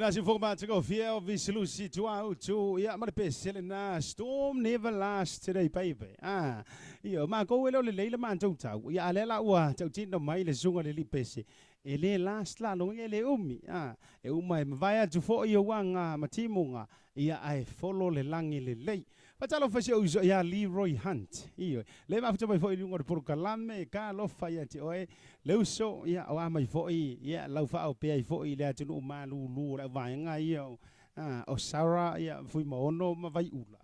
lena siufoga matagofie o Visilusi Tuautu, ia ma le pese lena Storm Never Last Today Baby. Ah, ia, makou e le o lelei le matou tau, ia a lea la ua tautino mai le susuga i le alii pese, e le last la lona uiga e le umi, ah, e uma e mavae atu foi ouaga ma timuga, ia ae folo le lagi lelei. Faatalofa i si ou uso ia Leroy Hunt. Ioe. Le mafuta mai foi i luga o le polokalame, talofa ia te oe, le uso, ia, o a mai foi, ia, lau faaopea ai foi i le atunuu malulu o le auvaega ia o, a, o Sarah, ia, Fuimaono ma Vaiula.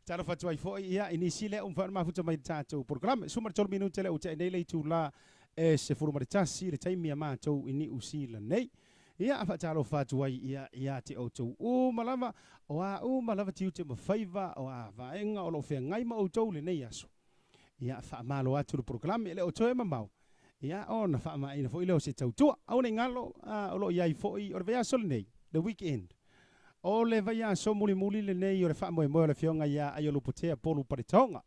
Talofa atu ai foi, ia, i nisi lea ua mafai ona mafuta mai i le tatou polokalame. 13 minute lea ua tea nei le itula e 11 i le taimi a matou i Niu Sila nei. Ia, faatalofa atu ai ia ia te outou uma lava, o a uma lava tiute ma faiva, o a vaega o lo o feagai ma outou i lenei aso. Ia, faamalo atu le polokalame, e le o toe mamao, ia, ona faamaaina foi lea o se tautua. Aua ne i galo, o lo o i ai foi, o le vaiaso lenei, le weekend, o le vaiaso mulimuli lenei o le faamoemoe o le Afioga ia Aiolupotea Polu Paletoga.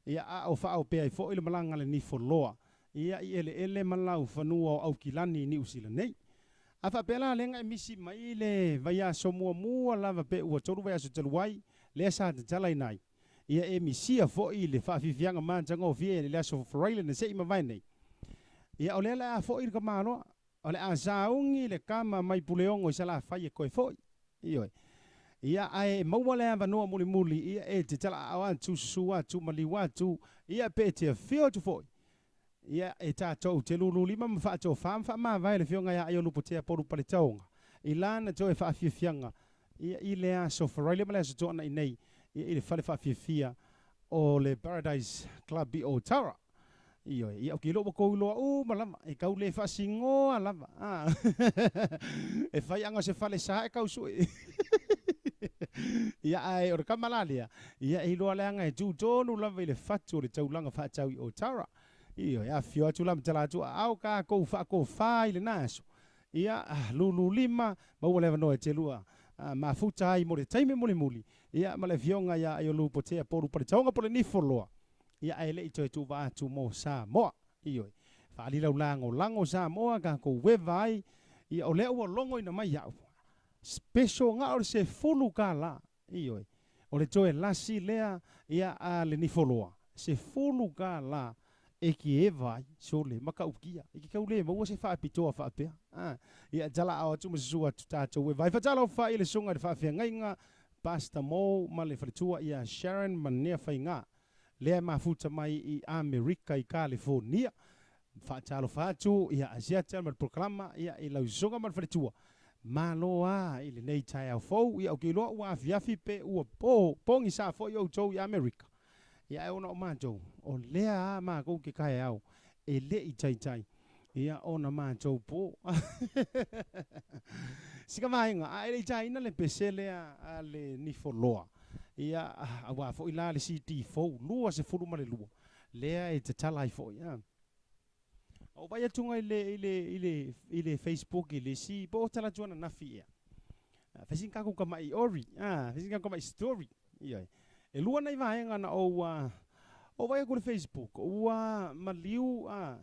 Ia, a o faaopea ai foi le malaga a le Nifoloa, ia, i eleele ma laufanua o Aukilani i Niu Sila nei. A faapea la lea na e misi mai le vaiaso muamua lava pe ua tolu vaiaso talu ai, lea sa tatalaina ai, ia e misia foi le faafiafiaga matagofie i le aso Faraile na se i mavae nei. Ia, o lea la a foi le tamaloa, O le a sauni le kama mai Puleogo i Salafai e toe foi. Ioe. Ia, ae maua le avanoa mulimuli, ia, e te talaaao atu, susu atu, maliu atu, ia, pe e te afio atu foi. Ia, e tatou te lululima ma faatofa ma faamavae le Afioga ia Aiolupotea Polu Paletaoga i lana toe faafiafiaga, ia, i le aso Faraile ma le aso Toanai nei, ia, i le fale faafiafia o le Paradise Club i Otara. Ioe, ia ou te iloa ua tou iloa uma lava, e tau le faasinoa lava, a. E fai aga o se fale sa e tau sue. Ia, ae o le tama la lea, ia e iloa leaga e tu tonu lava i le fatu o le taulaga faatau i Otara. Ioe, afifio atu la ma tala atu, aao tatou faatofa i lena aso. Ia, lululima, maua le avanoa e te lua mafuta ai mo le taimi mulimuli, ia, ma le afioga ia Aiolupotea Polu Paletaoga po o le Nifoloa. Ia ae le i toe tuuva atu mo Samoa. Ioe. Faalilau lagolago Samoa tatou eva ai. Ia o lea ua logoina mai au. Special na o le $10. Ioe. O le toe lasi lea ia a le Nifoloa. $10 e ki eva ai. Sole matautia. I ke tau le maua se faapitoa faapea. A. Ia tala atu ma susu atu tatou eva ai. Fatalofa i le susuga i le faafeagaiga Pastor Mo ma le faletua ia Sharon Manea Faiga. Lea e mafuta mai i Amerika i Kalifornia. Faatalofa atu ia Asiata ma le polokalama ia i lau susuga ma le faletua. Malo a i lenei taeao fou. Ia ou te iloa ua afiafi pe ua po, pogisa foi outou i Amerika. Ia ae ona o matou, o lea a matou ke taeao e le i taitai ia ona matou po. Sika vaega, a e le i taina le pese lea a le Nifoloa. Ia, aua foi la le CD fou, 22, lea e tatala ai foi. A. Ou vaai atu i le, i le, i le, i le Facebook i le isi, po o tala atu ananafi ea. Fai sina tatou tamai ori, a, fai sina tatou tamai story. Ioe. E lua nai vaega na ou, ou vaai atu i le Facebook, ua maliu, a,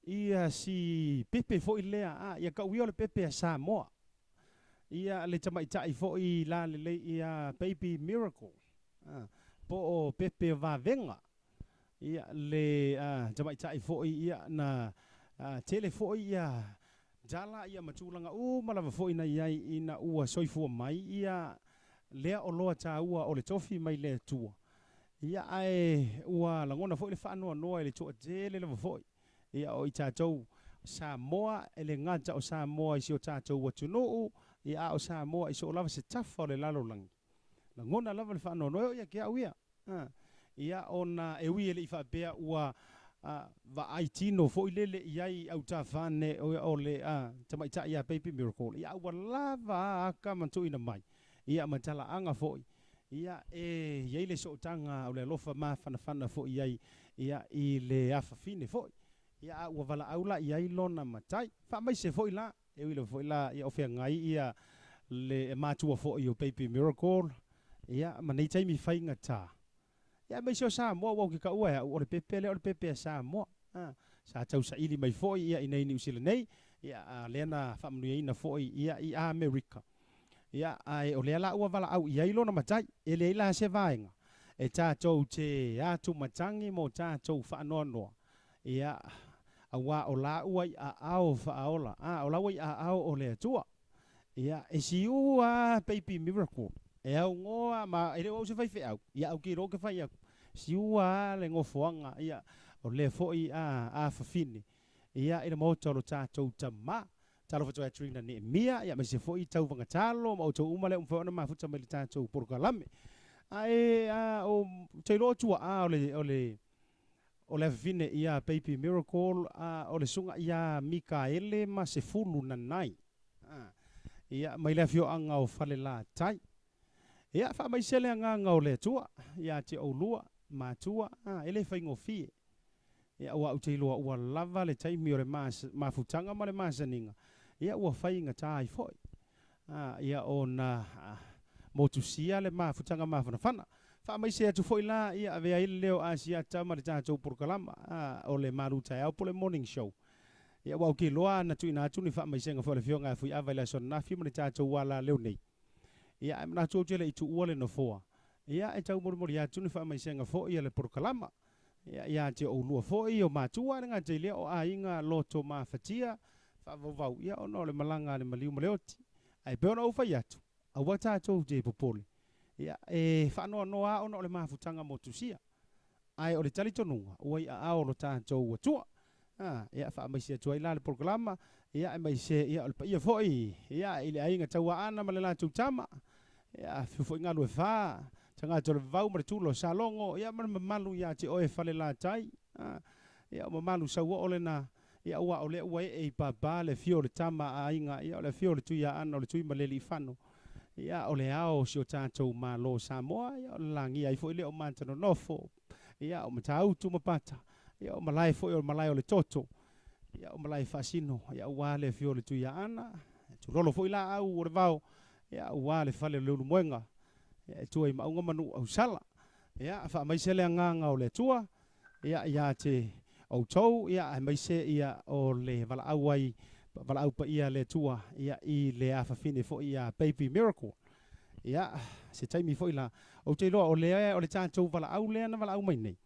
ia si pepe foi lea, a, ia tau ia o le pepe a Samoa. Ia le tamaitai foi la lelei ia Baby Miracle, a, po o pepe o Vavega. Ia le tamaitai foi ia na tele foi ia tala ia ma tulaga uma lava foi na i ai ina ua soifua mai ia lea oloa taua o le tofi mai le Atua. Ia ae ua lagona foi le faanoanoa i le toatele lava foi ia o i tatou Samoa e le gata o Samoa i si o tatou atunuu, ia a o Samoa i so o lava se tafa o le lalolagi. Lagona lava le faanoanoa e oo ia te au ia. Ia, ona e ui e le i faapea ua vaai tino foi lele i ai i autafane o le tamaitai ia Baby Miracle, ia a ua lava a aka ma tuuina mai, ia ma talaaga foi, ia e i ai le sootaga o le alofa mafanafana foi i ai, ia i le afafine foi. Ia a ua valaau la i ai lona matai. Faamaise foi la, e ui lava foi la ia o feagai ia le matua foi o Baby Miracle, ia ma nei taimi faigata. Ia aemaise o Samoa ua ou ke taua e au o le pepe lea o le pepe a Samoa. A, sa tausaili mai foi ia i nei Niu Sila nei, Ia, lea na faamanuiaina foi ia i Amerika. Ia, ae o lea la ua valaau i ai lona matai, e leai la se vaega e tatou te atumatagi mo tatou faanoanoa. Ia, auā o la ua i aao faaola, a, o la ua i aao o le Atua. Ia, e siu a Baby Miracle, e augoa ma, e le o au se faifeau, ia au ke iloa ou te fai atu, siu a le nofoaga, ia, o lea foi a, afafine, ia, i le maota o lo tatou Tama. Talofa atu ia Trina Neemia, ia aemaise foi Tauvagatalo ma outou uma lea ua mafai ona mafuta mai i le tatou polokalame. Ae a, o te iloa o tuaa o le, o le, o le afafine ia Baby Miracle, a, o le susuga ia Mikaele ma Sefulu Nanai. A, ia, mai le afioaga o Falelatai. Ia, faamaise le agaga o le Atua ia te oulua, matua, a, e le faigofie. Ia, aua ou te iloa ua lava le taimi o le mafutaga ma le masaniga, ia ua faigata ai foi, a, ia ona motusia le mafutaga mafanafana. Faamaise atu foi la, ia avea ai le leo Asiata ma le tatou polokalama, a, o le Malu Taeao po o le Morning Show. Ia, aua ou te iloa na tuuina atu ni faamaisega foi a le Afioga ia Fuiava i le aso ananafi ma le tatou ala leo nei. Ia, ae manatu ou te le i tuua le nofoa, ia, e taumolimoli atu ni faamaisega foi a le polokalama. Ia, ia te oulua foi, o matua, e le gata i lea o aiga loto mafatia, faavauvau, ia ona o le malaga a le maliu ma le oti. Ae pei ona ou fai atu, aua tatou te popole, ia, e faanoanoa lava ona o le mafutaga motusia. Ae o le talitonuga, ua i aao o lo tatou Atua. A, ia, faamaise atu ai la le polokalama, ia, aemaise, ia, o le paia foi, ia, i le aiga Tauaana ma le latou tama, ia, afifio foi Galuefa, tagata o le Vavau ma le Tula o Salogo, ia, ma le mamalu ia te oe Falelatai, a, ia, o mamalu sauoo lena, ia, aua o lea ua ee i papa le afio o le tama a aiga, ia, o le afio o le Tuiaana o le Tuimalealiifano, ia, o le ao o si o tatou Malo o Samoa, ia, o le lagia ai foi lea o Matanonofo, ia, o Matautu ma Pata, Ia, o malae foi o le malae o le toto, ia, o malae faasino, ia, aua le afio o le Tuiaana, tulolo foi laau o le vao, ia, aua le fale o le Ulumoega, ia, e tua i Maauga ma Nuuausala. Ia, faamaise le agaga o le Atua, ia, ia te outou, ia, aemaise, ia, o le valaau ai, valaau paia a le Atua, ia, i le afafine foi ia Baby Miracle. Ia, se taimi foi la, ou te iloa o le, o le tatou valaau lea na valaau mai nei,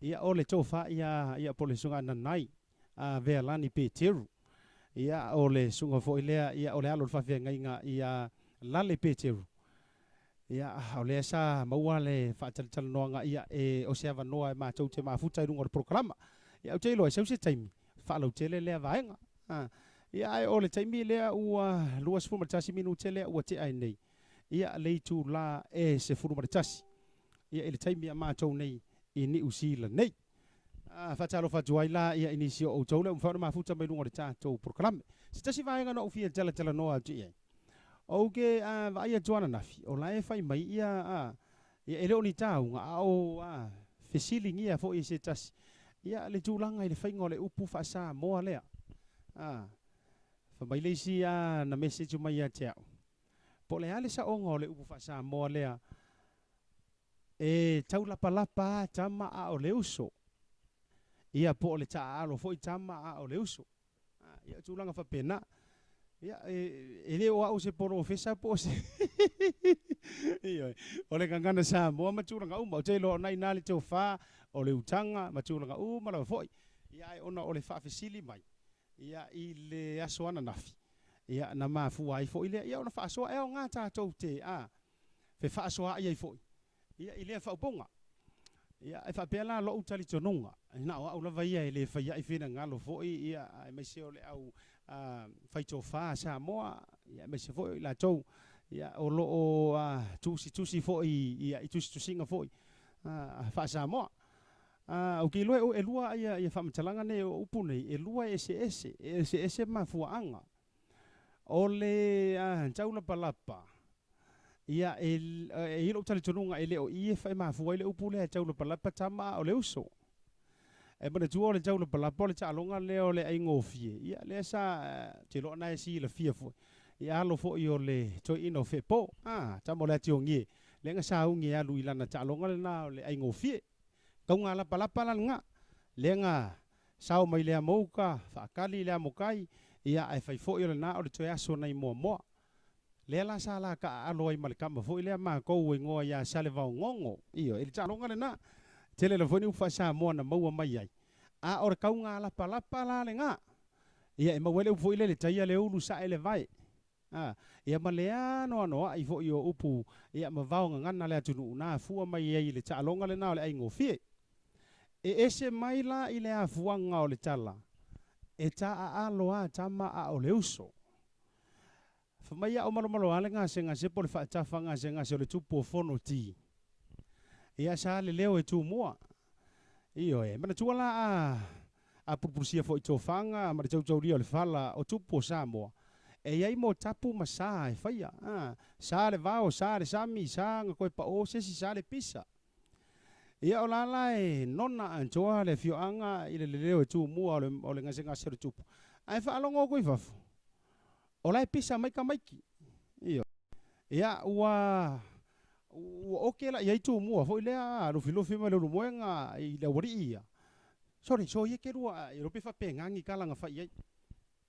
Ia, o le tofa ia, ia po o le susuga Nanai a Vealani Peteru. Ia, o le susuga foi lea, ia, o le alo o le faafeagaiga ia Lale Peteru. Ia, o lea sa maua le faatalatalanoaga, ia, e, o se avanoa e matou te mafuta i luga o le polokalama. Ia, ou te iloa e sau se taimi, faalautele lea vaega. A, ia, ae o le taimi lea ua 21 minute lea ua tea ai nei, ia, le itula e 11. Ia, i le taimi a matou nei i Niu Sila nei. A, faatalofa atu ai la ia i nisi o outou lea ua mafai ona mafuta mai luga o le tatou polokalame. Se tasi vaega na ou fia talatalanoa atu i ai, ou ke a, vaai atu ananafi, o la e fai mai ia, a, ia e le o ni tauga, a o a, fesiligia foi e se tasi, ia le tulaga i le faiga o le upu faa-Samoa lea. A, fai mai le isi a, na message mai ia te au, Po o le a le saoga o le upu faa-Samoa lea, e taulapalapa a tama a o le uso. Ia, po o le taaalo foi tama a o le uso. Ia, o tulaga faapena. Ia, e, e le o au se polofesa po o se Ioe. O le gagana Samoa ma tulaga uma. Ou te iloa o na inā le tofa, o le utaga ma tulaga uma lava foi. Ia, ae ona o le faafesili mai, ia, i le aso ananafi, ia, na mafua ai foi lea, ia, ona faasoa, e aoga tatou te, a, fefaasoaai ai foi, ia, i lea faaupuga. Ia, e faapea la lou talitonuga, na o au lava ia e le fai ai finagalo foi, ia, aemaise o le au, a, faitofa a Samoa, ia, aemaise foi o i latou, ia, o lo o, a, tusitusi foi, ia, i tusitusiga foi, a, faa-Samoa. A, ou te iloa e lua ia, ia faamatalaga nei o upu nei, e lua e eseese, e eseese mafuaaga. O le a, taulapalapa, ia, e, e i ai lou talitonuga e le o i e e mafua ai le upu lea e taulapalapa tama a o le uso. E manatua o le taulapalapa o le taaloga lea o le aigofie, ia, lea sa, ou te iloa na e silafia foi, ia alo foi o le toeaina o Feepo, a, tama o le Atiogie, lea na sauni e alu i lana taaloga lena o le aigofie. Tauga lapalapa la lena, lea na sao mai le amouka, faatali le amokai, Ia ae fai fo'i o lenā o le toe aso nai Moamoa. Lea la sa la taaalo ai ma le tama foi lea matou ua igoa ia Salevaogogo. Ioe, i le taaloga lenā. Tele lava foi ni upu faa-Samoa na maua mai ai, a o le tauga lapalapa la lenā. Ia e maua ai le upu foi lele, taia le ulu sae le vae. A, ia ma le anoanoai foi o upu, ia ma vao gagana a le atunuu na afua mai ai i le taaloga lenā o le aigofie. E ese mai la i le afuaga o le tala, e taaalo a tama a o le uso. Fai mai a o malomaloa le gasegase po o le faatafa gasegase o le tupu o Fonoti. Ia sa le leo e Tumua. Ioe, manatua la a a pulupulusia foi tofaga ma le tautaulia o le fala o tupu o Samoa, e i ai motapu ma sa e faia, a, sa le vao, sa le sami, sa na toe pao se isi, sa le pisa. Ia o la la e nona atoa le afioaga i le leleo e Tumua o le o le gasegase o le tupu, ae faalogo atu i fafo, o la e pisa mai tamaiti. Ioe. Ia ua ua oke la i ai Tumua foi lea Lufilufi ma Leulumoega i le aualii ia. Sole, soia ke lua, e iloa pe faapena ni tala na fai i ai.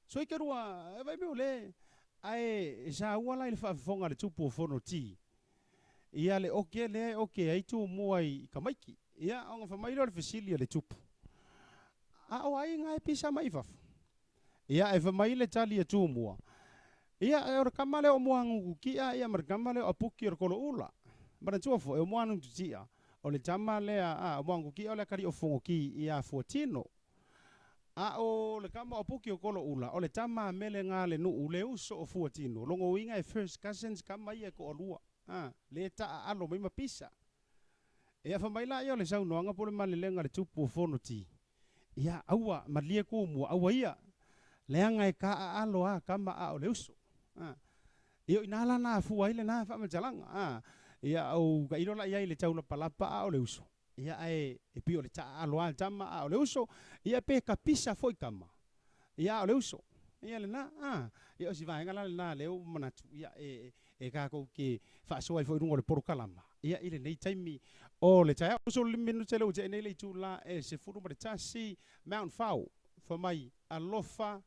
Soia ke lua, e vaai mai o le, ae e saua la i le faafofoga a le tupu o Fonoti, ia le oke lea e oke ai Tumua i tamaiti. Ia ona fai mai lea o le fesili a le tupu, A o ai na e pisa mai i fafo? Ia, ae fai mai le tali a Tumua, Ia, o le tama lea o Moanututia ia ma le tama lea o Apuki o le Koloula. Manatua foi, o Moanututia, o le tama lea a o Moanututia o le atalii o Fonoti ia Fuatino. A o le tama o Apuki o Koloula, o le tama a Mele na a le nuu, le uso o Fuatino. Lona uiga e first cousins tama ia e toalua, a, lea e taaalo mai ma pisa. Ia, fai mai laia o le saunoaga po o le malelega a le tupu o Fonoti, Ia, aua, malie Tumua, aua ia, leaga e taaalo a tama a o le uso. A, ia o i ina la na afua ai lena faamatalaga. A, ia ou tailo la i ai i le taulapalapa a o le uso, ia ae e pei o le taaalo a tama a o le uso, ia pe tapisa foi tama, Ia, a o le uso, ia lena, a. Ia o si vaega la lena lea ua manatu, ia, e, e tatou te faasoa ai foi i luga o le polokalama, ia, i lenei taimi o le taeao. 15 minute lea ua tea nei le itula e 11, Mount Fao, fai mai, Alofa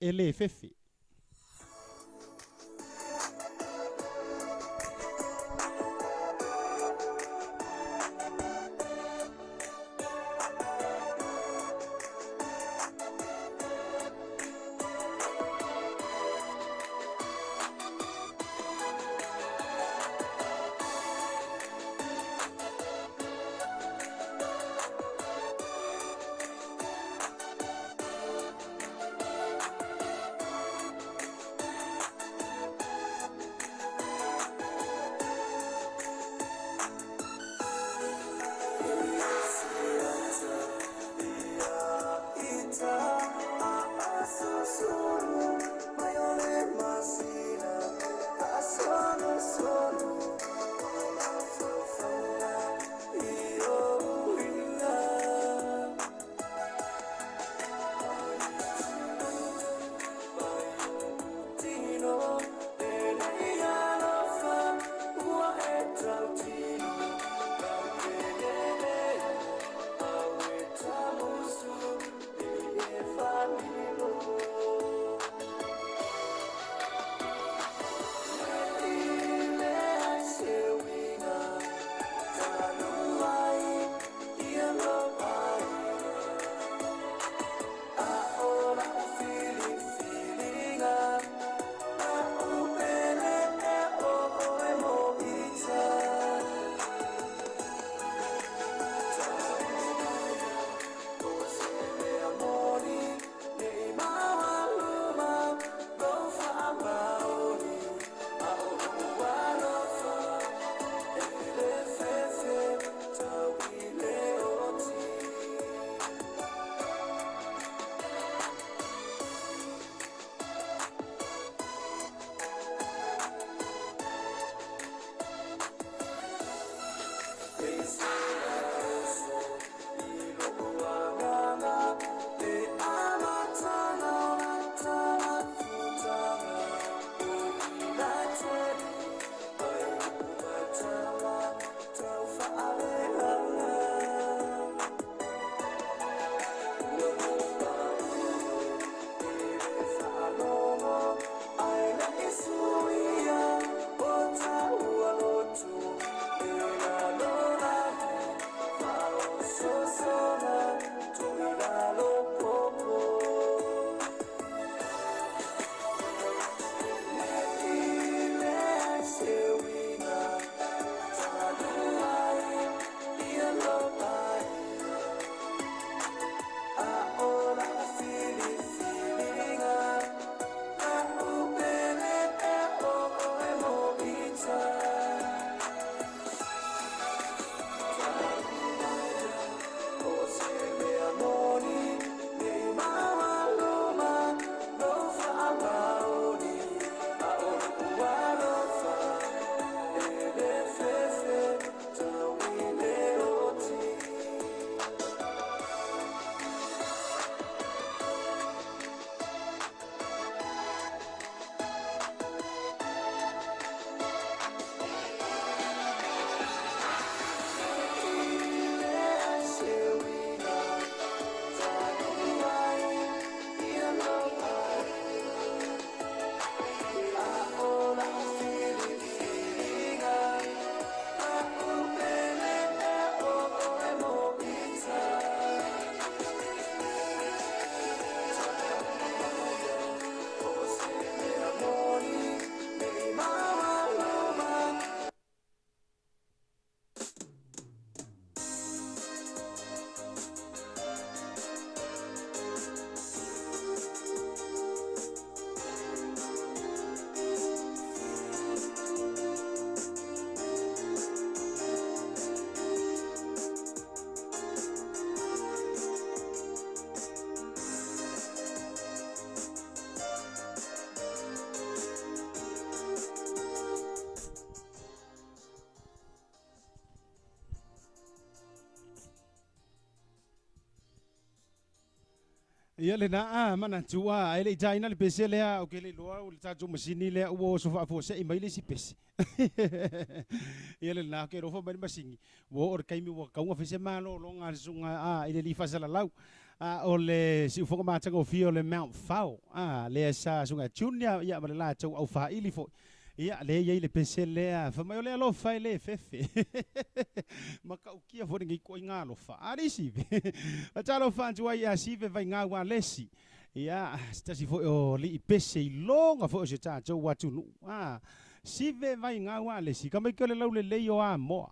e le fefe. Ia lena a manatua ae le i taina le pese lea, ou te le iloa o le tatou masini lea ua oso faafuasei mai le isi pese. Ia lena, ou te alofa mai le masini, ua oo i le taimi ua tatau ona fai se malologa a le susuga a i le alii faasalalau. A o le siufofoga matagofie o le Mount Fao, a lea sa susuga ia Junior ia ma le latou aufaili foi. Ia, lea e i ai le pese lea, fai mai o le alofa e le fefe. Matautia foi lenei ituaiga alofa. A le sive. Talofa atu ai ia Sive Vaigau Alesi. Ia, se tasi foi o alii pese iloga foi o si o tatou atunuu. A, Sive Vaigau Alesi, tamaiti o le laulelei o Amoa.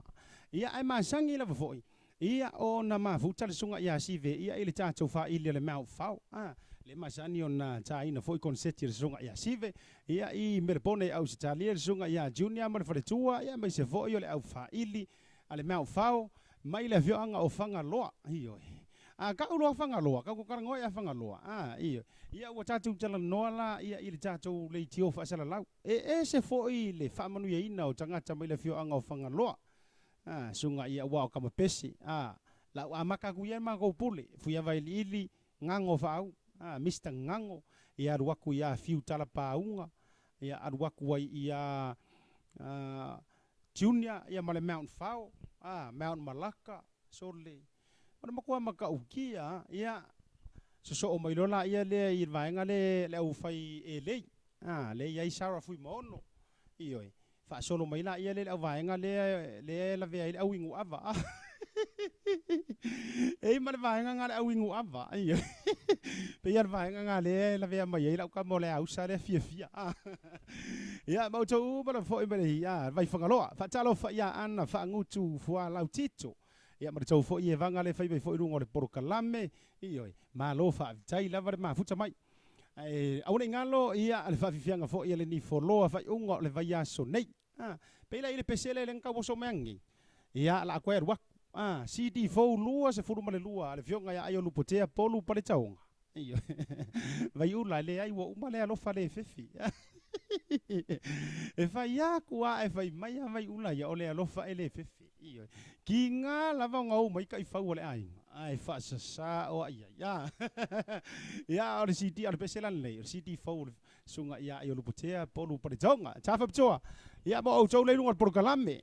Ia, ae masani lava foi, ia, ona mafuta le susuga ia Sive ia i le tatou faili o le Mount Fao. A, le masani ona taina foi koneseti a le susuga ia Sive, ia, i Melepone i Ausetalia le susuga ia Junior ma le faletua, ia, aemaise foi o le aufaili a le Mount Fao mai le afioaga o Fagaloa. Ioe. A tau loa Fagaloa, tatou talanoa ia Fagaloa. A, ioe. Ia, ua tatou talanoa la ia i le tatou leitio faasalalau. E ese foi le faamanuiaina o tagata mai le afioaga o Fagaloa. A, susuga ia, aua o tama pese. A, la ua amata atu ia le matou pule, Fuiavailiili, Gago Faau, a, Mister Gago, ia alu atu ia Fiu Talapauga, ia alu atu ai ia Junior ia ma le Mount Fao, a, Mount Malaka, sole. O le matua matautia, ia, sosoo mai loa laia lea i le vaega lea le aufai elei, a, lea e i ai Sarah Fuimaono, ioe, faasolo mai laia lea i le auvaega lea lea e lavea ai le auinu ava. E i ai ma le vaega lena le auinu ava, ioe, pei lava o le vaega lena lea e lavea mai ai lau tama o le ausa lea fiafia. Ia, ma outou uma lava foi mai le Vaifagaloa. Faatalofa ia Ana Faagutu Fualau Tito. Ia ma le tou foi evaga lea e fai mai foi i luga o le polokalame. Ioe, malo faafetai lava le mafuta mai. Ae aua ne i galo ia le faafiafiaga foi a le Nifoloa faaiuga o le vaiaso nei. A, pei la i le pese lea na tau oso mai nei. Ia, la toe alu atu. A, CD fou 22 a le afioga ia Aio Lupotea Polu Paletaoga. Ioe. Vaiula, e leai ua uma le alofa le fefi. E fai atu lava ae fai mai lava Vaiula ia, o le alofa e le fefe. Ioe. Kiga lava ona ou mai taifau a le aiga, ae faasasa o ai ai. A. Ia, o le CD, o le pese la lenei, o le CD fou o le susuga ia Aiolupotea Polu Paletoga. Tafa pitoa. Ia, mo outou lea i luga o le polokalame.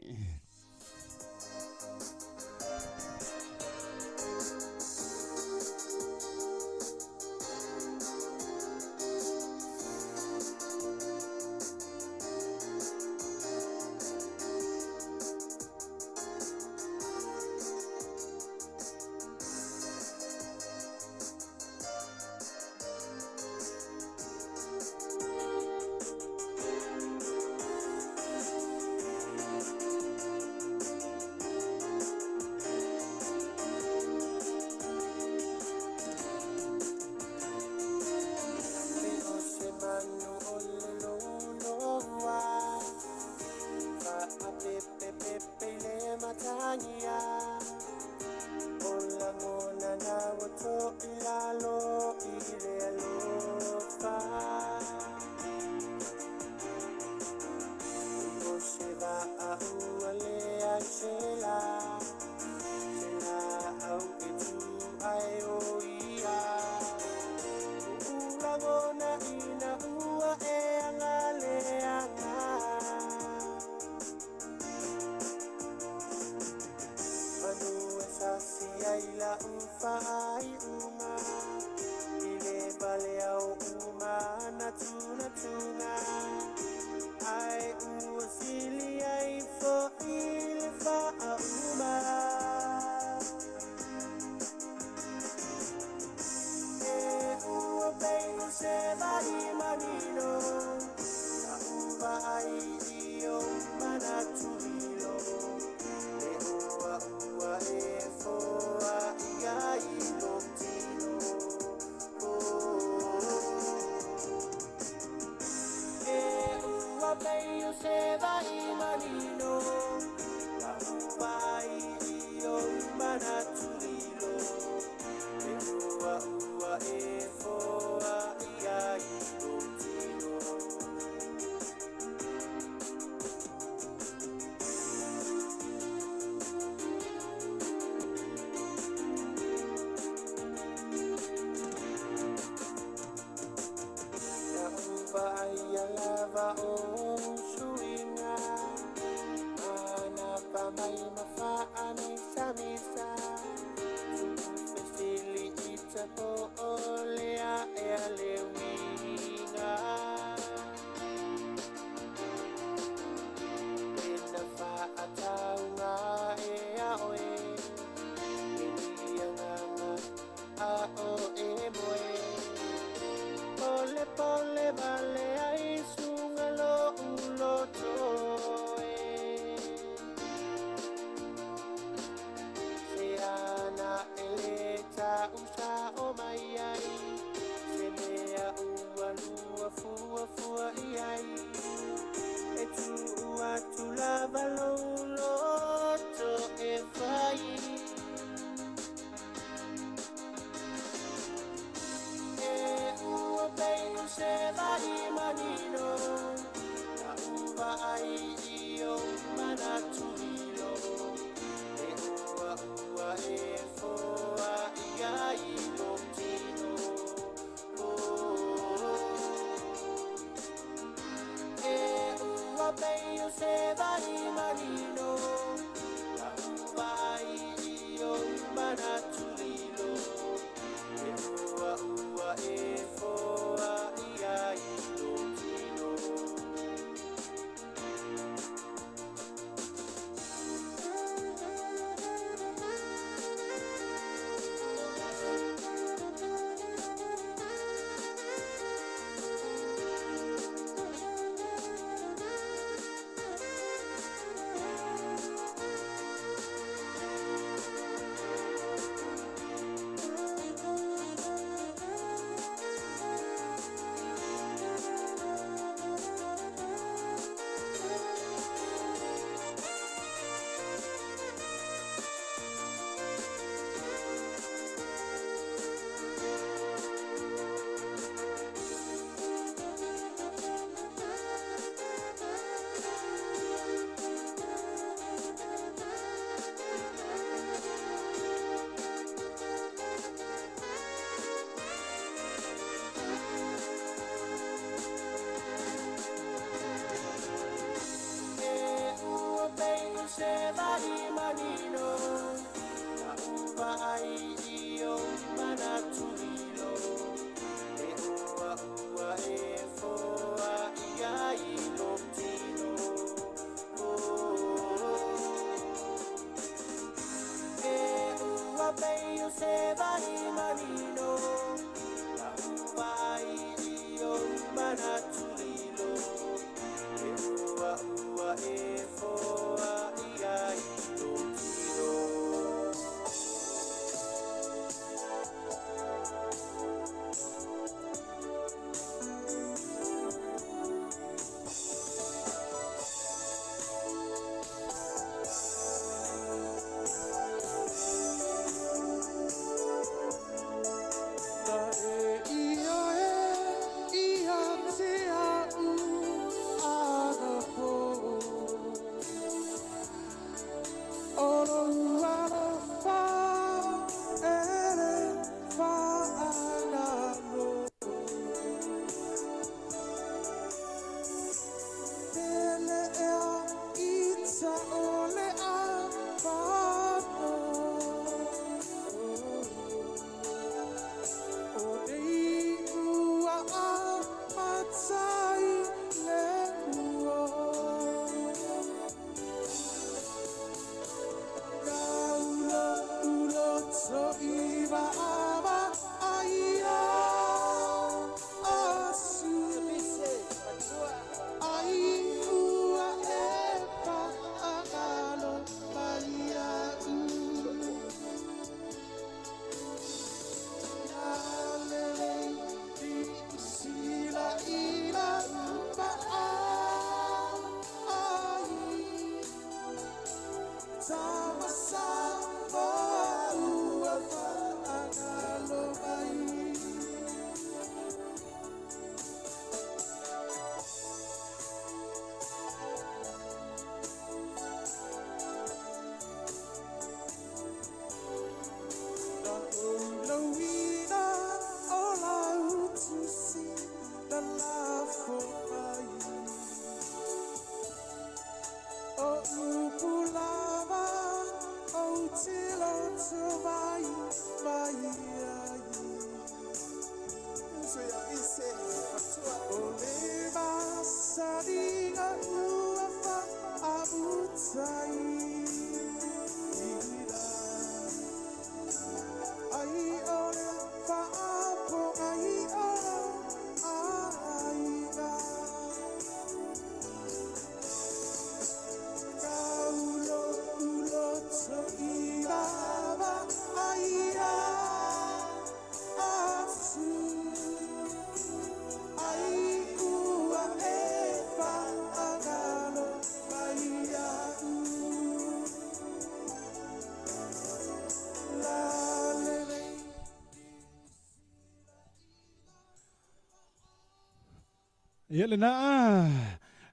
Ia lenā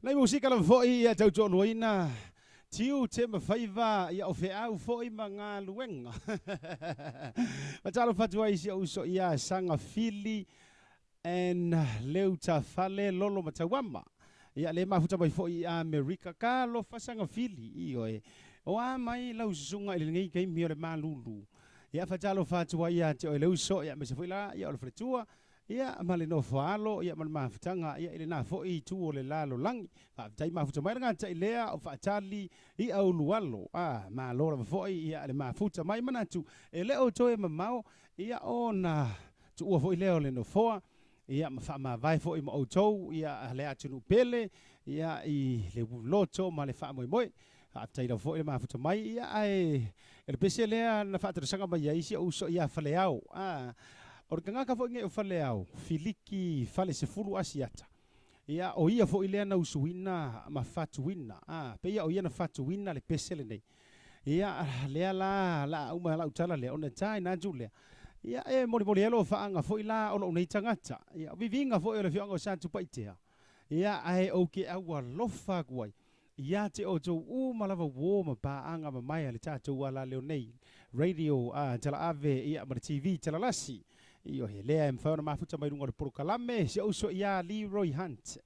nai musika lava foʻi ia tautoaluaina tiute ma faiva ia o feau foʻi ma galuega. Faatalofa atu ai i si ou uso ia Saga Fili and Leutafale Lolo Matauama. Ia le mafuta mai foʻi i Amerika. Talofa Saga Fili, ioe. O a mai lau susuga i lenei taimi o le malulu. Ia faatalofa atu ai ia te oe le uso, ia aemaise foi la ia o le faletua. Ia, ma le nofo alo, ia ma le mafutaga, ia i lenā foʻi itu o le lalolagi. Faafetai mafuta mai le gataʻi lea o faatali i aulualo. A, malo lava foʻi, ia le mafuta mai manatu e le o toe mamao, ia ona tuua foʻi lea o le nofoa, ia ma faamavae foʻi ma outou, ia le atunuu pele, ia i le loto ma le faamoemoe. Faafetai lava foʻi le mafuta mai, ia ae o le pese lea na faatalosaga mai ai si ou uso ia Faleao. A, o le tagata foʻi nei o Faleao, Filiki Falesefulu Asiata. Ia, o ia foʻi lea na usuina ma fatuina. A, pei o ia na fatuina le pese lenei. Ia, lea la la a uma lau tala lea, ona ta ina atu lea. Ia, e molimoli ai alofaaga foʻi la o lou nei tagata. Ia, o viviga foʻi o le afioaga o Satupaitea. Ia, ae ou te aualofa atu ai ia te outou uma lava uō ma paaga mamae a le tatou alaleo nei, radio a talaave ia ma le TV talalasi. Ioe, lea e mafai ona mafuta mai luga o le polokalame si ou uso ia Leroy Hunt.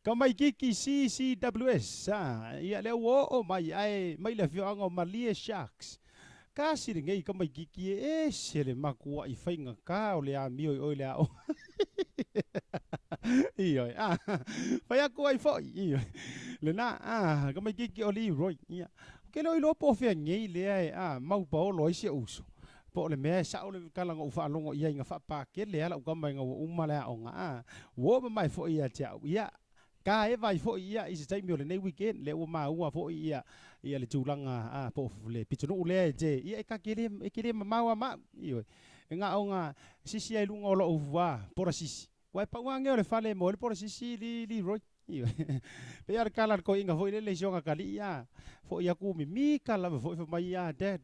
Kamaikiki CCWS, a, ia lea ua oo mai ae mai le afioaga o Malie Sharks. Kasi lenei kamaikiki e ese le makuaʻi faigata o le amio i oe le aoga. Ioe, a, fai atu ai foʻi, ioe, lenā, a, kamaikiki o Leroy, ia. Ou te le o iloa po o fea nei lea e, a, mau paolo ai si ou uso. Po o le mea e sao le tala na ou faalogo i ai na faapakele lava lau tama ina ua uma le aoga, a, ua oo mamae foi ia te au, ia, Ka eva ai foʻi ia i se taimi o lenei weekend, lea ua maua foʻi ia ia le tulaga a po o le pitonuu lea e te ia e ka te le e te le mamao a ma au. Ioe. E na o na sisi ai luga o lou a pola sisi. Ua e pau lava nei o le fale e moe ai le pola sisi li Leroy. Ioe. Pei lava o le tala a le toeaina foi lele i si ona atalii a foi atu mimita lava foi fai mai a dad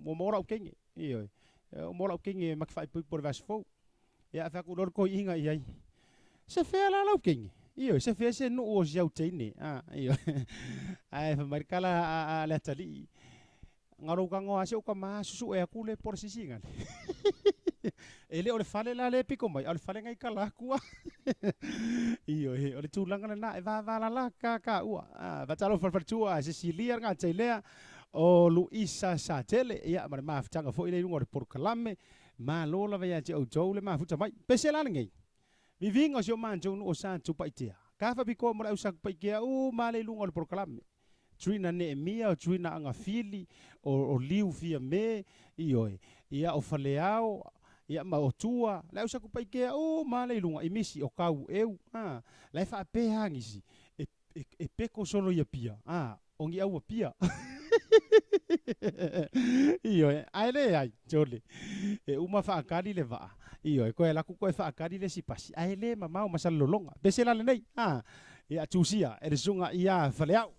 ua maua lau teine. Ioe. Ua maua lau teine ma te faaipoipo i le vaiaso fou. Ia fai atu loa le toeaina i ai, Se fea la lau teine? Ioe, se fea se nuu o si au teine? A, ioe. Ae fai mai le tala a le atalii, Na lou tago lava si ou tama susue atu le polasisi gale. E le o le fale la lea e pito mai, a o le fale na i tala atu a. Ioe, o le tulaga lena e vavalalata taua. A, faatalofa i le faletua a Cecilia le gata i lea, o Luisa Satele, ia ma le mafutaga foi lea i luga o le polokalame. Malo lava ia te outou le mafuta mai. Pese la lenei. Viviga o si o matou nuu o Satupaitea. Ka faapitoa mo le au Satupaitea uma lea i luga o le polokalame. Trina Neemia, o Trina Agafili, o Liu Fiame, ioe, ia o Faleao, ia ma o Tua, le au Satupaitea uma lea i luga i misi o Taueu, a, la e faapea lava nisi, e peko solo i Apia, a, o ni au Apia. Ioe, ae leai, sole, e uma faatali le vaa, ioe, toe alu atu toe faatali le isi pasi, ae le mamao ma Salelologa. Pese la lenei, a, ia tusia e le susuga ia Faleao.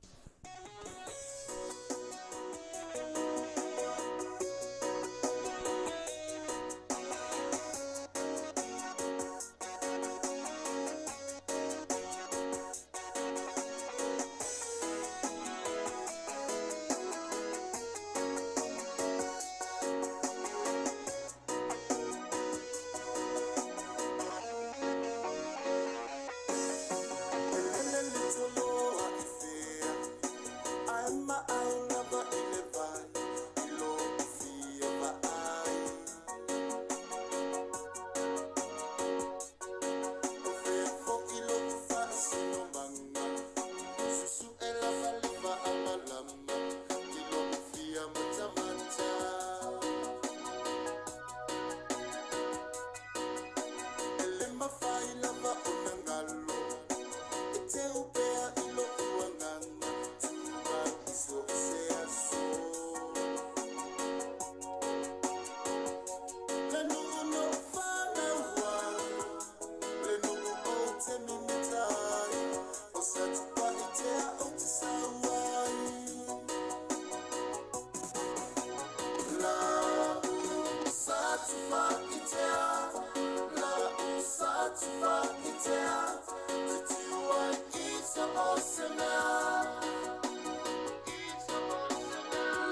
se mea.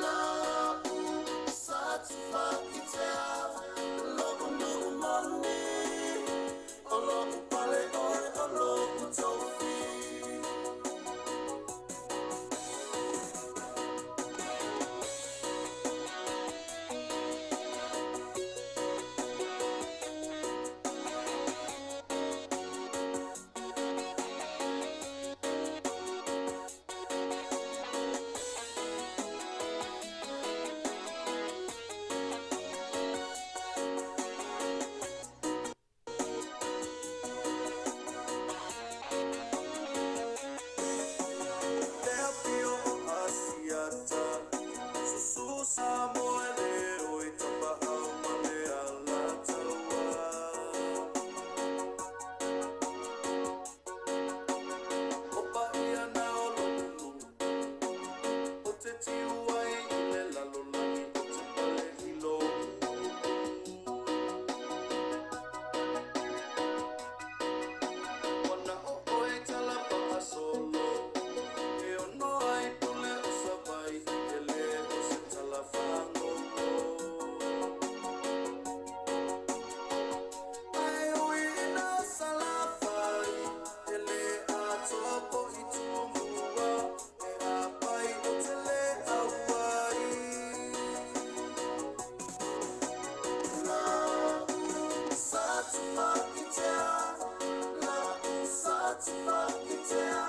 Lau sa tufa'itea, lo'u nu'u moni, o lo'u pale oe o lo'u tofi. Lea pio o Asiata, susu Samoa e le oi tapa'au ma le Alataua. O paia na o lo'u nuu, o te tiu ai i le lalolagi o te pale i lou. Wana o oe talapa'a solo, e ono ai pule o Savai'i e le o se tala fāgogo. Ae ui ina salafai, e lē atoa po'i tumua, e apai o te lē auai. Lau sa tufa'itea, lau sa tufa'itea,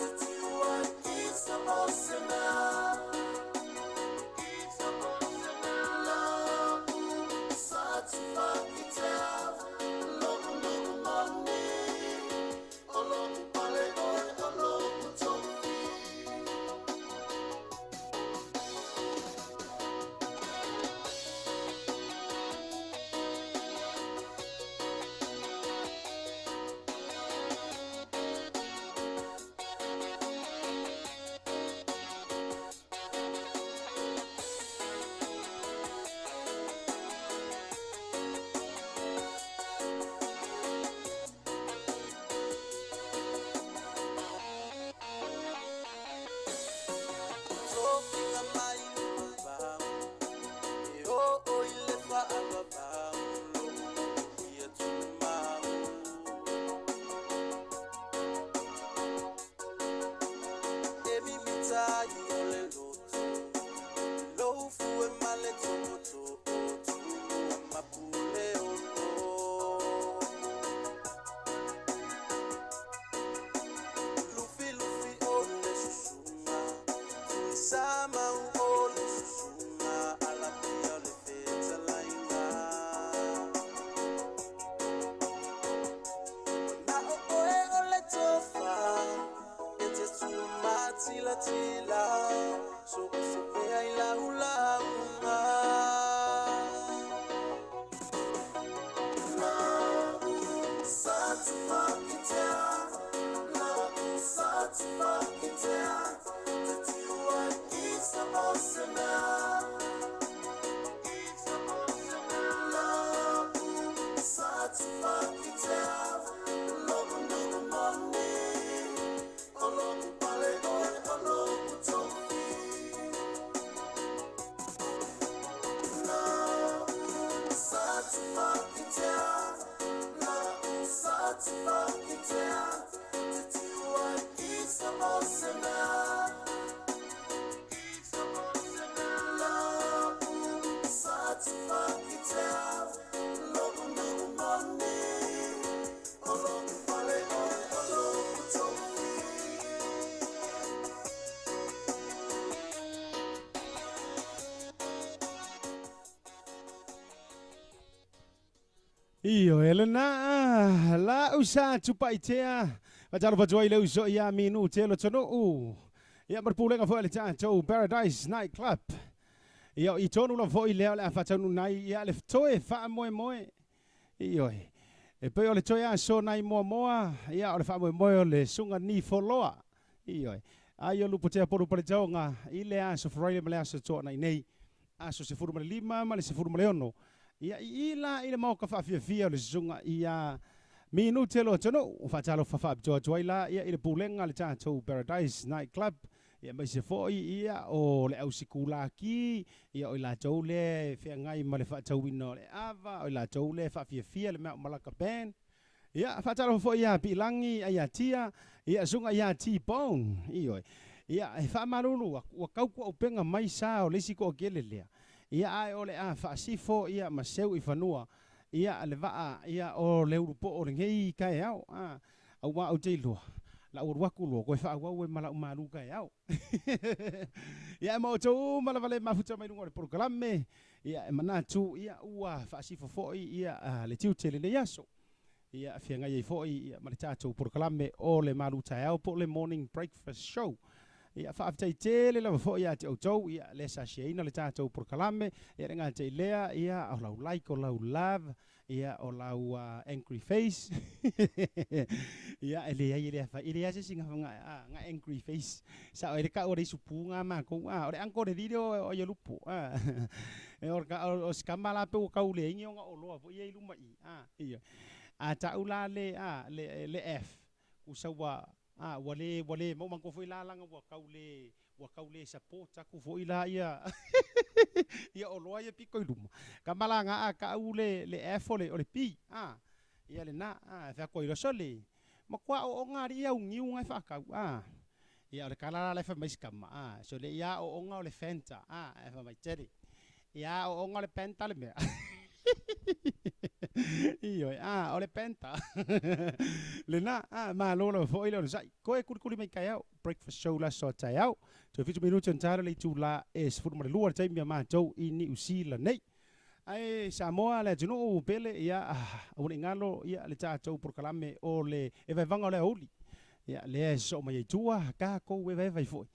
te tiu ai i sa o se mea. Lau sa tufa'itea, lo'u nu'u moni, o lo'u pale oe o lo'u tofi. Tofiga mai vau, e oo i le fa'avavau, lo'u ia tumau. E mimita'i o le loto, lou fue ma le to'oto'o, tumua ma pule ono. Lufilufi o le susuga, Tuisamau o le susuga, Alapia o le fetalaiga. Na o oe o le tofa, e te tumatilatila, so'oso pea i laulauga. Lau sa tufa'itea, lau sa tufa'itea, te tiu ai i sa o se mea. Lau sa tufa'itea, lo'u nu'u moni, o lo'u pale oe o lo'u tofi. Lau sa tufa'itea, lau sa tufa'itea, te tiu ai i sa o se mea. Lau sa tufa'itea, lo'u nu'u moni, o lo'u pale oe o lo'u tofi. Io elena la usa tupaitea. Fatalo fatoa i le uso ia minu telo tonu'u. Ia ma le pulega foi a le tatou Paradise Night Club. Ia i tonu lava foi lea o le a faataunuu ai ia le toe faamoemoe. Ioe. E pei o le toe aso nai muamoa, ia o le faamoemoe o le susuga ni foloa. Ioe. Ai o lupotea polu paletaoga i le aso Friday ma le aso Toanai nei. Aso 15 ma le 16. Ia i ila i le maoka faafiafia o le susuga ia Minute lo atunuu. Faatalofa faapitoa atu ai la ia i le pulega a le tatou Paradise Night Club, ia aemaise foi ia o le ausikulaki, ia o i latou lea e feagai ma le faatauina o le ava, o i latou lea e faafiafia le mea o Malaka Band. Ia, faatalofa foi ia Piilagi Aiatia, ia susuga ia T-Bone, ioe. Ia, e faamalulu atu, ua tau tuaupega mai sa o le isi toatele lea, ia ae o le a faasifo ia ma seu i fanua ia le vaa ia o le ulupoo o lenei taeao, a, aua ou te iloa, lau alu atu loa, toe faaauau ai ma lau malu taeao. Ia, e ma outou uma lava le mafuta mai luga o le polokalame, ia e manatu ia ua faasifo foi ia le tiute i lenei aso. Ia feagai ai foi ia ma le tatou polokalame o le malu taeao po o le morning breakfast show. Ia faafetai tele lava foi ia te outou ia le sa shareina le tatou polokalame, ia le gata i lea ia o lau like, o lau love, ia o lau angry face. Ia e leai e le afaina, e leai se isi na angry face. Sao ai le tau o le isi upu na matou, o le uncle le lile o ia lupo. E o si tama la pe ua tau leai ni ona oloa foi ia i luma i i. Ia. A tau la le a le, le F, tusa ua a ua le maua manatua foi la laga ua tau le support atu foi la ia ia oloa ia pito i luma. Kama la nga a tau le F o le P a ia lena a e fai atu ai loa sole. Matua ooga alii au niu na e faatau a. Ia o le tala la la e fai mai si tama a sole ia ooga o le Fanta a e fai mai tele. Ia ooga o le Penta le mea. Ioe, a, o le Penta. Lena, a, malo lava foi le onosai. Koe kulikuli mai taeao, breakfast show la aso a taeao. Toe 7 minute ona tala le itula e 12 le taimi a matou i Niu Sila nei. Ae Samoa le atunuu pele, ia, aua ne i galo, ia, le tatou polokalame o le evaevaga o le aoauli. Ia, lea e sosoo mai ai tua, tatou evaeva ai foi.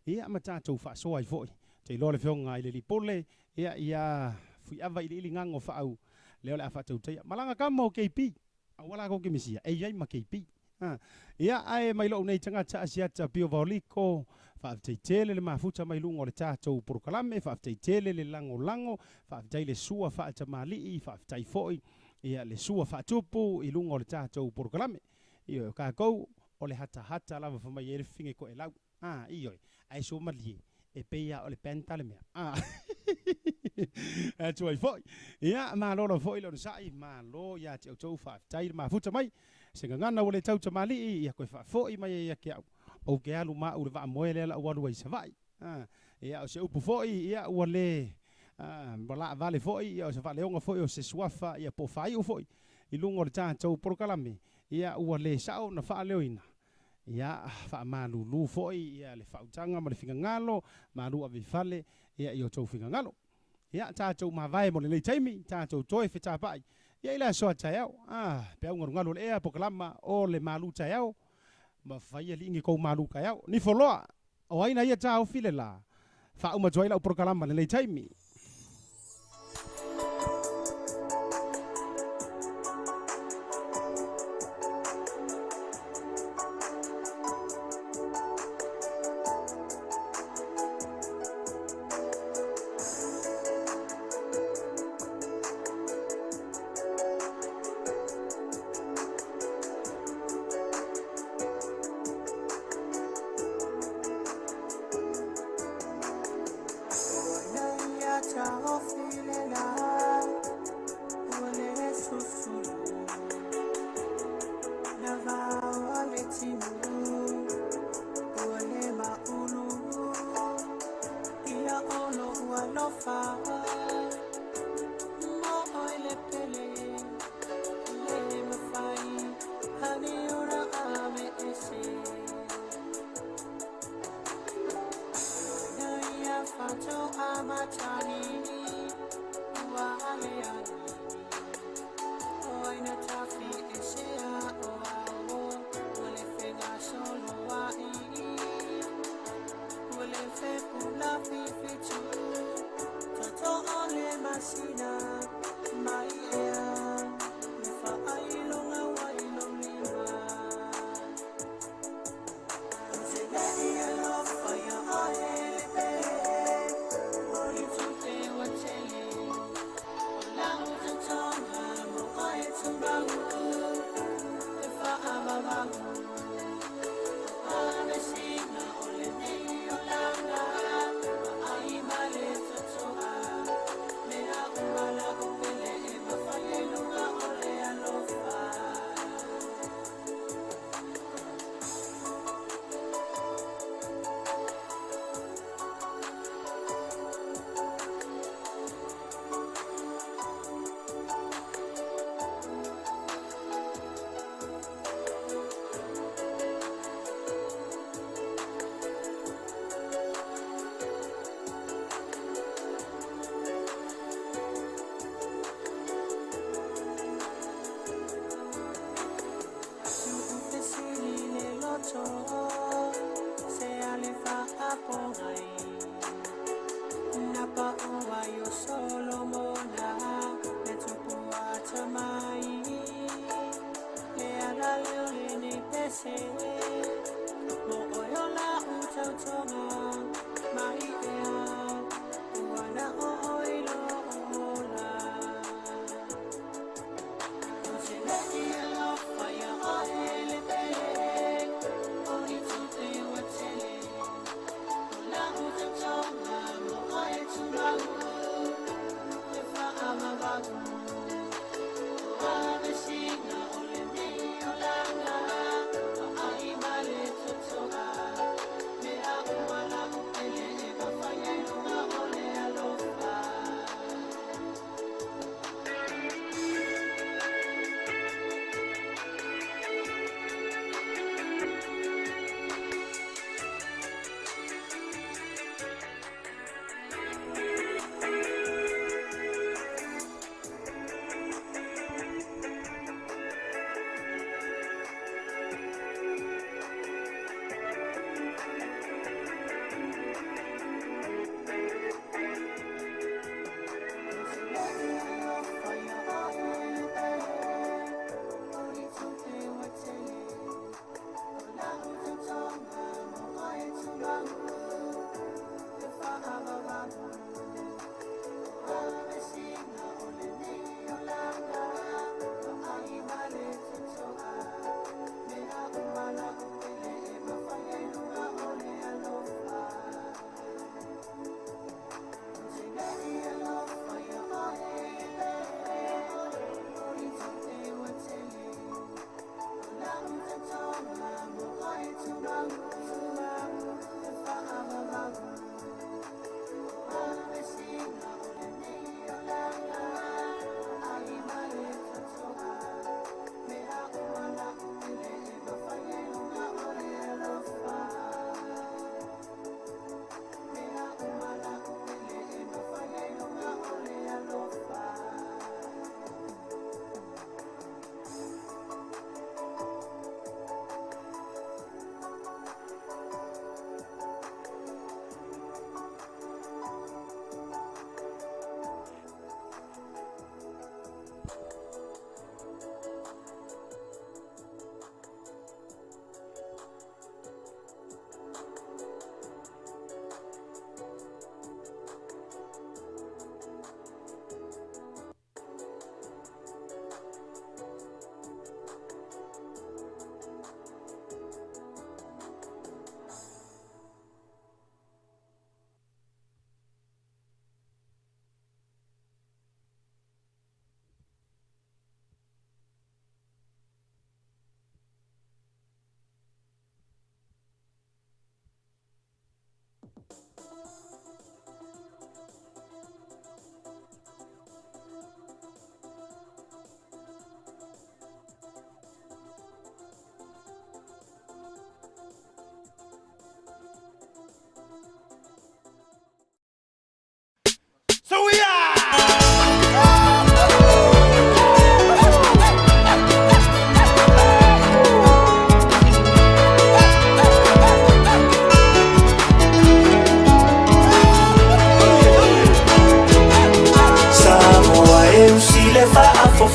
Ia, ma tatou faasoa ai foi. Te iloa le afioga i le alii pule, ia, ia fuiava iliili gago faau, lea o le a faatautaia. Malaga kama o KP, aua la kou ke misia, e iai ma KP. Ia, ae mai lou nei tagata Asiata Pio Vaoliko, faafetai tele le mafuta mai luga o le tatou polokalame, faafetai tele le lagolago, faafetai le sua faatamalii, faafetai foi ia le sua faatupu i luga o le tatou polokalame. Ioe, o tatou o le hatahata lava fa mai ai le fafine toelau. A, ioe, ae sua malie, e pei lava o le penta le mea. A, atu ai foi. Ia, malo lava foi le onosai, malo ia te outou, faafetai le mafuta mai. Se gagana ua le tau tamalii, ia koe faafoi mai ai ia te au. Ou ke alu ma au le vaamoe lea lau alu ai i Savaii. A, ia, o se upu foi, ia, ua le, a, ua laavale foi, ia, o se faaleoga foi o se suafa, ia, po o faaiu foi, i luga o le tatou polokalame, ia, ua le sao na faaleoina. Ia, faamalulu foi, ia, le faautaga ma le finagalo, malu ave i fale, ia, i outou finagalo. Ia, tatou mavae mo lenei taimi, tatou toe fetapai, ia, i le aso a taeao. A, peau galugalu o le ea, polokalama o le malu taeao, ma fai alii ni kou malu taeao. Nifo loa, o ai na ia taofi le la, faauma atu ai lau polokalama lenei taimi.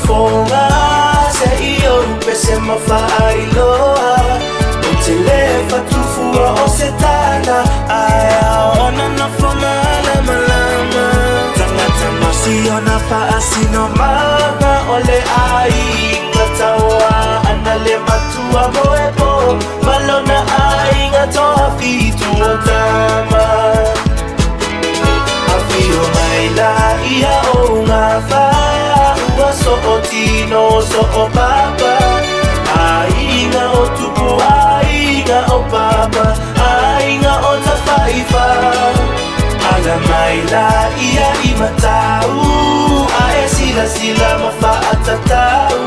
faafofoga se i ou pese ma faailoa Ou te lē fatufua o se tala Ae ao ona nofo malamalama Tagata ma siona faasinomaga O le aiga tauaana le matua moepo Ma lona aiga toafitu o tama Afio mai la ia o gafa Ua sootino soo papa Aiga o tupu aiga o papa Aiga o tafaifa Ala mai la ia i matau Ae silasila ma faatatau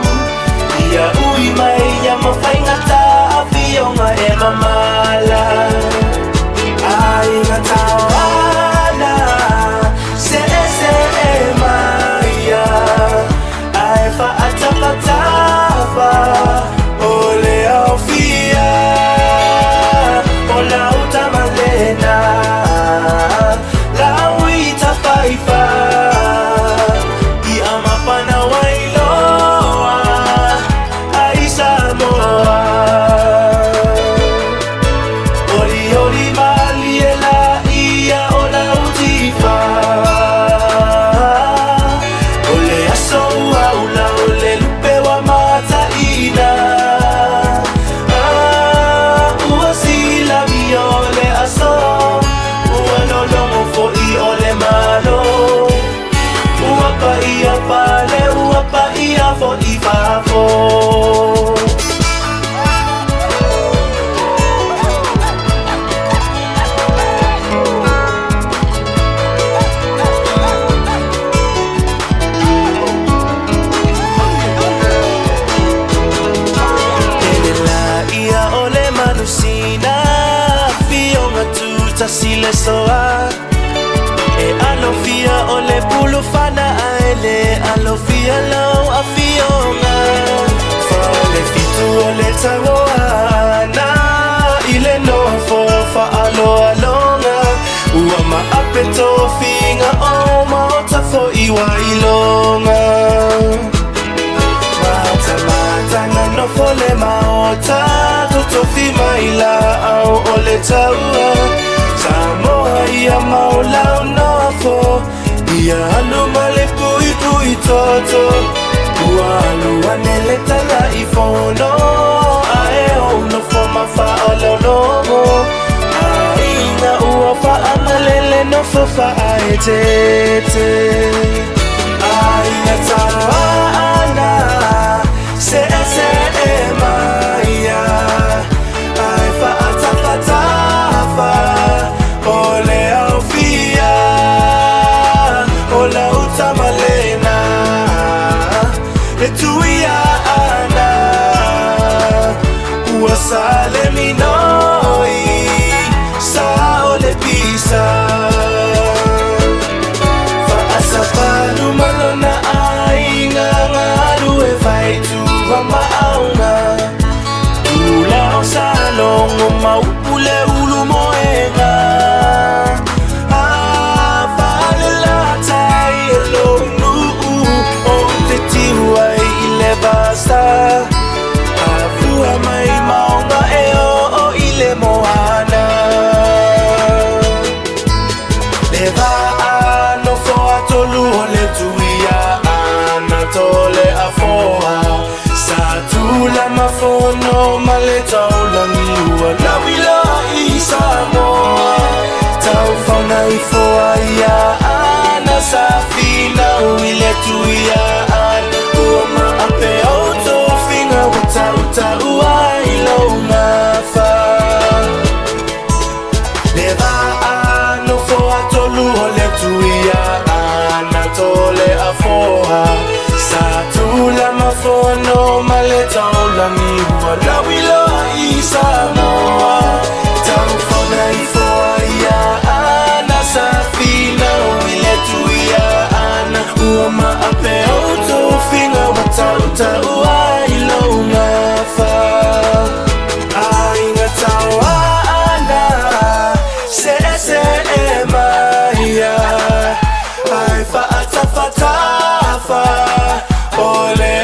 Ia ui mai ia ma faigata Afioga e mamala Aiga tauana Se se e maia Ae faatafatafa O le aufia O lau tamalena Lau i tafaifa Ia mapana wailoa Ai Samoa Oli oli malie la ia o lau tifa O le aso ua ula o le lupe wa mataina Ah, ua silamia o le aso Ua lologo foi o le malo Ua paia pale, ua paia foi fafo. Ele la ia o le manusina Fionga tutasi le soa E alofia o le pulufana a ele alofia lau afioga Fale fitu o le tagoana I le nofo faaloaloga Ua maape tofiga o maota fo'i wailoga Matamata na nofo le maota Totofi mai la au o le taua Samoa ia maulau nofo Ia alu ma le puipui toto Ua alu ane le tala i fono Ae ou nofo ma faalologo Aiga ua faamalele nofo faaeteete Aiga tauaana Se se e maia Ae faatafatafa O le aufia O lau tamalena Le tuia ana Ua sale minoi Sa o le pisa Faasapalu malona aiga galu e faitua maauga Tula o salogo maupu le ulu moega Afalelatai e lou nuu O te tiu ai i le vasa Afua mai maoga e oo i le moana Le vaa nofo atolu o le tuia ana tole afoa Sa tula mafono ma le taulagi ua lauila i Samoa Taufauna ifoa ia ana sa finau i le tuia ana Ua maape au tofiga ua tautaua i lou gafa Le vaa nofo atolu o le tuia ana tole afoa Sa tula mafono ma le taulagi ua lauila i Samoa Taufauna ifoa ia ana sa finau i le tuia ana Ua maape au tofiga ua tautaua i lou gafa Aiga tauaana Se se e maia Ai faatafatafa O le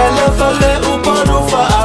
Ele fale upanu fa.